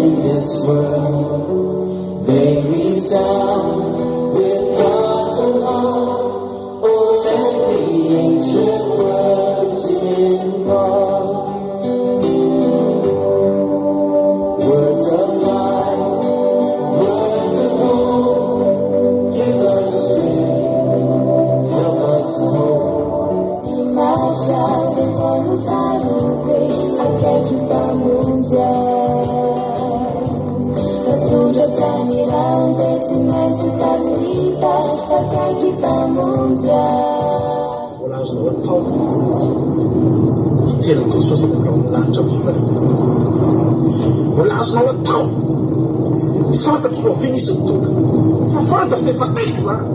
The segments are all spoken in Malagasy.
in this world. They resound with God's love. Oh, let the ancient words impart. Words of life, words of hope. Give us strength, help us hope. Myself is one who Mbola azonao atao ny hijery an'i Jesosy any amin'ny rahon'ny lanitra amin'ny fifaliana. Mbola azonao atao ny fantatro fa oviana izy no tonga, fa fantatro fa efa akaiky izany.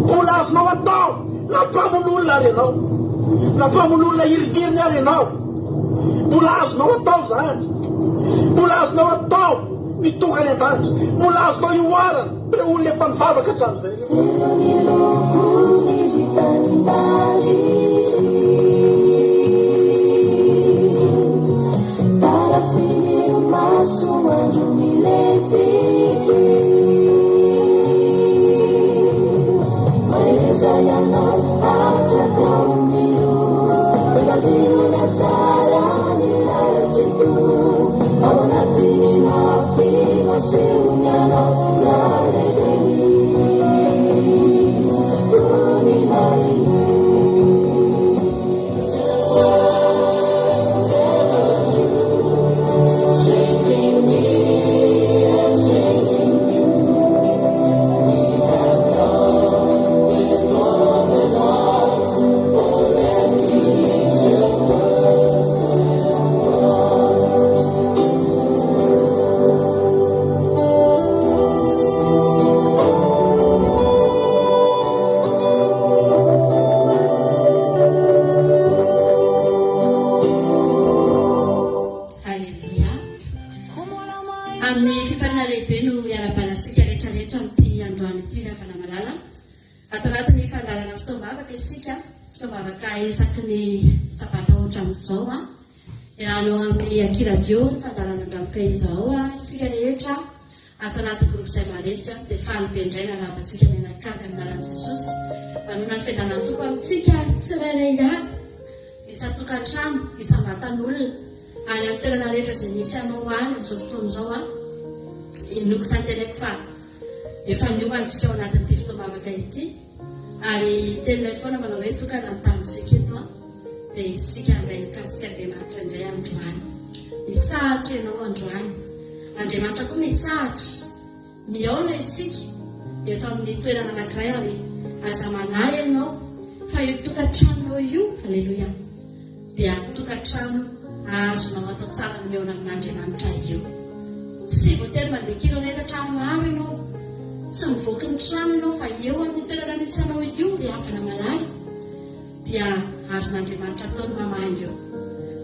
Mbola azonao atao na mpamono olona ary ianao, na mpamono olona hirigiriny ary ianao. Mbola azonao atao izany. Mbola azonao atao ny tonga any an-danitra. Mbola azonao ihoarana ireo olona efa nivavaka hatramin'izay ireo. Jiro ny lokony ry tanimbary Tarafin'ireo masoandro milentiky Mahereza ianao hatraka Changing me and changing you. We have come with open hearts. Oh, let the ancient words impart. Aleloia. Amin'ny fifaliana lehibe no iarahabana antsika rehetra rehetra amin'ity androany ity ry havana malala. Ato anatin'ny fandaharana fotoam-bavaka isika, fotoam-bavaka isaky ny sabata ohatran'izao. Iarahanao amin'ny Aky Radio ny fandaharana Andramoka izao isika rehetra ato anaty groupe Zay Maresy dia faly be indray miarahaba antsika mianakavy amin'ny anaran'i Jesosy. Manona ny fiadanan'ny Tompo amintsika tsirairay avy, isan-tokantrano, isam-batan'olona, any amin'ny toerana rehetra izay misy anao any amin'izao fotoana izao aho. Inoako sy antenaiko fa efa niomana isika ao anatin'ity fotoam-bavaka ity ary teninay foana manao hoe tokana ny tanintsika eto an, dia isika handray mikasika Andriamanitra indray androany. Mitsahatra ianao androany. Andriamanitra koa mitsahatra. Mihaona isika eto amin'ny toerana anankiray ary aza manahy ianao fa io tokantranonao io, aleloia, dia tokantrano azonao atao tsara ny mihaona amin'Andriamanitra io. Tsy voatery mandeha kilometatra maro ianao, tsy mivoaky ny trano ianao fa eo amin'ny toerana misy anao io ry havana malala dia azon'Andriamanitra atao ny mamaly eo.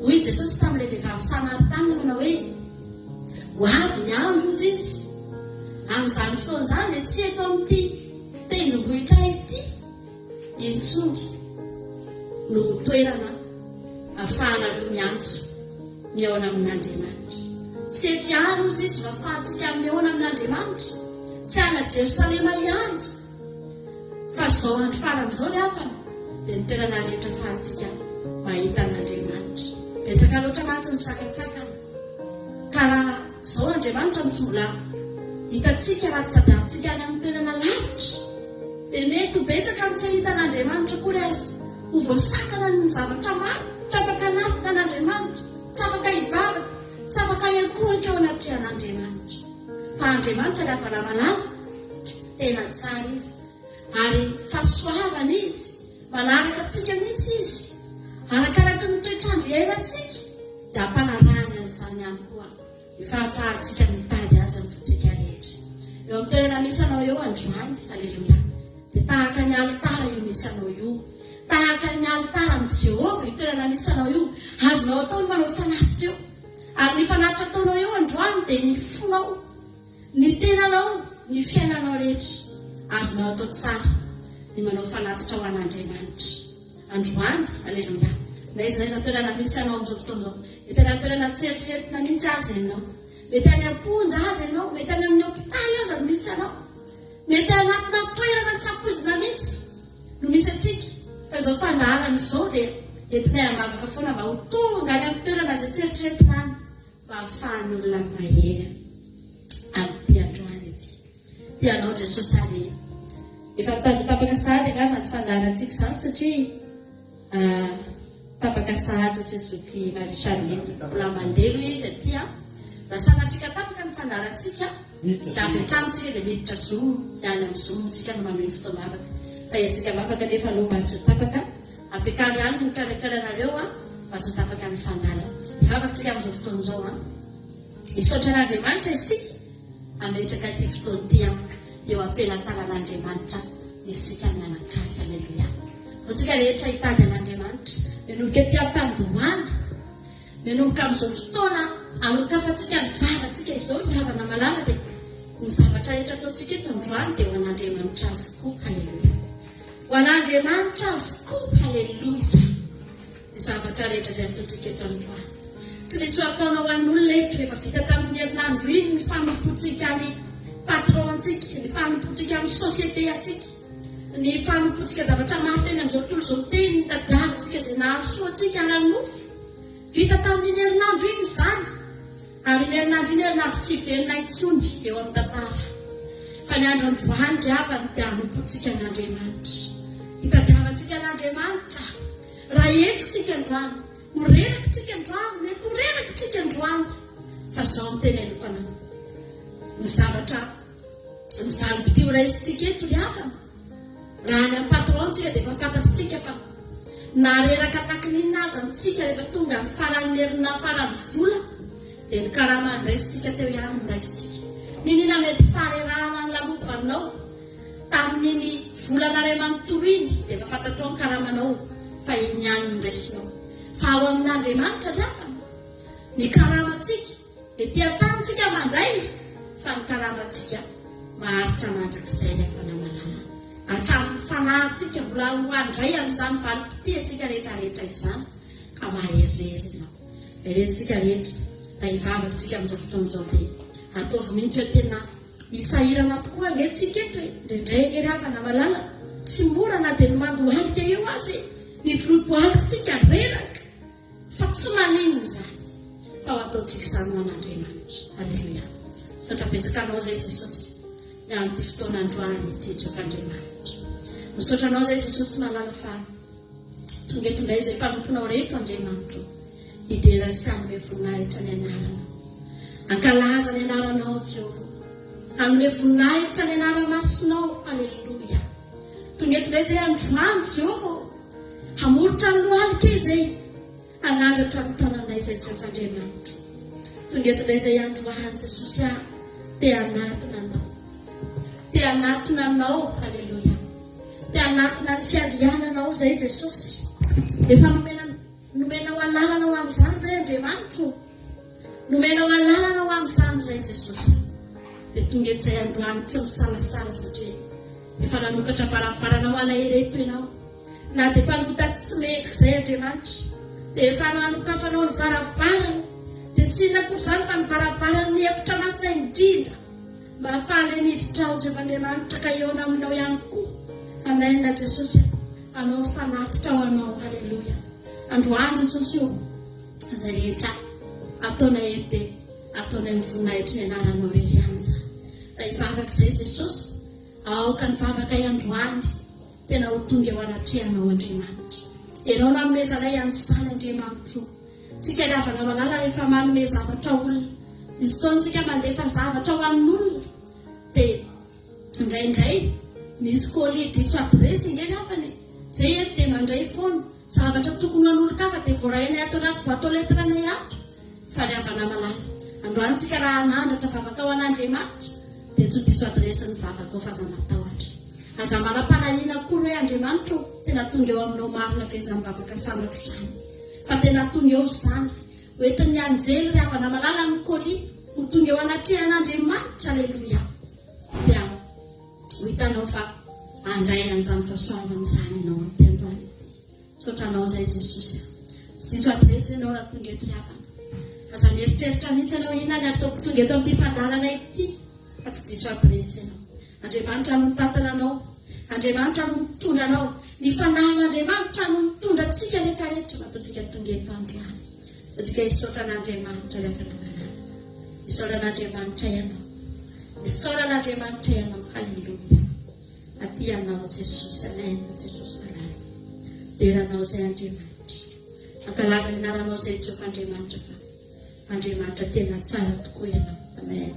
Hoy i Jesosy tamin'ilay vehivavy Samaritana manao hoe, Ho avy ny andro, hozy izy. Amin'izany fotoana izany dia tsy eto amin'ity tendrombohitra ity intsony no toerana ahafahanareo miantso mihaona amin'Andriamanitra. Tsy eto ihany, hozy izy, no ahafahantsika mihaona amin'Andriamanitra. Tsy any Jerosalema ihany. Fa izao andro farany izao ry havana dia ny toerana rehetra afahantsika mahita an'Andriamanitra. Betsaka loatra mantsy ny sakantsakana. Ka raha izao Andriamanitra no tsy mbola hitantsika raha tsy tadiavintsika any amin'ny toerana lavitra dia mety ho betsaka ny tsy hahita an'Andriamanitra akory aza. Ho voasakana ny zavatra maro, tsy afaka hanatona an'Andriamanitra, tsy afaka hivavaka, tsy afaka hiankohoka eo anatrehan'Andriamanitra. Fa Andriamanitra ry havana malala, tena tsara Izy. Ary fahasoavana Izy. Manaraka antsika mihitsy Izy. Arakaraky ny toetr'andro iainantsika, dia ampanarahany an'izany ihany koa ny fahafahantsika mitady Azy amin'ny fontsika rehetra. Eo amin'ny toerana misy anao eo androany, Aleloia, dia tahaka ny alitara io misy anao io. Tahaka ny alitaran'i Jehovah io toerana misy anao io. Azonao atao ny manao fanatitra eo. Ary ny fanatitra ataonao eo androany dia ny fonao, ny tenanao, ny fiainanao rehetra. Azonao atao tsara ny manao fanatitra ho an'Andriamanitra androany. Aleloia. Na aiza na aiza toerana misy anao amin'izao fotoana izao. Mety any amin'ny toerana tsy eritreretina mihitsy aza ianao. Mety any am-ponja aza ianao. Mety any amin'ny hopitaly aza no misy anao. Mety anatina toerana tsy ampoizina mihitsy no misy antsika. Fa izao fandaharana izao dia entinay am-bavaka foana mba ho tonga any amin'ny toerana izay tsy eritreretina any mba hahafahan'ny olona mahery amin'ity androany ity. Tia anao Jesosy ary efa mitady ho tapaka sahady angaha izany fandaharantsika izany satria tapaka sahady hoy sy zoky Marie Charline. Mbola mandeha aloha izy aty an. Raha sanatria ka tapaka ny fandaharantsika dia avy hatrany tsika dia miditra zoom dia any amin'ny zoom tsika no manohy ny fotoam-bavaka. Fa hiantsika vavaka anefa aloha mba tsy ho tapaka. Ampiakaro ihany ny mikarakara anareo an mba tsy ho tapaka ny fandaharana. Hivavaka tsika amin'izao fotoana izao an. Hisaotra an'Andriamanitra isika. Hametraka ity fotoana ity aho eo am-pelatanan'Andriamanitra isika mianakavy. Aleloia. Antsika rehetra hitady an'Andriamanitra. Manomboka ety am-pandohana, manomboka amin'izao fotoana anokafantsika ny vavantsika izao ry havana malala dia ny zavatra rehetra ataontsika eto androany dia ho an'Andriamanitra avokoa. Aleloia. Ho an'Andriamanitra avokoa. Aleloia. Ny zavatra rehetra izay ataontsika eto androany. Tsy misy ho ataonao an'olona eto. Efa vita tamin'ny herinandro iny ny fanompoantsika ny patron-ntsika, ny fanompoantsika ny société antsika, ny fanompoantsika zavatra maro teny amin'izao tontolo izao teny nitadiavintsika izay nahasoa antsika ara-nofo. Vita tamin'iny herinandro iny izany. Ary iny herinandro iny herinandro tsy hiverina intsony eo amin'ny tantara. Fa ny andro androany ry havana dia hanompoantsika an'Andriamanitra. Hitadiavantsika an'Andriamanitra. Raha hetsika tsika androany, ho reraka tsika androany, mety ho reraka tsika androany, fa izao no teneniko anao, ny zavatra, ny valim-pitia ho raisintsika eto ry havana, raha any amin'ny patron tsika dia efa fantatritsika fa na reraka takin'inona aza antsika rehefa tonga amin'ny faran'ny herinandro, faran'ny vola, dia ny karama niraisintsika teo ihany no raisintsika. N'inona mety faharerahana nolalovanao, Tamin'iny volana iray manontolo iny dia efa fantatrao ny karamanao fa iny ihany no raisinao. Fa ao amin'Andriamanitra ry havana, ny karamantsika, ety an-tany tsika mandray fa ny karamantsika maharitra mandrakizay ry havana malala. Hatramin'ny fanahintsika mbola ho handray an'izany valim-pitiantsika rehetra rehetra izany ka mahereza ianao. Mahereza isika rehetra raha hivavaka tsika amin'izao fotoana izao dia ataovy mihitsy hoe tena Hisahirana tokoa ange tsika eto e! Indraindray ange ry havana malala, tsy mora na dia ny mandohalika eo aza e! Ny lodohalikitsika reraka, fa tsy maninona izany, fa ho ataontsika izany ho an'Andriamanitra. Aleloia! Misaotra betsaka Anao izay Jesosy, ny amin'ity fotoana androany ity, Jehovah Andriamanitra. Misaotra Anao izay Jesosy malala fa tonga eto indray izay mpanomponao ireto Andriamanitro, hidera sy hanome voninahitra ny anaranao. Hankalaza ny anaranao Jehovah. Hanome voninahitra ny anara-masinao. Aleloia. Tonga eto indray izay androany Jehovah ô. Hamoritra ny lohalika izay. Hanandratra ny tananay izay Jehovah Andriamanitro. Tonga eto indray izay androany Jesosy ah. Te hanatona anao. Te hanatona anao. Aleloia. Te hanatona ny fiandriananao izay Jesosy. Efa nomena nomenao alalana ho amin'izany izay Andriamanitro. Nomenao alalana ho amin'izany izay Jesosy. Dia tonga eto izay androany tsy misalasala satria efa nanokatra varavarana ho anay ireto Ianao. Na dia mpanota tsy mendrika izay Andriamanitra dia efa nanokafanao ny varavarana. Dia tsy inona akory izany fa ny varavaran'ny efitra masina indrindra mba hahafahanay miditra ao Jehovah Andriamanitra ka hihaona aminao ihany koa. Amen Jesosy a. Hanao fanatitra ho anao. Haleloia. Androany Jesosy o. Izay rehetra ataonay eto dia ataonay ho voninahitry ny anaranao irery ihany izany. Raha hivavaka izay Jesosy, aoka ny vavakay androany tena ho tonga eo anatrehanao Andriamanitra. Ianao nanomezanay an'izany Andriamanitro. Tsika ry havana malala rehefa manome zavatra olona, misy fotoana tsika mandefa zavatra ho an'olona dia Indraindray misy colis diso adiresy ange ny hafany e! Zay eto dia mandray foana, zavatra tokony ho an'olon-kafa dia voarainay ato anaty boite aux lettres nay ato. Fa ry havana malala, androany tsika raha hanandratra vavaka ho an'Andriamanitra dia tsy ho diso adiresy ny vavakao fa aza matahotra. Aza manam-panahiana akory hoe Andriamanitra ô, tena tonga eo aminao marina ve izany vavaka sanatro izany? Fa tena tonga eo izany. Ho entin'ny anjely ry havana malala ny colis ho tonga eo anatrehan'Andriamanitra, aleloia. Dia ho hitanao fa handray an'izany fahasoavana izany ianao amin'ity androany ity. Misaotra anao izay Jesosy a. Tsy diso adiresy ianao raha tonga eto ry havana. Aza mieritreritra mihitsy ianao inona ny ataoko tonga eto amin'ity fandaharana ity fa tsy diso adiresy ianao. Andriamanitra no mitantana anao. Andriamanitra no mitondra anao. Ny fanahin'Andriamanitra no mitondra antsika rehetra rehetra matoa antsika tonga eto androany. Antsika hisaotra an'Andriamanitra ry havana malala. Isaora an'Andriamanitra ianao. Isaora an'Andriamanitra ianao. Haleloia. Aty aminao Jesosy. Amen. Jesosy malala. Dera anao izay Andriamanitra. Mankalaza ny anaranao izay Jehovah Andriamanitra fa Andriamanitra tena tsara tokoa ianao. Amen.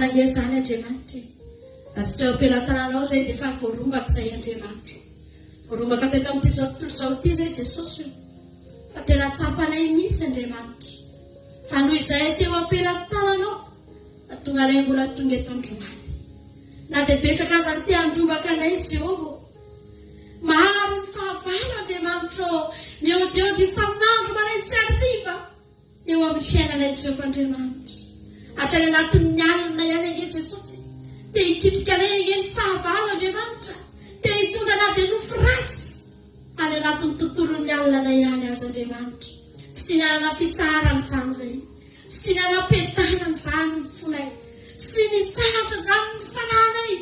Marina ange izany Andriamanitra e! Raha tsy teo am-pelatananao izay dia efa voarombaka izay Andriamanitro. Voarombaka teto amin'ity izao tontolo izao ity izay Jesosy o! Fa tena tsapanay mihitsy Andriamanitra fa noho izahay teo am-pelatananao fa tonga anay mbola tonga eto androany. Na dia betsaka aza ny te handrombaka anay Jehovah ô! Maro ny fahavalo Andriamanitra ô! Mihaodihaody isan'andro marain-tsy hariva. Eo amin'ny fiainanay Jehovah Andriamanitra. Hatrany anatin'ny alina ihany ange Jesosy e. Te hikitika anay ange ny fahavalo Andriamanitra. Te hitondra na dia nofy ratsy any anatin'ny tontolon'ny alina anay ihany aza Andriamanitra. Tsy tiany hanana fitsaharana izany izay. Tsy tiany hanam-piadanana izany ny fonay. Tsy tiany hitsahatra izany ny fanahinay.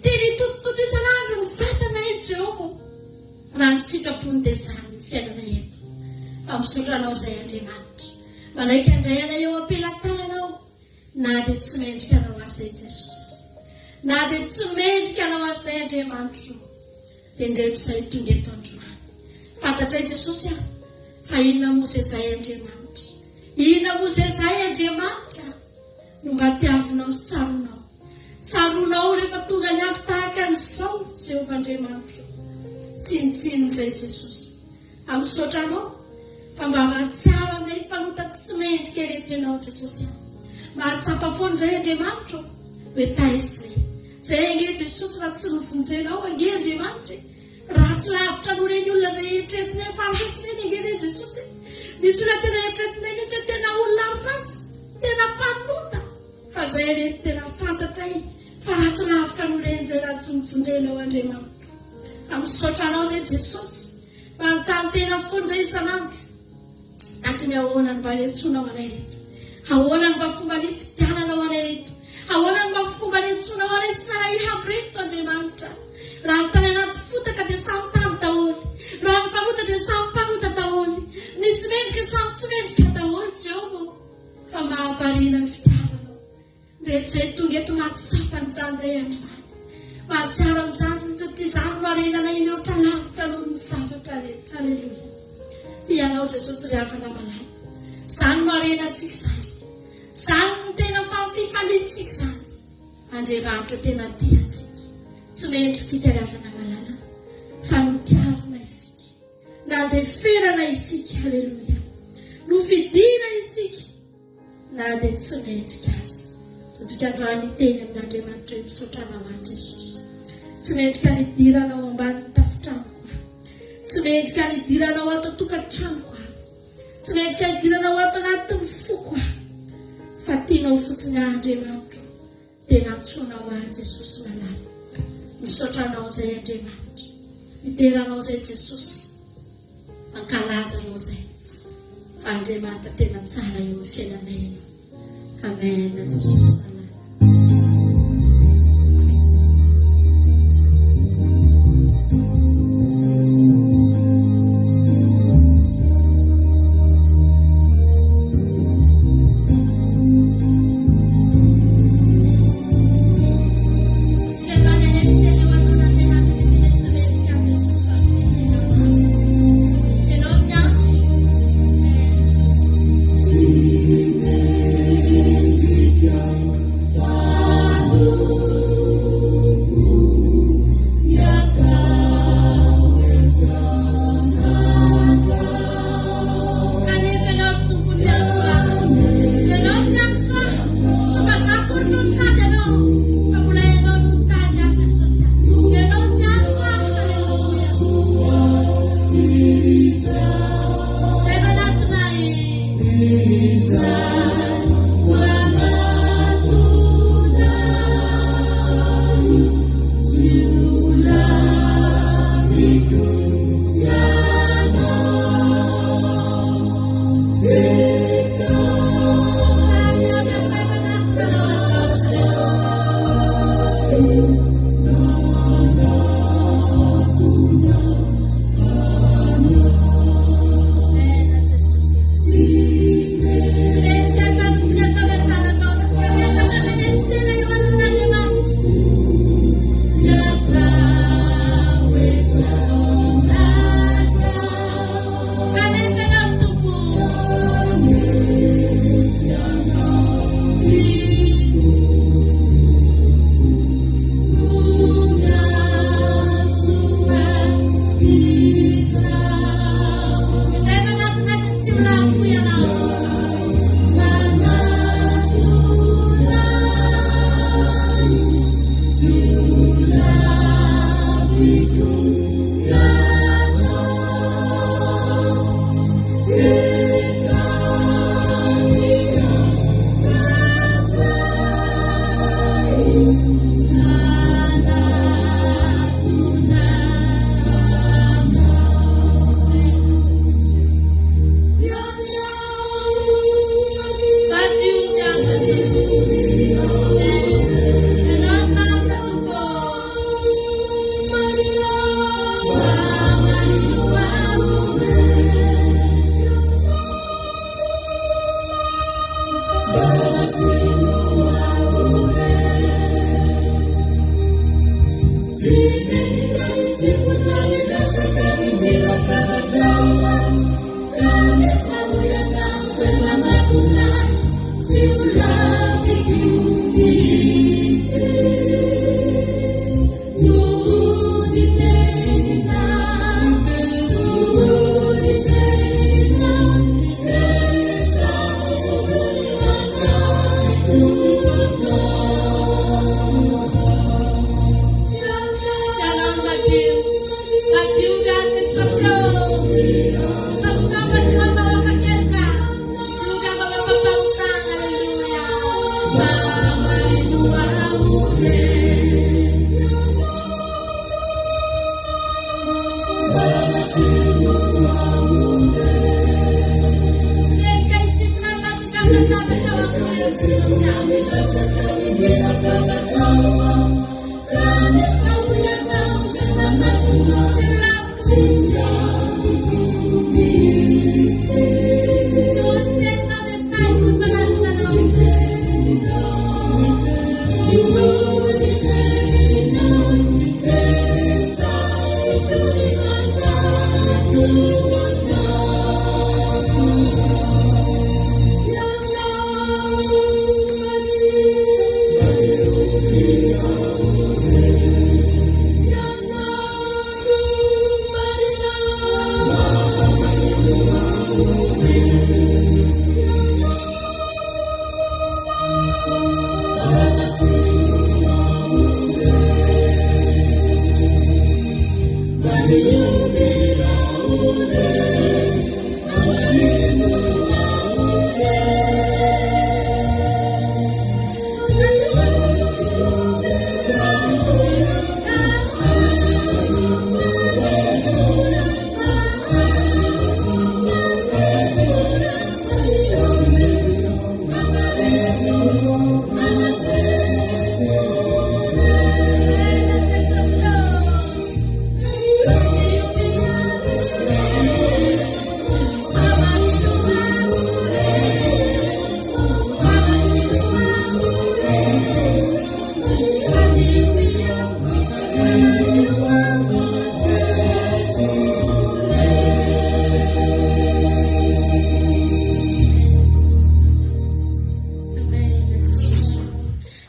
Tiany hitotototo isan'andro ny vatanay Jehovah. Raha ny sitrapony dia izany ny fiainana eto. Fa misaotra Anao izay Andriamanitra. Manaiky handray anay eo am-pelatananao na dia tsy mendrika Anao aza i Jesosy. Na dia tsy mendrika Anao aza izay Andriamanitro. Dia indreto izay tonga eto androany. Fantatray Jesosy ah, fa inona moa izay izahay Andriamanitra. Inona moa izay izahay Andriamanitra no mba tiavinao sy tsaroanao. Tsaroanao rehefa tonga ny andro tahaka an'izao, Jehovah Andriamanitro. Tsinontsinona izay Jesosy. A Misaotra Anao fa mba mahatsiaro anay mpanota tsy mendrika ireto Ianao Jesosy a. Mahatsapa foana izay Andriamanitro hoe taiza izay. Izay ange Jesosy raha tsy novonjenao ange Andriamanitra e. Ratsy lavitra noho ireny olona izay eritreretinay fa ratsy ireny ange izay Jesosy e. Misy olona tena eritreretinay mihitsy hoe tena olona ratsy, tena mpanota. Fa zay reto tena fantatray fa ratsy lavitra noho ireny zay raha tsy novonjenao Andriamanitra. Fa misaotra anao zay Jesosy. Manontany tena foana zay isan'andro. Taky ny ahoana no mba niantsoanao anay reto. Ahoana no mba fomba nifidiananao anay reto. Ahoana no mba fomba niantsoanao anay tsirairay avy reto Andriamanitra. Raha ny tany anaty fotaka dia samy tany daholo. Raha ny mpanota dia samy mpanota daholo. Ny tsy mendrika samy tsy mendrika daholo Jehovah. Fa mahavariana ny fitiavanao. Reto izay tonga eto mahatsapa an'izany indray androany. Mahatsiaro an'izany isika satria izany no harenanay mihoatra lavitra noho ny zavatra rehetra. Aleloia. Tia anao Jesosy ry havana malala. Izany no harenantsika izany. Izany no tena fifaliantsika izany. Andriamanitra tena tia antsika. Tsy mendrika ry havana malala fa notiavina isika. Nandeferana isika, haleloia. Nofidina isika na dia tsy mendrika aza. Totsika androany hiteny amin'Andriamanitra hoe misaotra anao aho Jesosy. Tsy mendrika ny hidiranao ambanin'ny tafotranoko aho. Tsy mendrika ny hidiranao ato an-tokantranoko aho. Tsy mendrika hidiranao ato anatin'ny foko aho. Fa tianao fotsiny aho Andriamanitro. Dia nantsoinao ahy Jesosy malala. Misaotra anao izay Andriamanitra. Midera anao izay Jesosy. Mankalaza anao izay. Fa Andriamanitra tena tsara eo amin'ny fiainanay ianao. Amen Jesosy malala. Kanefa ianao ry Tompo niantso ahy. Ianao no niantso ahy. Tsy mba za akory no nitady anao, fa mbola ianao no nitady ahy Jesosy a. Ianao no niantso ahy. Haleloia. Izay manatona ahy. Izay manatona ahy. Tsy ho laviko ianao.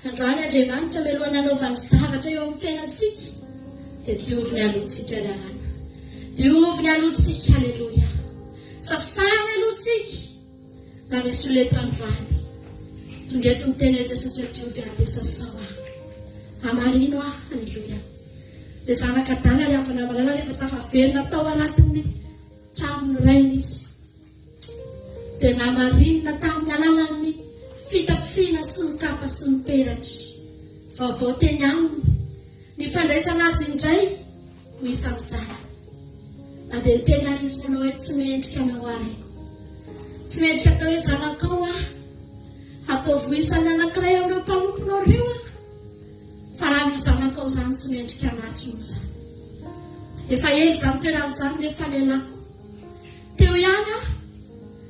Androany Andriamanitra mialohan'ny hanaovany zavatra eo amin'ny fiainantsika dia dioviny alohantsika ry havana. Dioviny alohantsika, aleloia. Sasany alohantsika. Na misy olona eto androany. Tonga eto miteny hoe Jesosy hoe diovy aho dia sasao aho. Hamarino aho, aleloia. Ilay zanaka adala ry havana malala rehefa tafaverina tao anatin'ny tranon'ny rainy izy. Dia namarinina tamin'ny alalan'ny fitafiana sy ny kapa sy ny peratra vaovao teny aminy ny fandraisana azy indray ho isan'ny zanany. Na dia niteny aza izy manao hoe tsy mendrika anao aho raiko. Tsy mendrika atao hoe zanakao aho. Ataovy ho isan'ny anankiray amin'ireo mpanomponao ireo aho. Fa raha ny zanakao izany tsy mendrika anah intsony izany. Efa ela izany toerana izany nefa nialako. Teo ihany aho,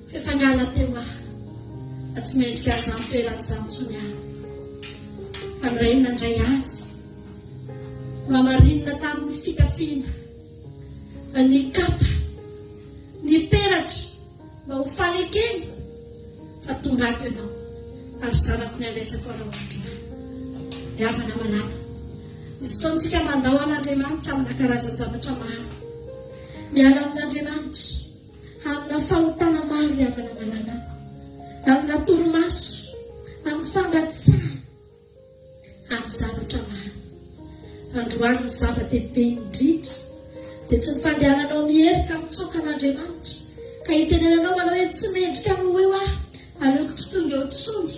fa efa niala teo aho. Fa tsy mendrika an'izany toerana izany intsony aho. Fa ny Rainy nandray azy, nohamarinina tamin'ny fitafiana, ny kapa, ny peratra, mba ho fanekena fa tonga ato ianao, ary zanako ny andraisako anao androany. Ry havana malala, misy fotoana isika mandao an'Andriamanitra amina karazan-javatra maro. Miala amin'Andriamanitra, amina fahotana maro ry havana malala, amina torimaso, amin'ny fangatsiahana, amin'ny zavatra maro. Androany ny zava-dehibe indrindra dia tsy ny fandehananao miherika mitsoaka an'Andriamanitra ka hitenenanao manao hoe tsy mendrika ny ho eo aho, aleoko tsy tonga eo intsony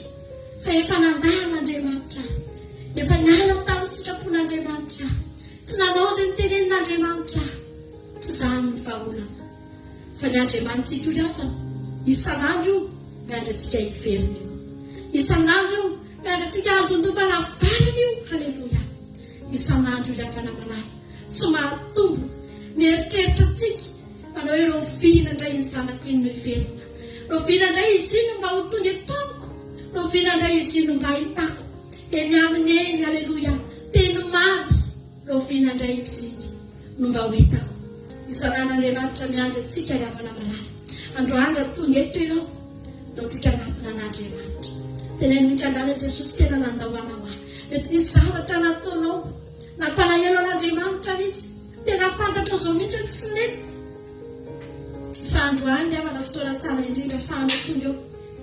fa efa nandà an'Andriamanitra aho, efa niala tamin'ny sitrapon'Andriamanitra aho, tsy nanao izay notenenin'Andriamanitra aho. Tsy izany ny vahaolana fa ny Andriamanitsika io ry havana, isan'andro io miandry antsika hiverina io. Isan'andro io miandry antsika handondom-baravarana io. Haleloia. Isan'andro io ry havana malala. Tsy mahatombina. Mieritreritra antsika manao hoe rahoviana indray iny zanako iny no hiverina. Rahoviana indray izy iny no mba ho tonga eto amiko. Rahoviana indray izy iny no mba hitako eny aminy eny, aleloia, teny mamy, rahoviana indray izy iny no mba ho hitako. Isan'andro Andriamanitra miandry antsika ry havana malala. Androany raha tonga eto ianao, ataontsika hanatona an'Andriamanitra. Teneno mihitsy androany hoe Jesosy tena nandao anao aho. Mety nisy zavatra nataonao nampalahelo an'Andriamanitra mihitsy. Tena fantatrao izao mihitsy hoe tsy nety. Fa androany ry havana fotoana tsara indrindra afahanao tonga eo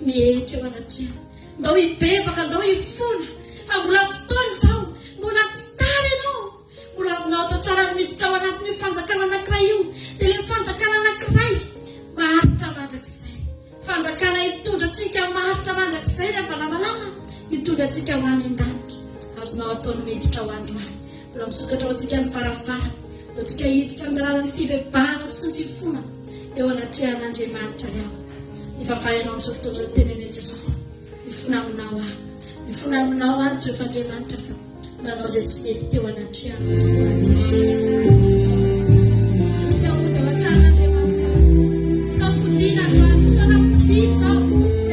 mihehitra eo anatrehany. Ndao hibebaka, ndao hifona fa mbola fotoana izao, mbola tsy tara ianao. Mbola azonao atao tsara ny miditra ao anatin'io fanjakana anankiray io, dia ilay fanjakana anankiray maharitra mandrakizay. Fanjakana hitondra antsika maharitra mandrakizay ry havana malala, hitondra antsika ho any an-danitra. Azonao atao ny miditra ao androany. Mbola misokatra ho antsika ny varavarana. Ataontsika hiditra amin'ny alalan'ny fibebahana sy ny fifonana eo anatrehan'Andriamanitra ry havana. Mivavaha ianao amin'izao fotoana izao, teneno hoe Jesosy, mifona aminao aho. Mifona aminao aho Jehovah Andriamanitra fa Nanao izay tsy nety teo anatrehanao tokoa aho Jesosy. Amen Jesosy. Antsika hody ao an-tranon'Andriamanitra. Fotoam-podiana androany, fotoana fodiana izao.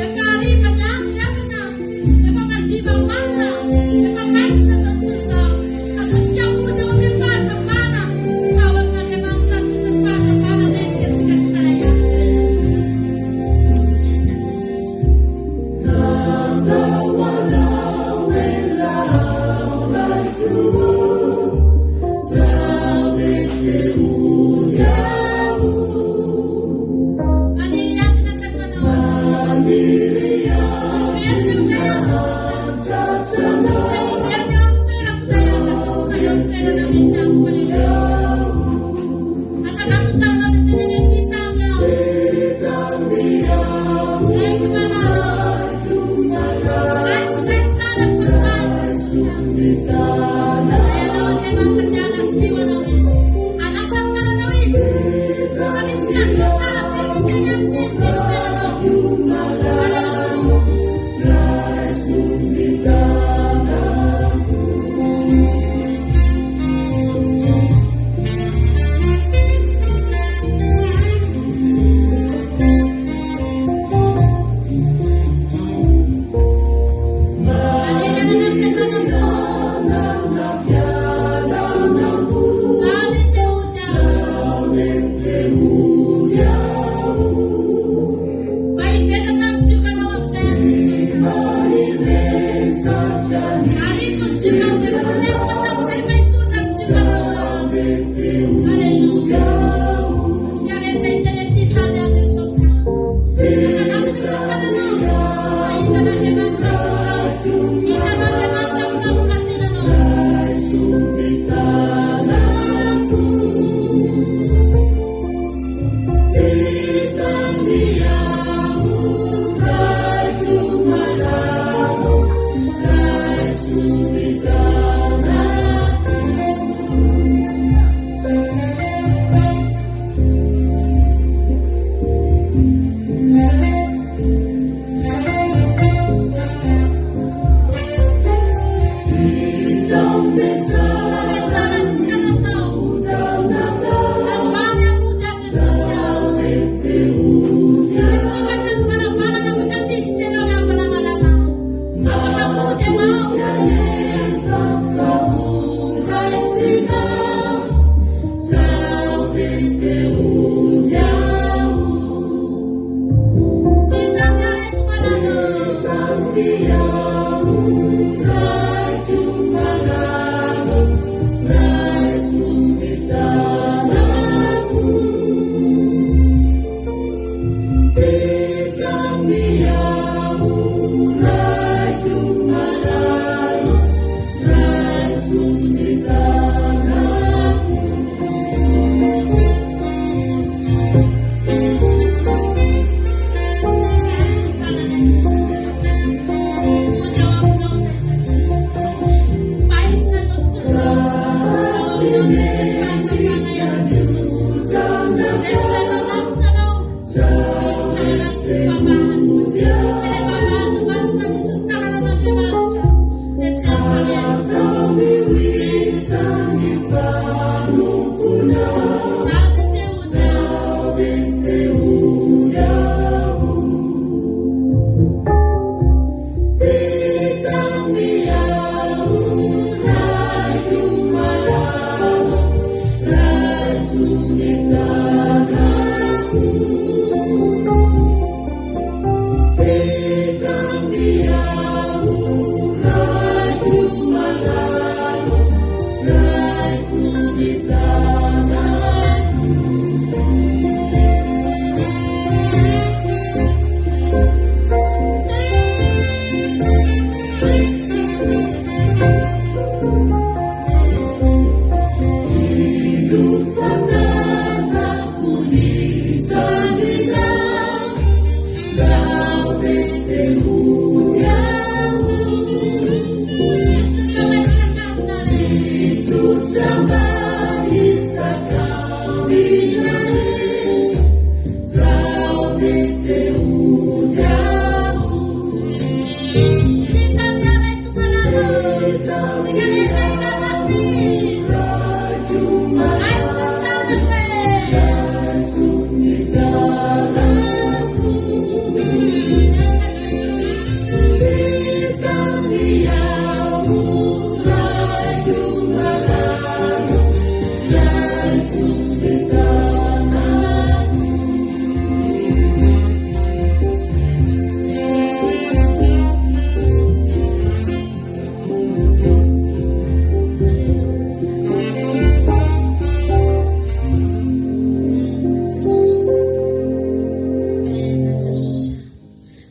Efa hariva ny andro ry havana. Efa madiva malina. Efa maizina izao tontolo izao. Ataontsika hody ao amin'ilay fahazavana. Fa ao amin'Andriamanitra no misy ny fahazavana mendrika antsika tsirairay avy. Amen Jesosy.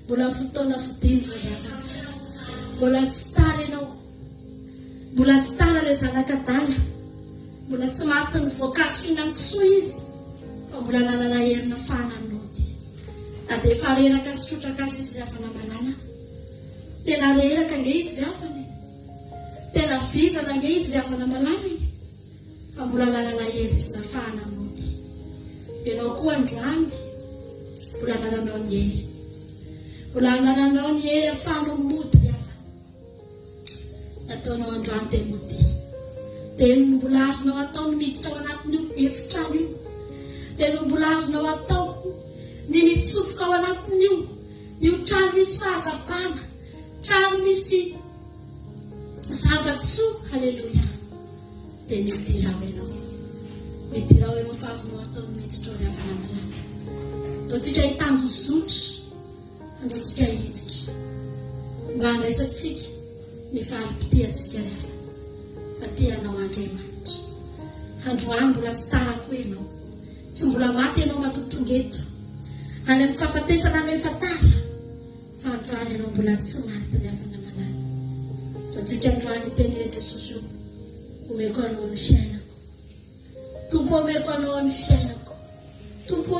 Mbola fotoana fidiny izao ry havana. Mbola tsy tara ianao. Mbola tsy tara ilay zanak'adala. Mbola tsy matin'ny voankazo fihinan-kisoa izy fa mbola nanana hery nafahana nody. Na dia efa reraka sy trotraka aza izy ry havana malala. Tena reraka ange izy ry havana e. Tena vizana ange izy ry havana malala e. Fa mbola nanana hery izy nafahana nody. Ianao koa androany mbola anananao ny hery. Mbola anananao ny hery afahanao mody ry havana. Nataonao androany dia modia. Dia ny mbola azonao atao ny miditra ao anatin'io efitrano io. Dia ny mbola azonao atao ny mitsofoka ao anatin'io io trano misy fahazavana, trano misy zava-tsoa. Haleloia. Dia midira ao ianao. Midira ao ianao fa azonao atao ny miditra ao ry havana malala. Ataontsika hitanjozotra. Andaontsika hiditra mba handraisantsika ny valim-pitiantsika ry havana fa tia anao Andriamanitra. Androany mbola tsy tara koa ianao. Tsy mbola maty ianao matoa tonga eto. Any amin'ny fahafatesana no efa tara fa androany ianao mbola tsy maty ry havana malala. Andaontsika androany hiteny hoe Jesosy o, omeko anao ny fiainako. Tompo omeko anao ny fiainako. Tompo ô,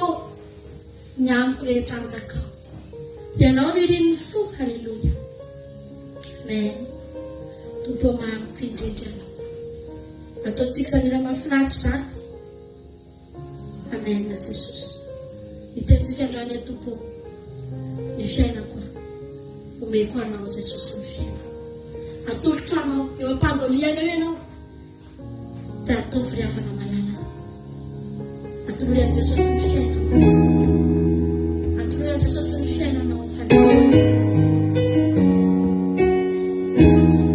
ny amiko rehetra anjakao. Ianao no irin'ny fo, haleloia. Amen. Tompo ô, mamiko indrindra ianao. Ataontsika izany hira mahafinaritra izany. Amen, Jesosy. Ny tenintsika androany hoe Tompo ô, ny fiainako omeko anao Jesosy ny fiainako. Atolotro anao eo am-pandoliana eo ianao. Dia ataovy ry havana malala. Atolory an'i Jesosy ny fiainanao. Atolory an'i Jesosy ny fiainanao. Haleloia. Jesosy.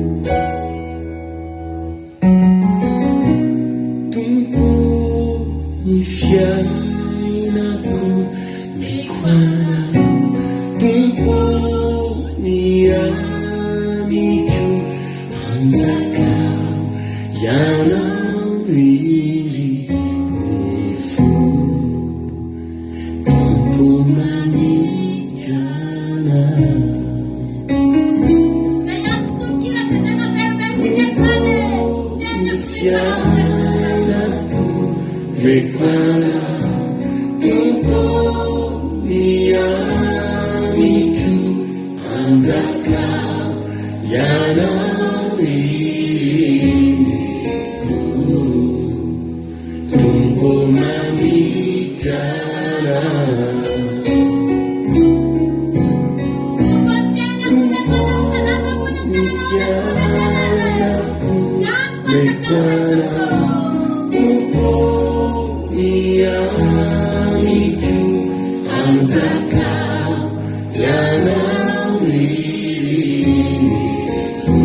Tompo ny fiainako meko anao Tompo ny amiko Anjakao ianao iry ny fo Tompo mamikana. Tompo ny fiainako meko anao Tompo ny amiko Anjakao ianao iry ny fo Tompo mamikana. Tompo ny fiainako mekana Tompo ny amiko Anjakao Ianao iry ny fo.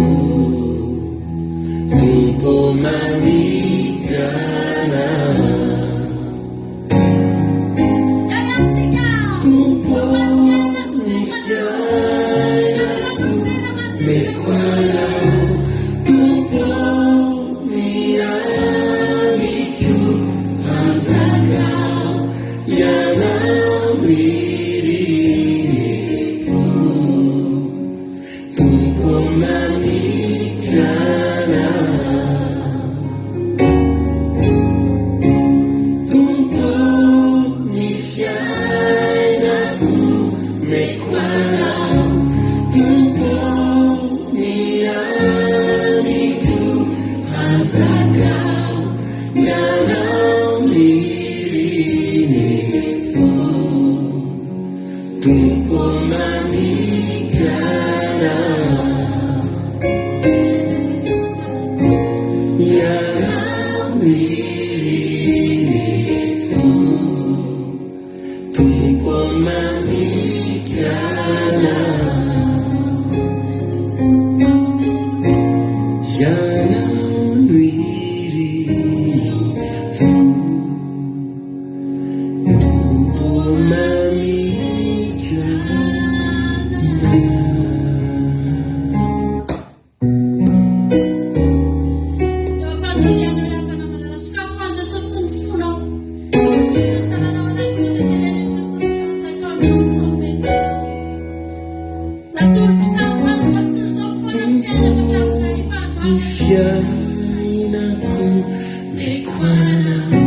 fiainako omeko anao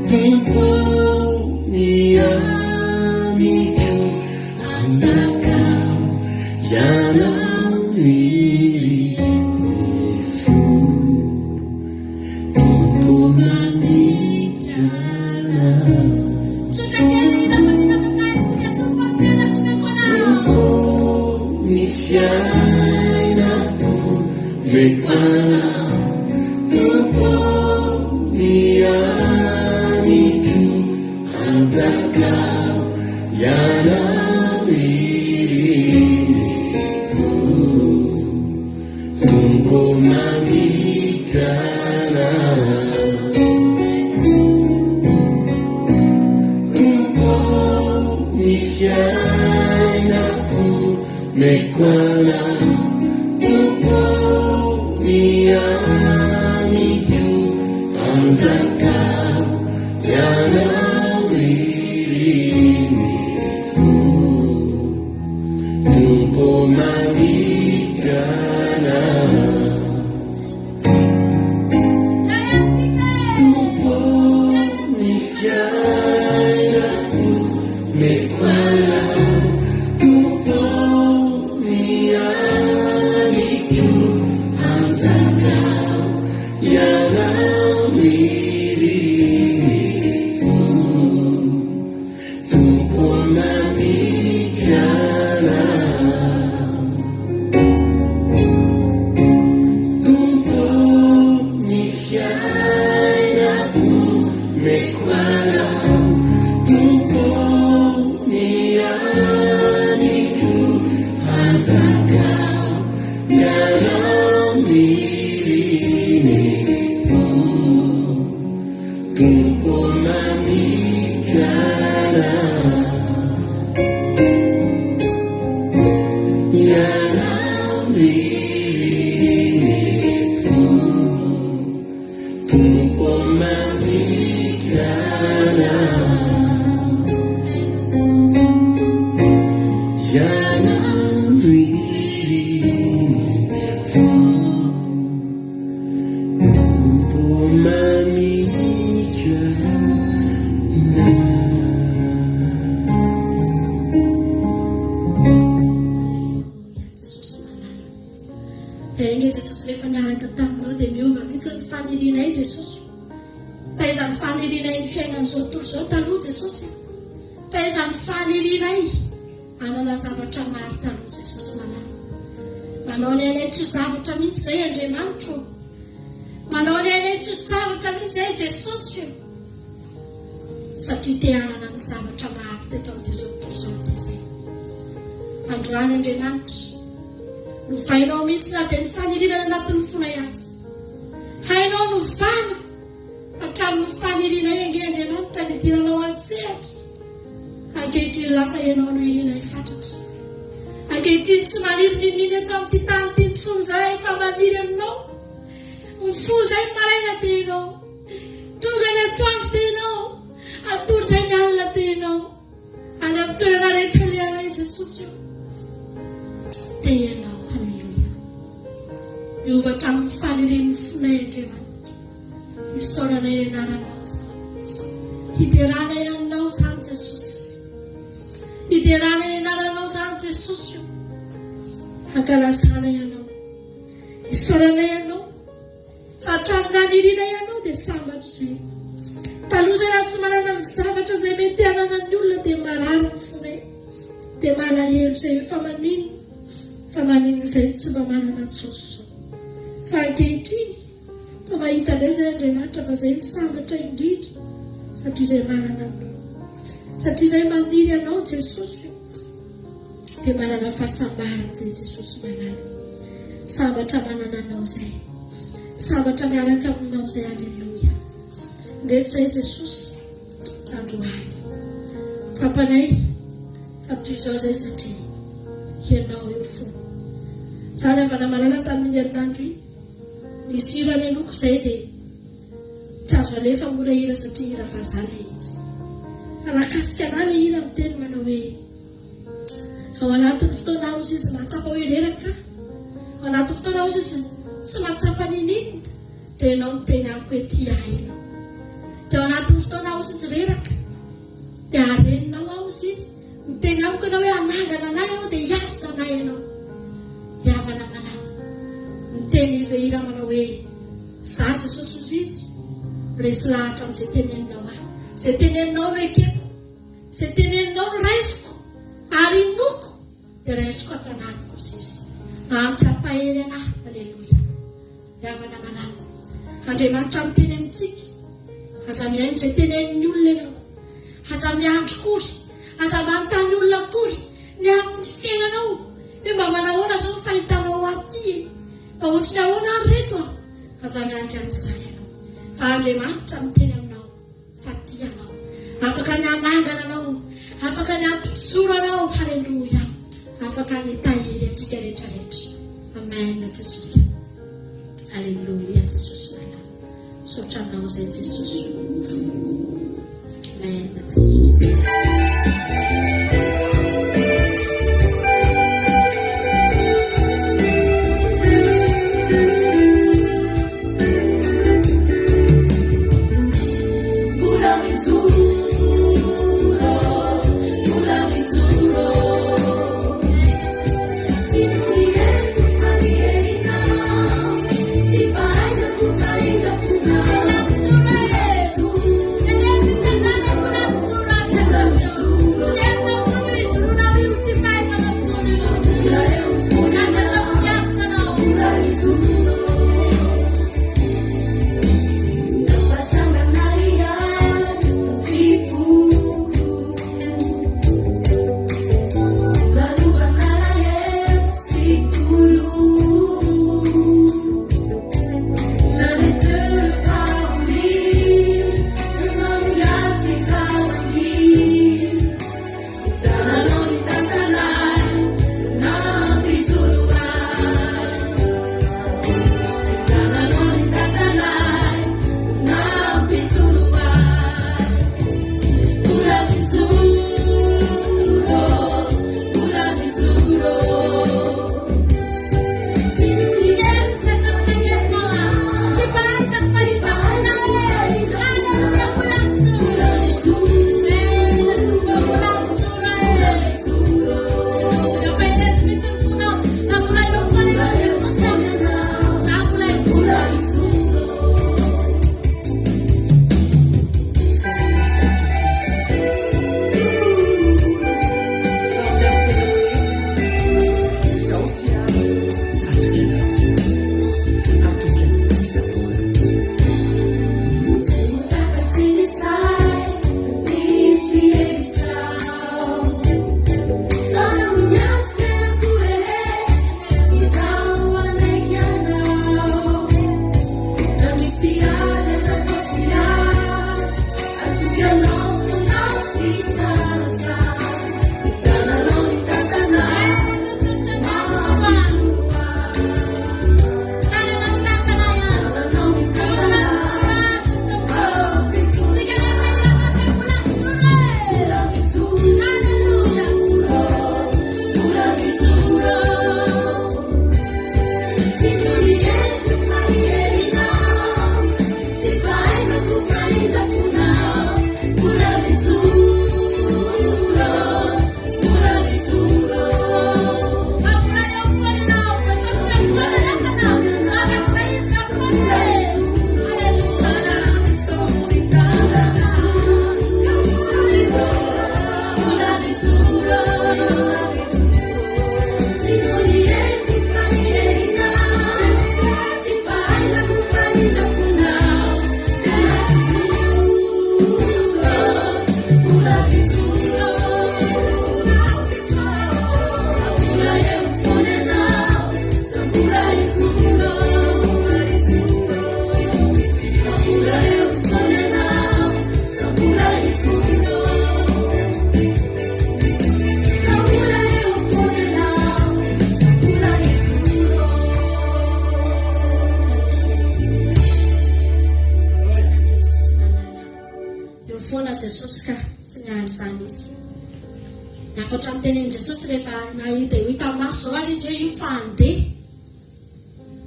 Tompo ny amiko anjakao Ianao no irin'ny fo Tompo mamiko anao Tsotra kely hira fa mino fa fahaintsika Tompo ny fiainako omeko anao. Tompo ny fiainako omeko anao Tompo ny amiko anjakao Ianao irin'ny fo Tompo mamiko anao Tompo ny fiainako omeko anao Tompo ny amiko anjakao Ianao irin'ny fo Tompo mamiko anao Iainantsika e. Tompo ny fiainako omeko anao Tompo ny amiko anjakao Ianao no irin'ny fo Tompo mamiko anao Tompo ny fiainako omeko anao Tompo ny amiko anjakao Ianao no irin'ny fo Tompo mamiko anao Ianao no irin'ny fo Tompo mamiko anao Ianao no irin'ny fo Tompo mamiko anao Jesosy. Aleloia, Jesosy malala. Dia enga Jesosy rehefa niaraka taminao dia miova mihitsy ny fanirianay Jesosy. Taiza ny fanirianay ny fiainan'izao tontolo izao taloha Jesosy. Taiza ny fanirianay hanana zavatra maro taloha Jesosy malala. Manao ny ainay tsy ho zavatra mihitsy izay Andriamanitro. Manao ny ainay tsy ho zavatra mihitsy izay Jesosy. Satria te hanana ny zavatra maro teto amin'izao tontolo izao ity izay. Androany Andriamanitra, novainao mihitsy na dia ny faniriana any anatin'ny fonay aza. Hainao novana hatramin'ny fanirianay ange Andriamanitra nidiranao an-tsehatra. Ankehitriny lasa ianao no irinay fatratra. Ankehitriny tsy maniry n'inon'inona eto amin'ity tany ity intsony izahay fa maniry anao. Mifoha izay ny maraina dia ianao. Tonga ny atoandro dia ianao. Atory izay ny alina dia ianao. Any amin'ny toerana rehetra alehanay Jesosy o. Dia ianao. Haleloia. Miova hatramin'ny fanirian'ny fonay Andriamanitra. Isaoranay ny anaranao izany. Hideranay anao izany Jesosy. Hideranay ny anaranao izany Jesosy o. Hankalazanay anao. Isaoranay anao. Fa hatramin'ny naniriana ianao dia sambatra izay. Taloha izay raha tsy manana ny zavatra izay mety hananan'ny olona dia marary ny fonay. Dia malahelo izay hoe fa maninona, fa maninona izay no tsy mba manana an'izao sy izao. Fa ankehitriny, toa mahita indray izay Andriamanitra fa izay no sambatra indrindra satria izay manana anao. Satria izay maniry anao Jesosy o. Dia manana fahasambarana izay Jesosy malala. Sambatra manana anao izay. Sambatra miaraka aminao izay. Aleloia. Ndreto izay Jesosy androany. Tsapanay fa toy izao izay satria Ianao eo foana. Za ny havana malala tamin'iny herinandro iny. Nisy hira nenoko izay dia tsy azo alefa moa ilay hira satria hira vazaha ilay izy. Fa nahakasika anah ilay hira miteny manao hoe Ao anatin'ny fotoana aho izy mahatsapa hoe reraka aho. Ao anatin'ny fotoana aho izy tsy mahatsapa niniana, dia ianao miteny amiko hoe tia ahy ianao. Dia ao anatin'ny fotoana aho sisy reraka, dia hareninao aho sisy, miteny amiko ianao hoe hanangana anay ianao dia hihazona anay ianao. Ry havana malala, miteny ilay hira manao hoe Izaho Jesosy hozy izy, resy lahatra amin'izay teneninao ahy. Izay teneninao no ekeko, izay teneninao no raisiko ary inoako. Dia raisiko ato anatiko sisa. Ampy hampahery anahy. Aleloia. Ry havana malala. Andriamanitra miteny amintsika. Aza mihaino izay tenenin'ny olona ianao. Aza miandry akory. Aza manontany olona akory ny amin'ny fiainanao. Hoe mba manahoana izao ny fahitanao ahy ity e? Mba ohatry ny ahoana ary reto a? Aza miandry an'izany ianao. Fa Andriamanitra miteny aminao. Fa tia anao. Afaka ny hanangana anao. Afaka ny hampijoro anao. Haleloia. Afaka ny hitahiry antsika rehetra rehetra. Amen Jesosy. Haleloia Jesosy malala. Misaotra anao izay Jesosy. Amen Jesosy.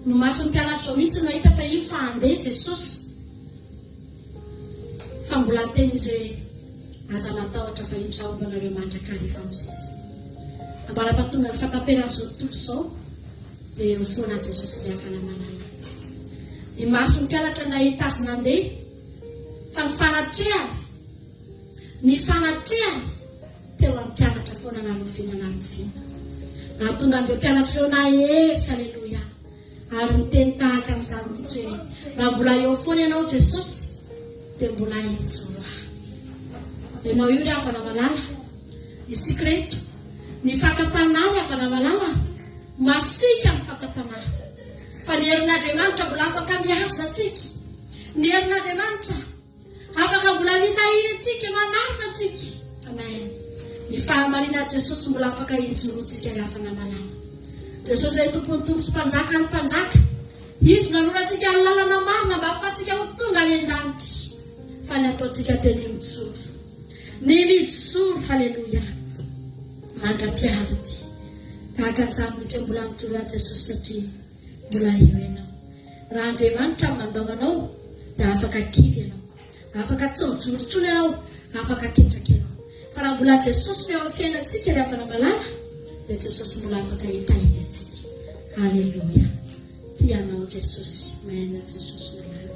Ny mason'ny mpianatra izao mihitsy no nahita fa io fa handeha Jesosy. Fa mbola niteny izy hoe, Aza matahotra fa indro izaho homba anareo mandrakariva hozy izy. Ambara-pahatonga ny fahataperan'izao tontolo izao dia eo foana Jesosy ry havana malala. Ny mason'ny mpianatra nahita azy nandeha fa ny fanatrehany, ny fanatrehany teo amin'ny mpianatra foana na roviana na roviana. Nahatonga an'ireo mpianatra ireo nahery, haleloia. Ary niteny tahaka an'izany mihitsy hoe, Raha mbola eo foana ianao Jesosy, dia mbola hijoro aho. Ianao io ry havana malala, isika ireto, ny fakam-panahy ry havana malala, masiaka ny fakam-panahy. Fa ny herin'Andriamanitra mbola afaka mihazona antsika. Ny herin'Andriamanitra. Afaka mbola mitahiry antsika, manarina antsika. Amen. Ny fahamarinan'i Jesosy mbola afaka hijoroantsika ry havana malala. Jesosy ilay Tompon'ny Tompo sy Mpanjakan'ny Mpanjaka. Izy no nanoro antsika ny lalana marina mba hahafahantsika ho tonga any an-danitra. Fa ny ataontsika dia ny mijoro. Ny mijoro, haleloia. Mandra-piaviny. Tahaka an'izany mihitsy mbola mijoro an'i Jesosy satria mbola eo ianao. Raha Andriamanitra mandao anao dia afaka kivy ianao. Afaka tsy mijoro intsony ianao, afaka ketraka ianao. Fa raha mbola Jesosy no eo amin'ny fiainantsika ry havana malala dia Jesosy mbola afaka hitahiry antsika. Aleloia. Tia anao Jesosy. Amen Jesosy malala.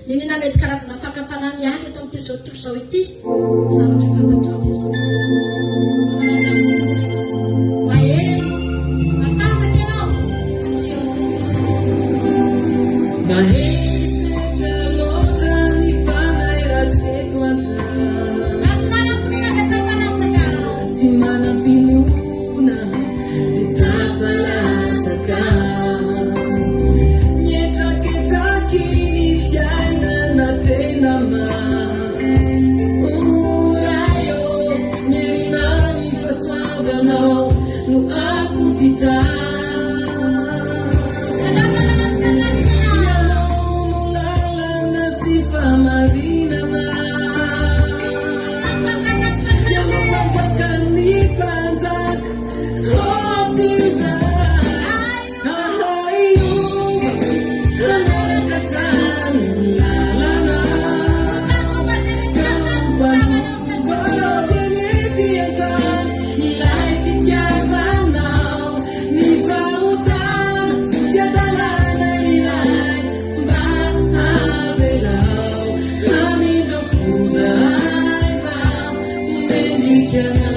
N'inona mety karazana fakam-panahy mihatra eto amin'ity izao tontolo izao ity, zavatra fantatrao dia izao. Manana finoana ianao. Mahery ianao. Matanjaka ianao. Satria eo Jesosy ianao. Mahery setra loatra ny fanahy ratsy eto an-tany. Raha tsy manam-pinoana dia tafalatsaka. Tsy manam-pinoana dia tafalatsaka. Mihetraketraky ny fiainana tena mafy. O Ray ô, ny herinao, ny fahasoavanao no akofita. Ianao no lalana sy fahamarinana. Ianao mpanjakan'ny mpanjaka. Hoby izahay, ahay hiova, hanaraka hatrany ny lalana. Ka teny ety an-tany ilay fitiavanao, ny fahotana sy hadalana iray mba avelao hamindra fo zahay mba ho mendrika anao.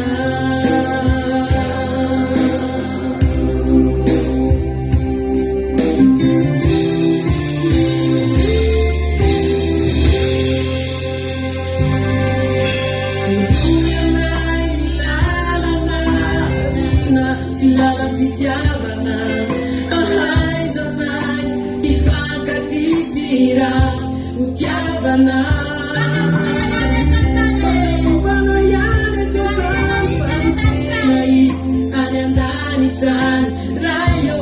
Toroy anay ny lala-marina sy lalam-pitiavana, ahaizanay hifankatia tsy ratsy ho tiavana. Fandalovana ihany eto an-tany fa ny tena izy any an-danitra any. Ray ô,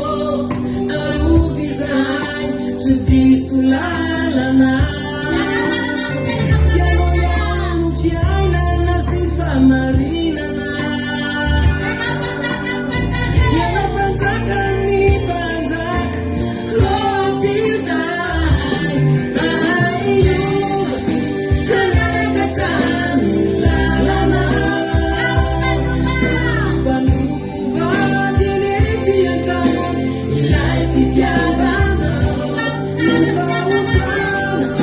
arovy izahay tsy ho diso lalana. Ianao ihany no fiainana sy fahamarinana. Ianao mpanjakan'ny mpanjaka. Hoby izahay, ahay hiova, hanaraka hatrany ny lalana. Mpanova teny ety an-tany ilay fitiavanao. Ny fahotana.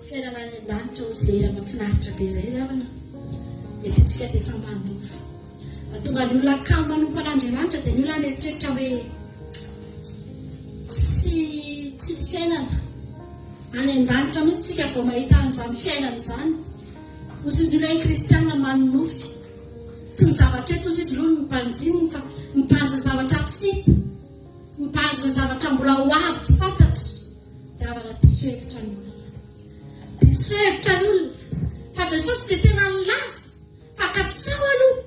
Fiainana any an-danitra hozy le hira mahafinaritra be zay ry havana. Eto tsika dia efa mandova. Mahatonga ny olona kamo manompo an'Andriamanitra dia ny olona mieritreritra hoe tsy tsisy fiainana. Any an-danitra mihitsy tsika vao mahita an'izany fiainana izany. Hozy izy ny olona hoe kristiana manonofy. Tsy ny zavatra eto hozy izy aloha no mibanjininy fa mibanjina zavatra tsy hita. Mibanjina zavatra mbola ho avy tsy fantatra. Dia havana diso hevitra ny olona. Diso hevitra ny olona. Fa Jesosy dia tena nilaza fa katsaho aloha.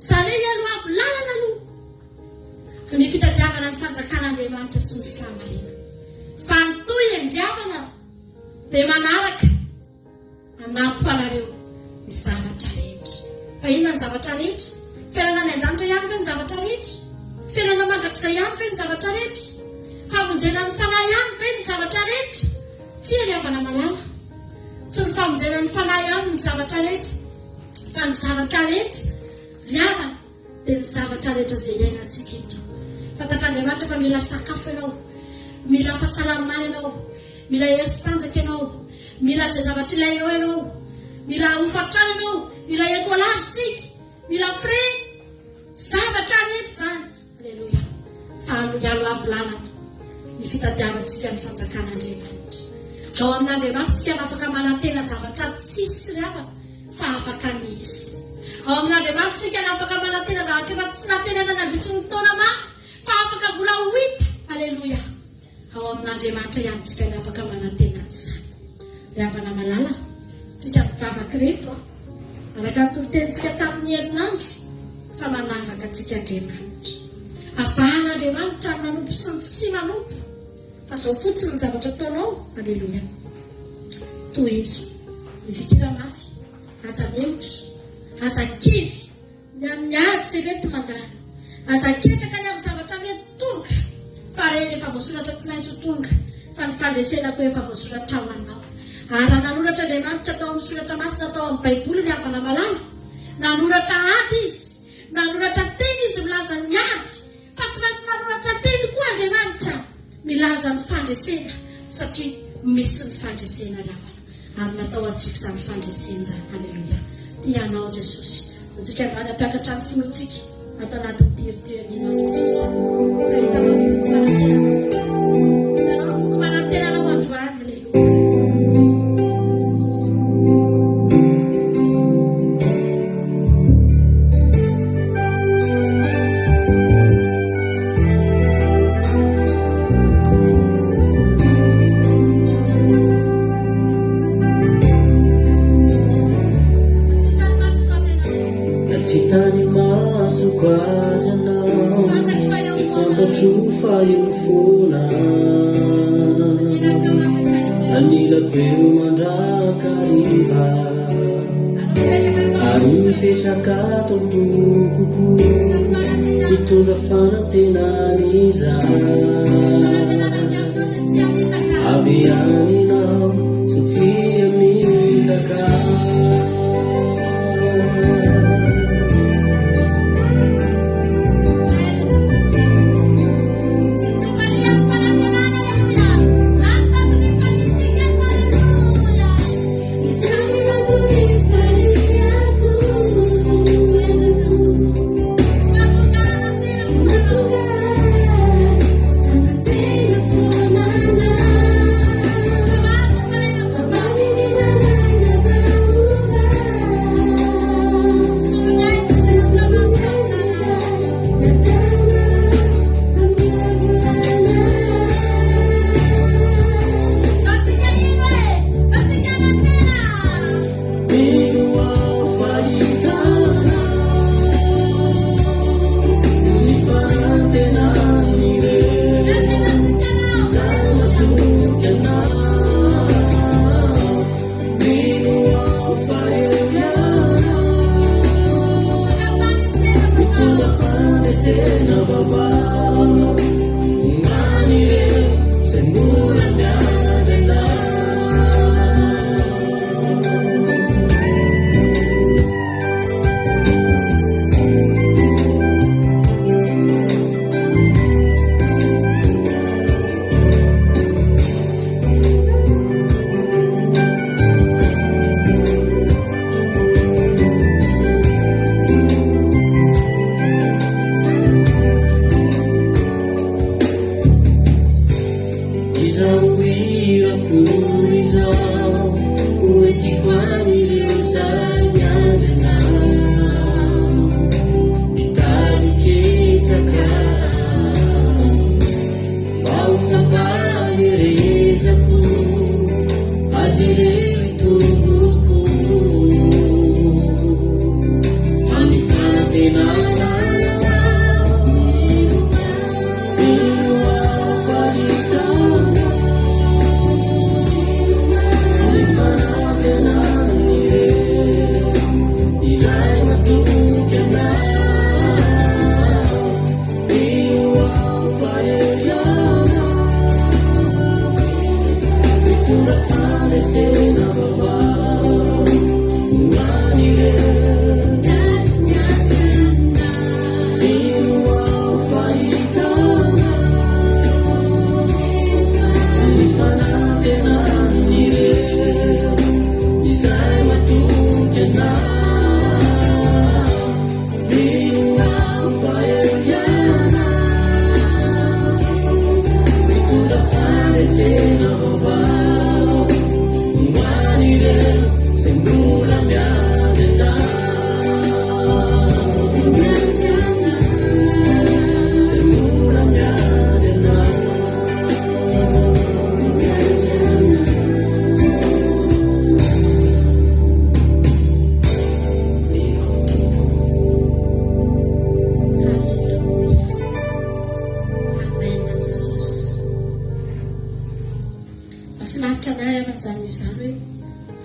Izany hoe ialohavy lalana aloha ny fitadiavana ny fanjakan'Andriamanitra sy ny fahamarinana. Fa ny tohiny ry havana dia manaraka. Hanampy anareo ny zavatra rehetra. Fa inona ny zavatra rehetra? Fiainana any an-danitra ihany ve ny zavatra rehetra? Fiainana mandrakizay ihany ve ny zavatra rehetra? Famonjena ny fanahy ihany ve ny zavatra rehetra? Tsia ry havana malala. Tsy ny famonjena ny fanahy ihany ny zavatra rehetra, fa ny zavatra rehetra ry havana dia ny zavatra rehetra izay iainantsika eto. Fantatr'Andriamanitra fa mila sakafo ianao, mila fahasalamana ianao, mila hery sy tanjaka ianao, mila izay zavatra ilainao ianao, mila hofan-trano ianao, mila écolage isika, mila frais, zavatra rehetra izany. Aleloia. Fa aloha avo lalana ny fitadiavantsika ny fanjakan'Andriamanitra. Ao amin'Andriamanitra isika no afaka manantena zavatra tsisy ry havana. fa afaka ny hisy. Ao amin'Andriamanitra isika no afaka manantena zavatra efa tsy nantenaina nandritry ny taona maro, fa afaka mbola ho hita. Aleloia! Ao amin'Andriamanitra ihany isika no afaka manantena an'izany. Ry havana malala, tsika mpivavaka ireto an, araka ny toritenintsika tamin'ny herinandro, fa manavaka antsika Andriamanitra. Avahan'Andriamanitra ny manompo sy ny tsy manompo. Fa zao fotsiny ny zavatra ataonao, Aleloia. Tohizo. Mifikira mafy. Aza mihemotra. Aza kivy ny amin'ny ady izay mety mandalo. Aza ketraka ny amin'ny zavatra mety tonga, fa ireny efa voasoratra tsy maintsy ho tonga, fa ny fandresena koa efa voasoratra ho anao. Ary raha nanoratra Andriamanitra tao amin'ny soratra masina tao amin'ny Baiboly ny havana malala, nanoratra ady Izy, nanoratra teny Izy milaza ny ady, Fa tsy maintsy nanoratra teny koa Andriamanitra milaza ny fandresena satria misy ny fandresena ry havana ary natao antsika izany fandresena izany. Aleloia. Tia anao Jesosy. Antsika androany hampiakatra ny finoantsika ato anatin'ity hira ity hoe mino an'i Jesosy aho. Fa hitanao ny foko manantena anao androany. Hitanao ny foko manantena anao androany. Aleloia. Jesosy. Na tsy hitany masoko aza ianao, dia fantatro fa eo foana. Anilako eo mandrakariva, ary mipetraka ato am-poko koa, hitondra fanantenana izaho. Avy aminao sy tsy hamitaka. Tsiriry tompoko Amin'ny fanantenana Mino aho fa hitanao Ny fanantenan'ireo Izay matoky anao Mino aho fa eo ianao Mitondra fandresena vaovao Ho an'ireo Mino aho fa hitanao Ny fanantenan'ireo Izay matoky anao Mino aho fa eo ianao Mitondra fandresena vaovao Ho an'ireo Izay mbola miandry anao Izay mbola miandry anao. Mino aho Tompo. Haleloia. Amen Jesosy. Mahafinaritra anay ary izany hira izany hoe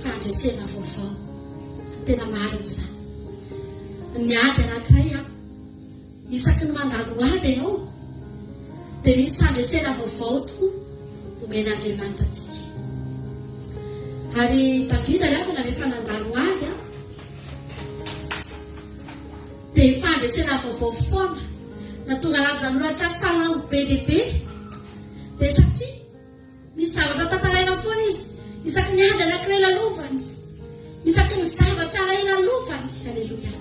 fandresena vaovao. Tena marina izany. Ny ady anankiray an, isaky ny mandalo ady ianao dia misy fandresena vaovao tokoa omen'Andriamanitra antsika. Ary Davida ry havana rehefa nandalo ady an, dia fandresena vaovao foana. Nahatonga anazy nanoratra salamo be dia be. Dia satria misy zavatra tantaraina foana izy, isaky ny ady anankiray lalovany, isaky ny zavatra iray lalovany, aleloia,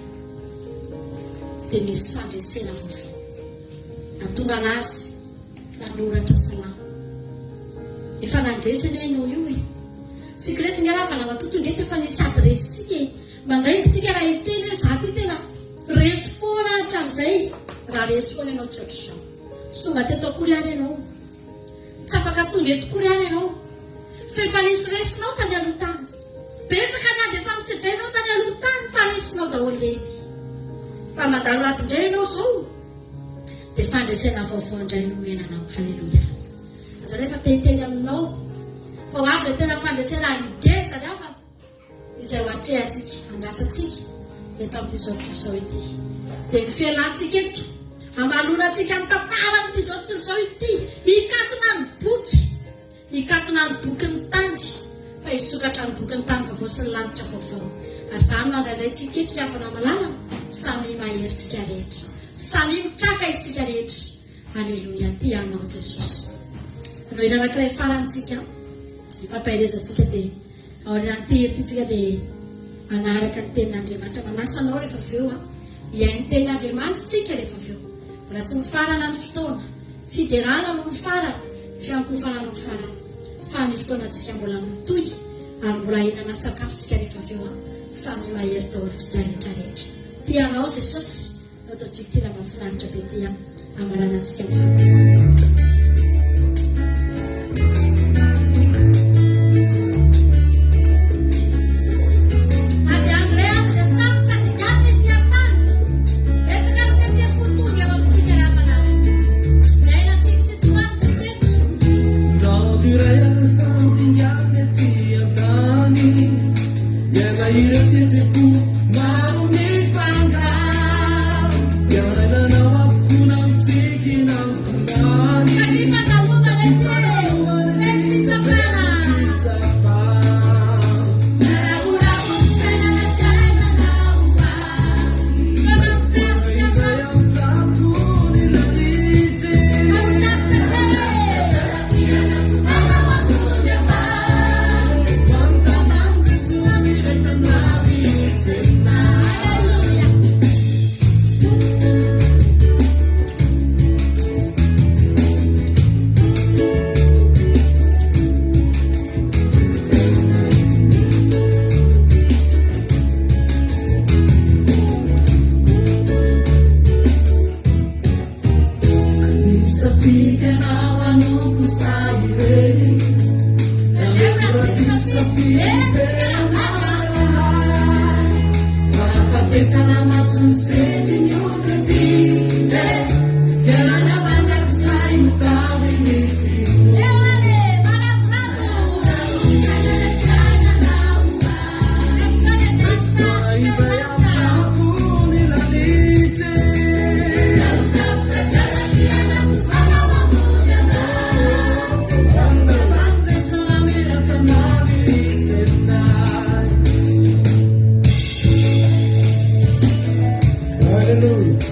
dia misy fandresena vaovao. Nahatonga anazy nanoratra salamo. Efa nandresy anie ianao io e. Secret nge raha vanamatoa tonga eto efa nisy ady resintsika e. Mandainga tsika raha hiteny hoe za ty tena resy foana hatramin'izay. Raha resy foana ianao tsy ohatr'izao. Tsy tonga teto akory ary ianao. Tsy afaka tonga eto akory ary ianao. Fa efa nisy resinao tany aloha tany. Betsaka ny ady efa nosedrainao tany aloha tany fa resinao daholo ireny. Fa mandalo ady indray ianao izao dia fandresena vaovao indray no omena anao. Haleloia. Aza rehefa te hiteny aminao fa ho avy ilay tena fandresena ngeza ry havana izay ho atrehantsika, andrasantsika eto amin'ity izao tontolo izao ity. Dia ny fialantsika eto, hamalonantsika ny tantaran'ity izao tontolo izao ity, hikatona ny boky, hikatona ny bokin'ny tany, fa hisokatra ny bokin'ny tany vaovao sy ny lanitra vaovao. Ary izany no andraindraintsika eto ry havana malala, samia mahery isika rehetra, samia mitraka isika rehetra. Aleloia, tia anao Jesosy. Hanao hira anankiray farany tsika, hifampaherezantsika dia aorian'ity hira ity tsika dia hanaraka ny tenin'Andriamanitra. Manasa anao rehefa avy eo hihaino ny tenin'Andriamanitra tsika rehefa avy eo. Mbola tsy mifarana ny fotoana. Fiderana no mifarana, ny fiankohofana no mifarana. Fa ny fotoanantsika mbola mitohy ary mbola hihinana sakafo tsika rehefa avy eo. Samy mahery daholo tsika rehetra rehetra. Tia anao Jesosy. Ataontsika ity raha mahafinaritra be ity an, hamaranantsika ny fanomezana. Na dia andro iray aza dia sarotra dinganina ety an-tany. Betsaka ny fihetseham-po tonga eo amintsika ry havana. Miaina tsiky sy tomany tsika eto. Na andro iray aza samy dinganina ety an-tany. Miaina ireo fihetseham-po maro mifangaro. Miainanao avokoa na mitsiky na mitomany. Fahafatesana mantsy ny setrin'ny ota ty eh, Fiainana mandrakizay no tamin'ny finoana. Hallelujah.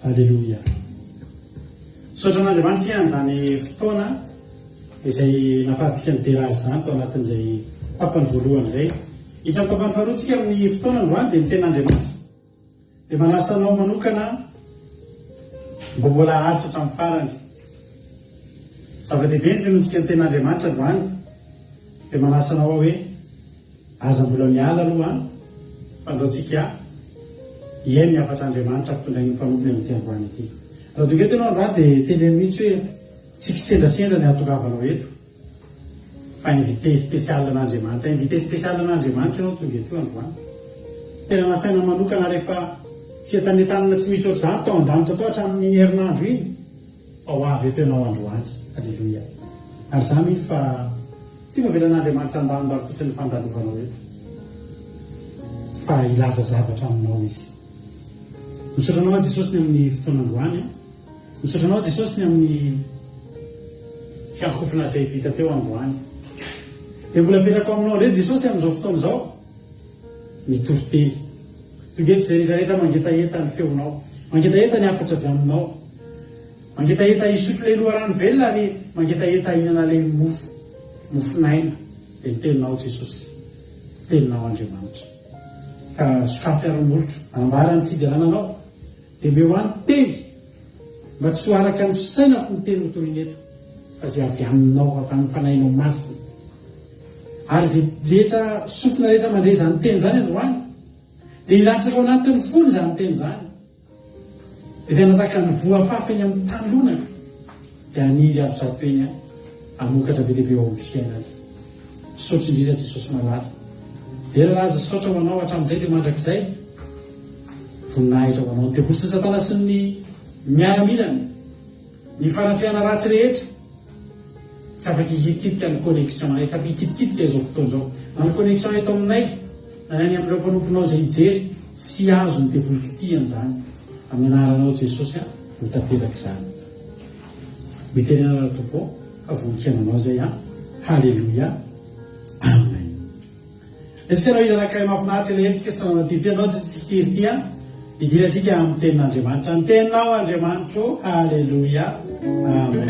Aleloia. Misaotra an'Andriamanitra isika amin'izany fotoana izay nahafahantsika nidera Azy izany tao anatin'izay tapany voalohany izay. Hiditra amin'ny tapany faharoa isika amin'ny fotoana androany dia ny tenin'Andriamanitra. Dia manasa anao manokana mba mbola haharitra hatramin'ny farany. Zava-dehibe ny finoantsika ny tenin'Andriamanitra androany. Dia manasa anao aho hoe Aza mbola miala aloha an! Fa andao tsika hihaino ny hafatr'Andriamanitra ampitondrain'ny mpanompony amin'ity androany ity. Raha tonga eto ianao androany dia teneno mihitsy hoe tsy kisendrasendra ny hahatongavanao eto fa invité spécial an'Andriamanitra. Invité spécial an'Andriamanitra ianao tonga eto androany. Tena nasaina manokana rehefa fientanentanana tsy misy ohatr'izany tao an-danitra tao hatramin'iny herinandro iny fa ho avy eto ianao androany. Aleloia. Ary za mino fa Tsy navelan'Andriamanitra handalondalo fotsiny ny fandalovanao eto, fa hilaza zavatra aminao Izy. Misaotra Anao aho Jesosy ny amin'ny fotoana androany a. Misaotra Anao aho Jesosy ny amin'ny fiankofana izay vita teo androany. Dia mbola apetrako aminao indray Jesosy amin'izao fotoana izao ny toriteny. Tonga eto izay rehetra rehetra mangetaheta ny feonao, mangetaheta ny hafatra avy aminao. Mangetaheta hisotro ilay loharano velona ary mangetaheta hihinana ilay mofo, mofon'aina, dia ny Teninao Jesosy, Teninao Andriamanitra. Ka sokafy ary ny molotro, hanambara ny fiderana Anao, dia omeo ahy ny teny. Mba tsy ho araka ny fisainako ny teny hotorina eto, fa izay avy aminao, avy amin'ny Fanahinao Masina. Ary izay rehetra sofina rehetra mandre izany teny izany androany, dia hilatsaka ao anatin'ny fony izany teny izany. Dia tena tahaka ny voa afafy eny amin'ny tany lonaka, dia haniry avo 100 heny hamokatra be dia be ao amin'ny fiainany. Misaotra indrindra Jesosy malala. Dera laza sy saotra ho anao hatramin'izay dia mandrakizay. Voninahitra ho anao. Ny devoly sy ny satana sy ny miaramilany, ny fanatrehana ratsy rehetra, tsy afaka hikitikitika ny connexion anay, tsy afaka hikitikitika izao fotoana izao. Na ny connexion eto aminay, na ny any amin'ireo mpanomponao izay hijery, tsy azon'ny devoly kitihana izany. Amin'ny anaranao Jesosy an, ho tanteraka izany. Mitenena Tompo ô, fa vonon-kiainanao izay an. Haleloia. Amen. Isika hanao hira anankiray mahafinaritra elaela tsika tsy nanao ity anao dia tsy kitiry ity an. Hidirantsika amin'ny tenin'Andriamanitra. Ny teninao Andriamanitro. Haleloia. Amen.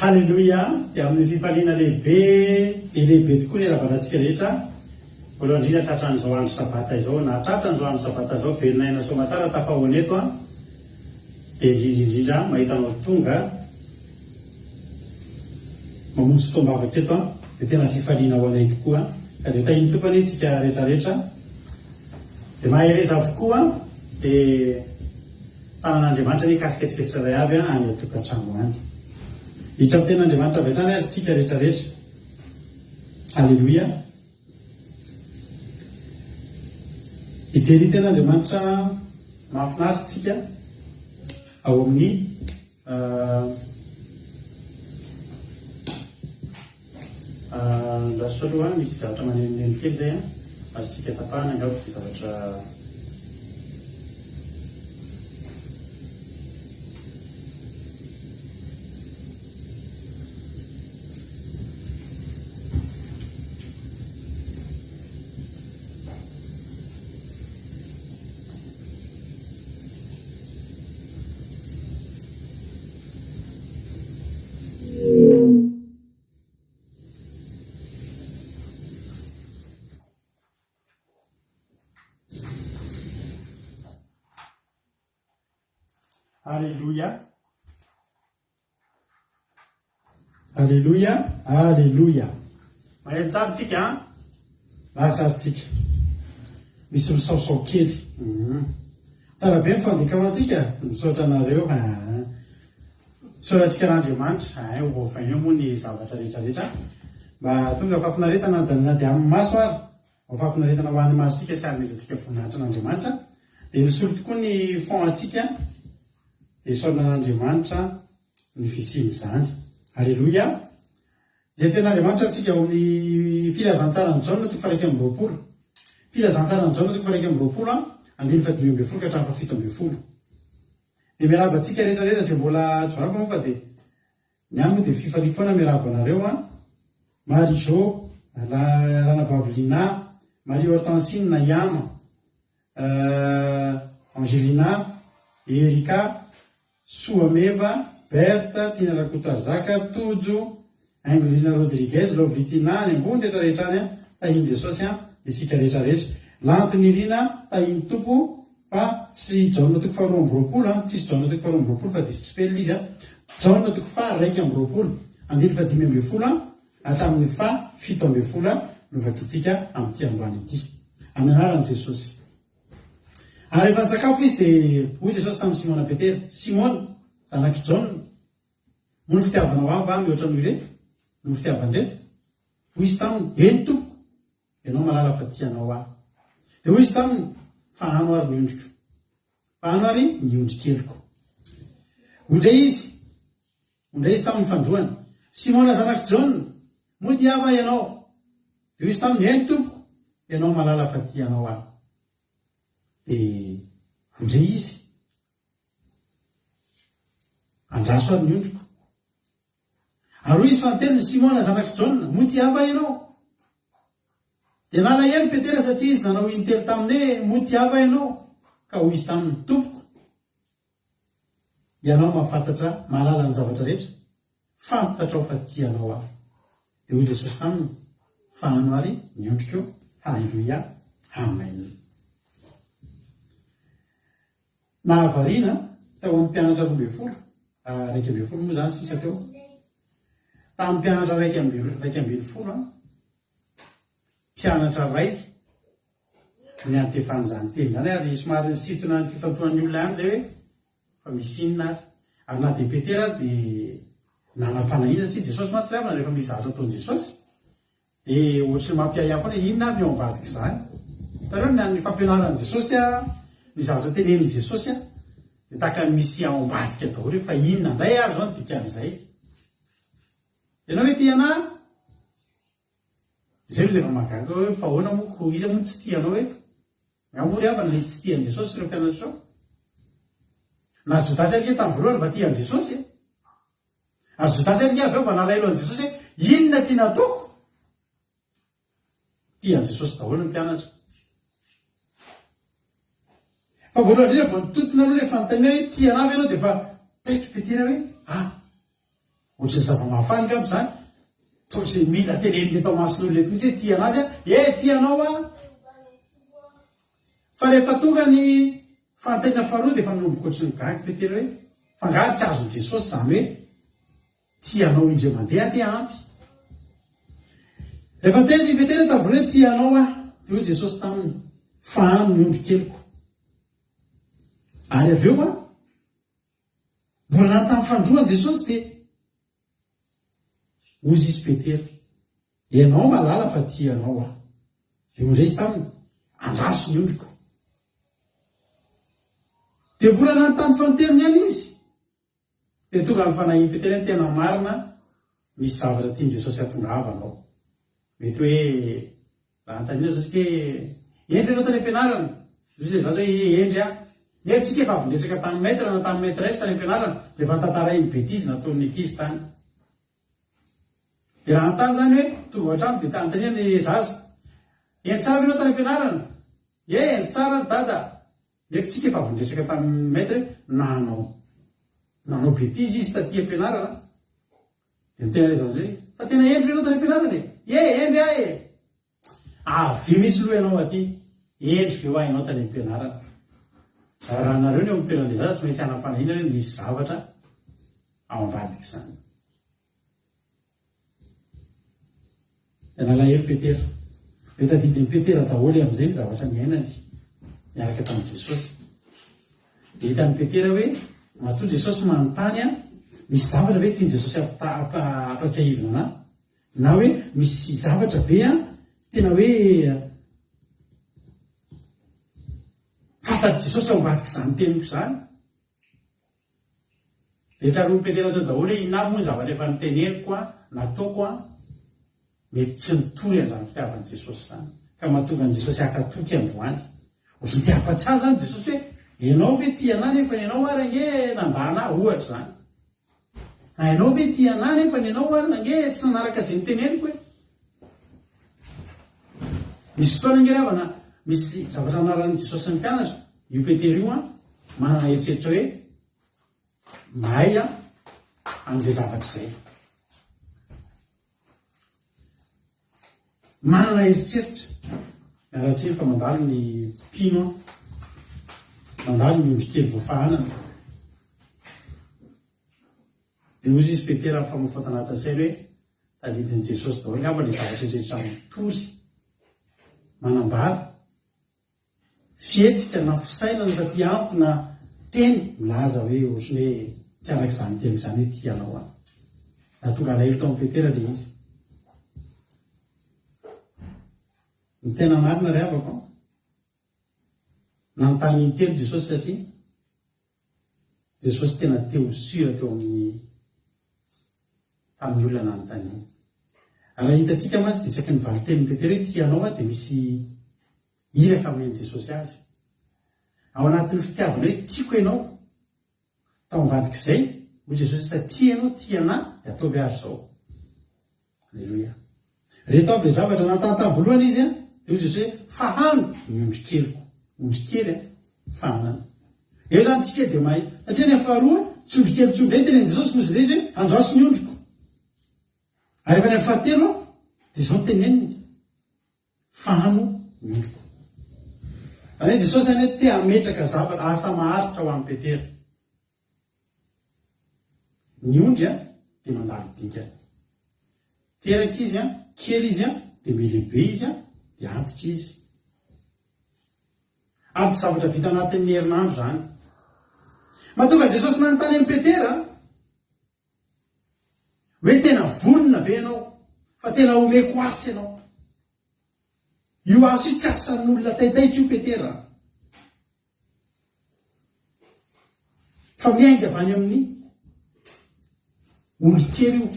Haleloia! Dia amin'ny fifaliana lehibe dia lehibe tokoa ny hiarahabana antsika rehetra. Voalohany indrindra tratran'izao andro sabata izao, nahatratra an'izao andro sabata izao, velona aina soamatsara tafahoana eto an. Dia indrindra indrindra mahita anao tonga mamonjy fotoam-bavaka eto an. Dia tena fifaliana ho anay tokoa. Ka dia tahin'ny Tompo anie tsika rehetra rehetra. Dia mahereza avokoa. Dia tanan'Andriamanitra anie hikasika antsika tsirairay avy any an-tokantrano any. Hiditra amin'ny tenin'Andriamanitra avy hatrany ary tsika rehetra rehetra. Aleloia. Hijery ny tenin'Andriamanitra mahafinaritra tsika ao amin'ny Andraso aloha an, misy zavatra manenoneno kely izay an, azontsika tapahana angamba izay zavatra. Aleloia. Aleloia, aleloia. Maheno tsara tsika an? Lasa ary tsika. Misy misaosao kely. Mhm. Tsara be ny fandikamantsika. Misaotra anareo. Ah. Misaotra antsika an'Andriamanitra. Ah, ho voavaina eo moa ny zavatra rehetra rehetra. Mba tonga fahafinaretana na dia amin'ny maso ary. Ho fahafinaretana ho an'ny masontsika sy hanomezantsika voninahitra an'Andriamanitra. Dia nisolo tokoa ny fond antsika. Dia isaorana an'Andriamanitra. ny fisian'izany. Aleloia! Izay tenin'Andriamanitra isika ao amin'ny Filazantsaran'i Jaona toko faha-21. Filazantsaran'i Jaona toko faha-21, andininy faha-15 ka hatramin'ny faha-17. Dia miarahaba antsika rehetra rehetra izay mbola tsy voarahaba moa fa dia ny ahy moa dia fifaliako foana miarahaba anareo an. Marie Jo, Ranabavy Lina, Marie Hortensine Nayama, Angelina, Erika, Soameva, Berthe, Tiana Rakotoarizaka, Tojo, Haingo-Rina Rodriguez, Lovely Tina, any ambony rehetra rehetra any an, tahin'i Jesosy an, isika rehetra rehetra. Lanto Nirina, tahin'ny Tompo, fa tsy Jaona toko faha 22 an, tsisy Jaona toko faha 22 fa diso tsipelina izy an, Jaona toko faha 21, andininy faha 15 an, hatramin'ny faha 17 no vakintsika amin'ity androany ity. Amin'ny anaran'i Jesosy. Ary rehefa nisakafo izy, dia hoy Jesosy tamin'i Simona Petera, Simona, zanak'i Jaona, moa ny fitiavanao Ahy va mihoatra noho ireto, noho ny fitiavan'ireto? Hoy izy taminy, Eny, Tompoko, Ianao mahalala fa tia Anao aho. Dia hoy Izy taminy, Fahano ary ny ondriko. Fahano ary ny ondrikeliko. Hoy indray Izy, Hoy indray Izy taminy fandroany, Simona zanak'i Jaona, moa tia Ahy va ianao? Dia hoy izy taminy, Eny, Tompoko, Ianao mahalala fa tia Anao aho. Dia hoy indray Izy, Andraso ary ny ondriko. Ary hoy Izy fanintelony, Simona zanak'i Jaona, moa tia Ahy va ianao? Dia nalahelo Petera satria izy nanao intelo taminy hoe, Moa tia Ahy va ianao? Ka hoy izy taminy, Tompoko, Ianao mahafantatra, mahalala ny zavatra rehetra, fantatrao fa tia anao aho. Dia hoy Jesosy taminy, Fahano ary ny ondriko. Haleloia. Amen. Nahavariana tao amin'ny mpianatra 12, 11 moa izany sisa teo, tamin'ny mpianatra 11, mpianatra iray no niantefan'izany teny izany ary somary nisintona ny fifantohan'ny olona ihany izay hoe fa misy inona ary. Ary na dia Petera ary dia nanam-panahiana satria Jesosy mantsy ry havana rehefa misy zavatra ataon'i Jesosy dia ohatry ny mampiahiahy foana hoe inona ary ny ao ambadik'izany. Hitanareo ny an'ny fampianaran'i Jesosy ny zavatra tenenin'i Jesosy dia tahaka ny misy ao ambadika daholo hoe fa inona indray ary izao ny dikan'izay. Ianao ve tia anah? Izay aloha dia efa mahagaga hoe fa ahoana moa ko iza moa no tsy tia anao eto? Nga moa ry havana nisy tsy tia an'i Jesosy ireo mpianatra ireo? Na Jodasy ary nge tamin'ny voalohany mba tia an'i Jesosy e! Ary Jodasy ary nge avy eo mba nalahelo an'i Jesosy hoe inona ty nataoko? Tia an'i Jesosy daholo ny mpianatra. Fa voalohany indrindra vao nitontona aloha ilay fanontaniana hoe tia anah ve ianao dia efa taitra Petera hoe ah! Ohatran'ny zava-mahafaly angamba izany. Toa ohatran'ny mila tenenina eto amason'olona eto mihitsy hoe tia anazy aho. Eh, tia anao aho. Fa rehefa tonga ny fanontaniana faharoa dia efa nanomboka ohatran'ny gaga Petera hoe fa angaha tsy azon'i Jesosy izany hoe tia anao indray mandeha dia ampy. Rehefa teny i Petera tamin'ny voalohany hoe tia anao aho, dia hoy Jesosy taminy, Fahano ny ondry keliko. Ary avy eo, mbola nanontany fanindroany Jesosy dia hoy izy Petera, Ianao mahalala fa tia anao aho. Dia hoy indray izy taminy, Andraso ny ondriko. Dia mbola nanontany fanintelony ihany izy. Dia tonga ny fanahin'i Petera hoe tena marina misy zavatra tian'i Jesosy hatongavana ao. Mety hoe raha anontaniana izao isika hoe hendry ianao tany am-pianarana? Hoy ilay zaza hoe ie hendry aho. Nefa isika efa avy niresaka tamin'ny maître na tamin'ny maîtresse tany am-pianarana dia efa notantarainy bêtise nataon'ny ankizy tany. Dia raha anontany izany hoe tonga ao an-trano dia anontaniana ilay zaza, hendry tsara ve ianao tany am-pianarana? Ie hendry tsara ry dada. Nefa tsika efa avy niresaka tamin'ny maître hoe nanao nanao betise izy taty am-pianarana dia niteny ilay zaza indray fa tena hendry ve ianao tany am-pianarana e? Ie hendry aho e! Avia mihitsy aloha ianao aty, hendry ve hoa ianao tany am-pianarana? Raha nareo ny eo amin'ny toeran'ilay zaza tsy maintsy hanam-panahiana hoe nisy zavatra ao ambadik'izany. Dia nalahelo Petera. Dia tadidin'i Petera daholo amin'izay ny zavatra niainany niaraka tamin'i Jesosy. Dia hitan'i Petera hoe matoa Jesosy manontany an, misy zavatra ve tian'i Jesosy hampatsiahivina anà? Na hoe misy zavatra ve an, tena hoe fantatr'i Jesosy ao ambadik'izany teniko izany? Dia tsaroan'i Petera teo daholo hoe inona avy moa ny zavatra efa noteneniko an, nataoko an, mety tsy nitory an'izany fitiavan'i Jesosy izany, ka mahatonga an'i Jesosy haka toky androany. Ohatran'ny te hampatsiahy izany Jesosy hoe, ianao ve tia anà nefa ny anao ary ange nandà anà, ohatra izany. Na ianao ve tia anà nefa ny anao ary ange tsy nanaraka izay noteneniko e. Misy fotoana ange ry havana, misy zavatra anaran'i Jesosy ny mpianatra, io Petera io an, manana eritreritra hoe mahay an an'izay zavatra izay. Manana eritreritra, miala tsiny fa mandalo ny mpino an, mandalo ny ondry kely voafahanana. Dia hozy izy Petera nifamofoha tanatin'ny sainy hoe, tadidin'i Jesosy daholo angamba ilay zavatra rehetra mitory, manambara. Fihetsika na fisainana taty amiko na teny milaza hoe ohatran'ny hoe tsy araka izany teniko izany hoe tia anao aho. Nahatonga alahelo tao amin'i Petera ilay izy. Ny tena marina ry havako an, nanontany intelo Jesosy satria Jesosy tena te ho sûr teo amin'ny tamin'ny olona nanontaniany. Raha hitantsika mantsy dia isaky ny valin-tenin'i Petera hoe tia anao aho dia misy iraka omen'i Jesosy azy. Ao anatin'ny fitiavana hoe tiako ianao, tao ambadik'izay, hoy Jesosy satria ianao tia anà dia ataovy ary izao. Aleloia. Reto avy ilay zavatra nantany tamin'ny voalohany izy an, dia hoy Jesosy hoe, fahano ny ondry keliko. Ondry kely an, fahanana. Eo izany tsika dia mahay. Satria ny amin'ny faharoa, tsy ondry kely intsony indray ny tenenin'i Jesosy fa hoy izy hoe, andraso ny ondriko. Ary rehefa ny amin'ny fahatelo an, dia izao no teneniny, fahano ny ondriko. Izany hoe Jesosy izany hoe te hametraka zavatra, asa maharitra ho an'i Petera. Ny ondry dia mandalo dingana. Teraka izy, kely izy, dia mihalehibe izy, dia antitra izy. Ary tsy zavatra vita anatin'ny herinandro izany. Mahatonga an'i Jesosy nanontany an'i Petera hoe tena vonona ve ianao fa tena omeko asa ianao. Io asa io tsy asan'olona taitaitra io Petera. Fa miainga avy any amin'ny ondry kely io.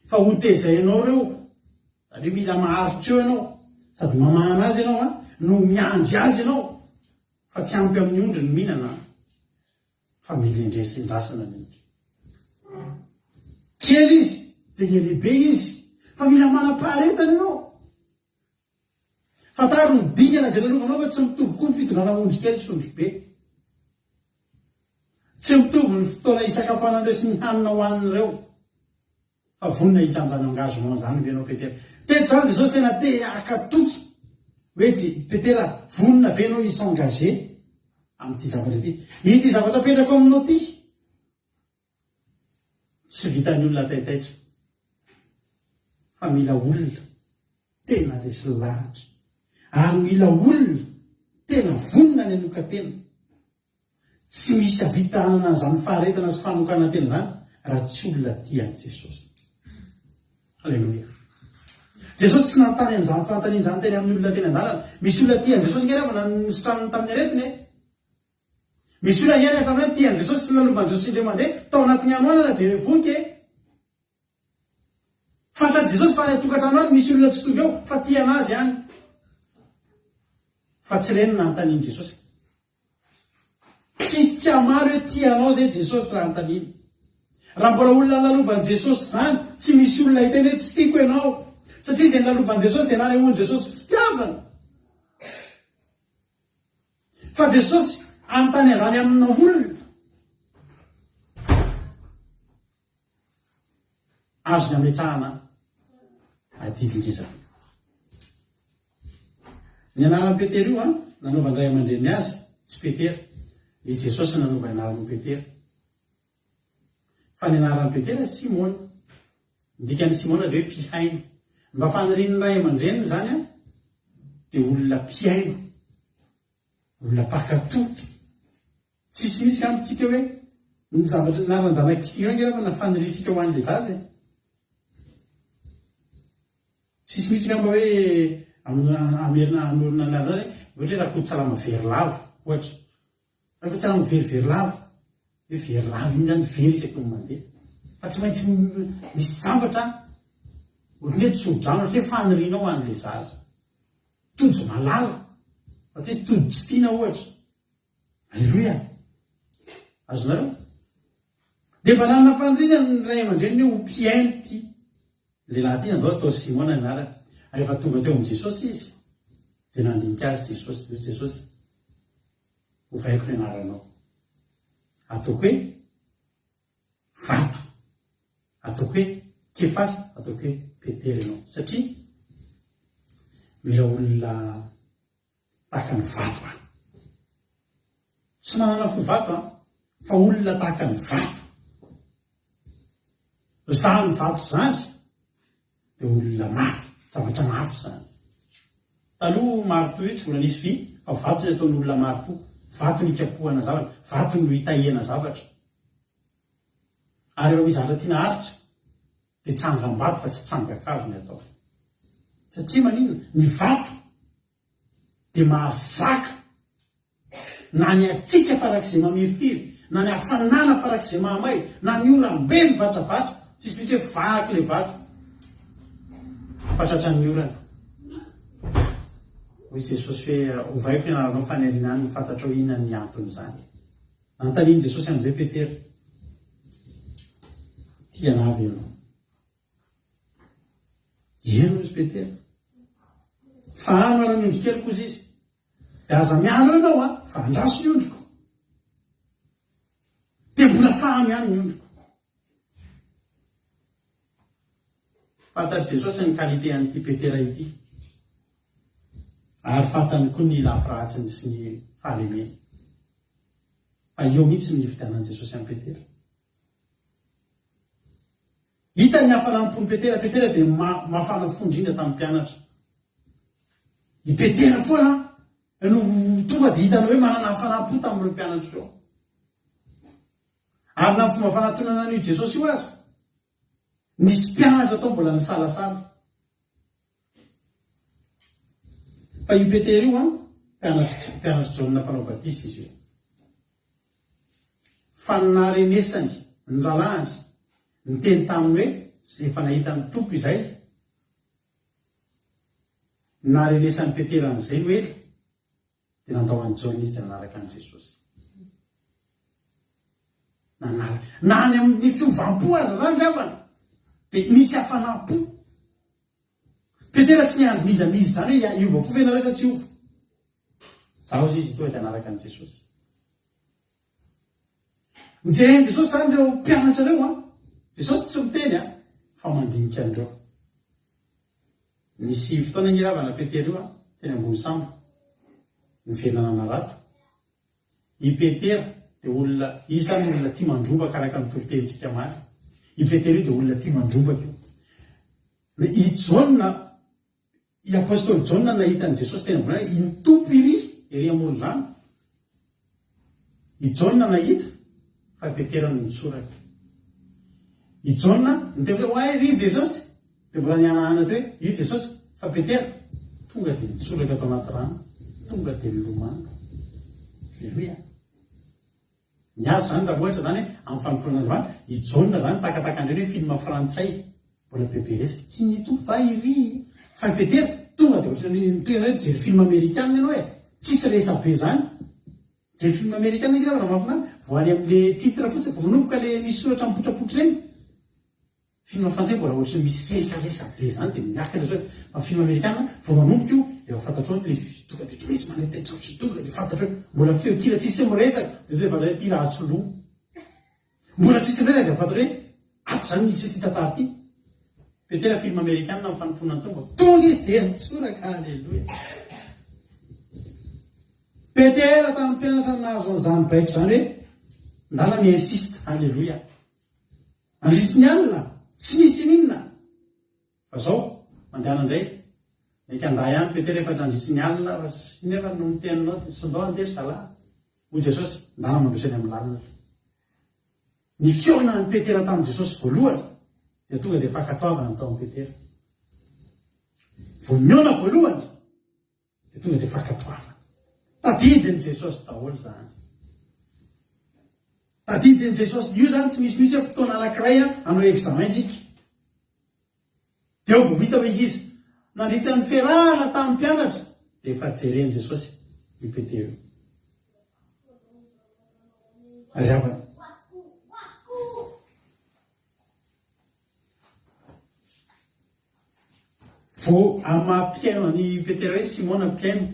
Fa ho tezainao ireo, izany hoe mila maharitra eo ianao, sady mamahana azy ianao an, no miandry azy ianao, fa tsy ampy amin'ny ondry ny mihinana an, fa mila indresindrasana ny ondry. Kely izy, dia lehibe izy, fa mila manam-paharetana ianao. Fantaro ny dingana izay lalovanao fa tsy mitovy koa ny fitondrana ondry kely sy ondry be. Tsy mitovy ny fotoana isakafoanan'ireo sy ny hanina hohanin'ireo. Fa vonona hitranjany engagement izany ve ianao Petera? Teto izany Jesosy tena te haka toky hoe Petera vonona ve ianao hi-s'engager amin'ity zavatra ity? Ity zavatra apetrako aminao ity tsy vitan'ny olona taitaitra. Fa mila olona tena resy lahatra. Ary mila olona tena vonona ny hanokan-tena. Tsy misy hahavita hanana an'izany faharetana sy fanokanan-tena izany raha tsy olona tia an'i Jesosy. Aleloia. Jesosy tsy nanontany an'izany fanontaniana izany teny amin'ny olona teny an-dalana. Misy olona tia an'i Jesosy ange raha vao nositraniny tamin'ny aretiny e. Misy olona hiaina hatramin'ny hoe tia an'i Jesosy sy nolalovan'i Jesosy indray mandeha tao anatin'ny hanoanana dia voky e. Fantatr'i Jesosy fa any an-tokantrano any misy olona tsy tonga eo fa tia an'azy any. Fa tsy ireny no nanontanian'i Jesosy. Tsisy tsy hamaly hoe tia anao zay Jesosy raha anontaniana. Raha mbola olona nolalovan'i Jesosy izany, tsy misy olona hiteny hoe tsy tiako ianao. Satria izay nolalovan'i Jesosy dia nanehoan'i Jesosy fitiavana. Fa Jesosy hanontany an'izany amina olona. Azony ametrahana adidy ngeza. Ny anaran'i Petera io an, nanaovan'ny ray aman-dreniny azy, tsy Petera. I Jesosy nanova ny anarany ho Petera. Fa ny anaran'i Petera Simona. Ny dikan'i Simona dia hoe mpihaino. Mba fanirian'ny ray aman-dreniny izany an, dia olona mpihaino, olona mpankatò. Tsisy mihitsy angamba tsika hoe ny zavatra ny anaran-janakitsika ireo ange angamba na faniriantsika ho an'ilay zaza e. Tsisy mihitsy angamba hoe hamerina hanorina ny anarana hoe ohatra hoe Rakotsalama very lava ohatra. Rakotsalama very very lava. Hoe very lava iny zany very isaky ny mandeha. Fa tsy maintsy misy zavatra ohatran'ny hoe tso-drano ohatra hoe fanirianao ho an'ilay zaza. Tojo malala. Ohatra hoe tojo tsy tiana ohatra. Aleloia! Azonareo? Dia mba nanana faniriana ny ray aman-dreniny hoe ho mpihaino ity lehilahy ity, nandao atao Simona ny anarany. Ary rehefa tonga teo amin'i Jesosy izy, dia nandinika azy Jesosy, dia hoy Jesosy, Ovaiko ny anaranao. Ataoko hoe vato. Ataoko hoe Kefasy, ataoko hoe Petera ianao. Satria mila olona tahaka ny vato aho. Tsy manana fo vato aho, fa olona tahaka ny vato. Izany vato izany dia olona mafy, zavatra mafy izany. Taloha maritoa io tsy mbola nisy vy, fa vato ny ataon'olona maritoa. Vato no ikapohana zavatra, vato no itahiana zavatra. Ary rehefa misy zavatra tiana haritra, dia tsangam-bato fa tsy tsangan-kazo ny atao. Satria maninona? Ny vato dia mahazaka na ny hatsiaka farak'izay mamirifiry, na ny hafanana farak'izay mahamay, na ny oram-be mivatravatra, tsisy mihitsy hoe vaky ilay vato fa tratran'ny orana. Hoy Jesosy hoe, ovaiko ny anaranao fa any aoriana any no fantatrao inona ny anton'izany. Nanontanian'i Jesosy amin'izay Petera, Tia anà ve ianao? Eny, hoy Petera. Fahano ary ny ondrikeliko, hozy izy. Dia aza miala eo ianao an, fa andraso ny ondriko. Dia mbola fahano ihany ny ondriko. Fantatr'i Jesosy ny qualité an'ity Petera ity. Ary fantany koa ny lafy ratsiny sy ny fahalemeny. Fa eo mihitsy no nifidianan'i Jesosy an'i Petera. Hitany ny hafanam-pon'i Petera. Petera dia mafana fo indrindra tamin'ny mpianatra. I Petera foana no tonga dia hitany hoe manana hafanam-po tamin'ireo mpianatra ireo. Ary na ny fomba fanatonana an'io Jesosy io aza, nisy mpianatra tao mbola nisalasala. Fa io Petera io an, mpianatr'i mpianatr'i Jaona mpanao batisa izy io. Fa ny naharenesany ny rahalahiny niteny taminy hoe efa nahita ny Tompo izay, ny naharenesan'i Petera an'izay no ela, dia nandao an'i Jaona izy dia nanaraka an'i Jesosy. Nanaraka. Na any amin'ny fiovam-po aza izany ry havana, dia misy hafanam-po. Petera tsy niandry n'iza n'iza izany hoe hiova fo ve nareo sa tsy hiova. Zaho hozy izy tonga dia hanaraka an'i Jesosy. Mijery an'i Jesosy izany ireo mpianatra ireo an. Jesosy tsy miteny an, fa mandinika an'ireo. Nisy fotoana ange ravana Petera io an, teny ambony sambo, niverina nanarato. I Petera dia olona, isan'ny olona tia mandrombaka araka ny toritenintsika omaly. I Petera io dia olona tia mandrombaka io. I Jaona, i Apostoly Jaona nahita an'i Jesosy teny ambony hoe iny Tompo iry, ery amoron-drano. I Jaona nahita fa i Petera no nitsoraka. I Jaona niteny hoe oay ry Jesosy, dia mbola nihanahana teo hoe io Jesosy, fa Petera tonga dia nitsoraka tao anaty rano, tonga dia nilomano. Aleloia. Ny azy izany raha ohatra izany amin'ny fanompoana an'Andriamanitra, i Jaona izany takataka an'ireny hoe film frantsay, mbola bebe resaka, tsy ny Tompo va iry fa i Petera, tonga dia ohatran'ny hoe hoe mijery film amerikana ianao e, tsisy resabe izany, mijery film amerikana ange raha mahafinaritra, vao any amin'le titre fotsiny, vao manomboka le misy soratra mipotrapotra ireny, Film frantsay mbola ohatry ny misy resaresa be zany dia miakatra zao fa ny film amerikana vao manomboka io dia efa fantatrao hoe le tonga dia ohatry ny hoe tsy manaitaitra ohatry ny tonga dia fantatrao hoe mbola feon-kira tsisy miresaka dia tonga dia fantatrao hoe ity ratsy loha mbola tsisy miresaka dia fantatrao hoe ato zany misy ity tantara ity Petera film amerikana ny fanompoana ny Tompo tonga izy dia mitsoraka aleloia Petera tamin'ny mpianatra nahazo an'izany baiko izany hoe ndana mi-insiste aleloia Mandritry ny alina, tsy nisy ininona. Fa zao, mandehana indray. Mety handà ihany Petera efa nandritry ny alina fa sy nefa no miteny anao dia sondao andeha ry zalahy. Hoy Jesosy, ndana mandroso eny amin'ny lalina. Ny fihaonan'i Petera tamin'i Jesosy voalohany dia tonga dia fankatoavana ny tao amin'i Petera. Vao nihaona voalohany Dia tonga dia fankatoavana. Tadidin'i Jesosy daholo izany. Tadidin'i Jesosy. Io izany tsy misy mihitsy hoe fotoana anankiray hanao examen tsika. Dia eo vao hita hoe iza. Nandritra ny fiarahana tamin'ny mpianatra dia efa jeren'i Jesosy io Petera io. Ary havana. Vao amin'ny maha mpihaino an'i Petera hoe Simona mpihaino.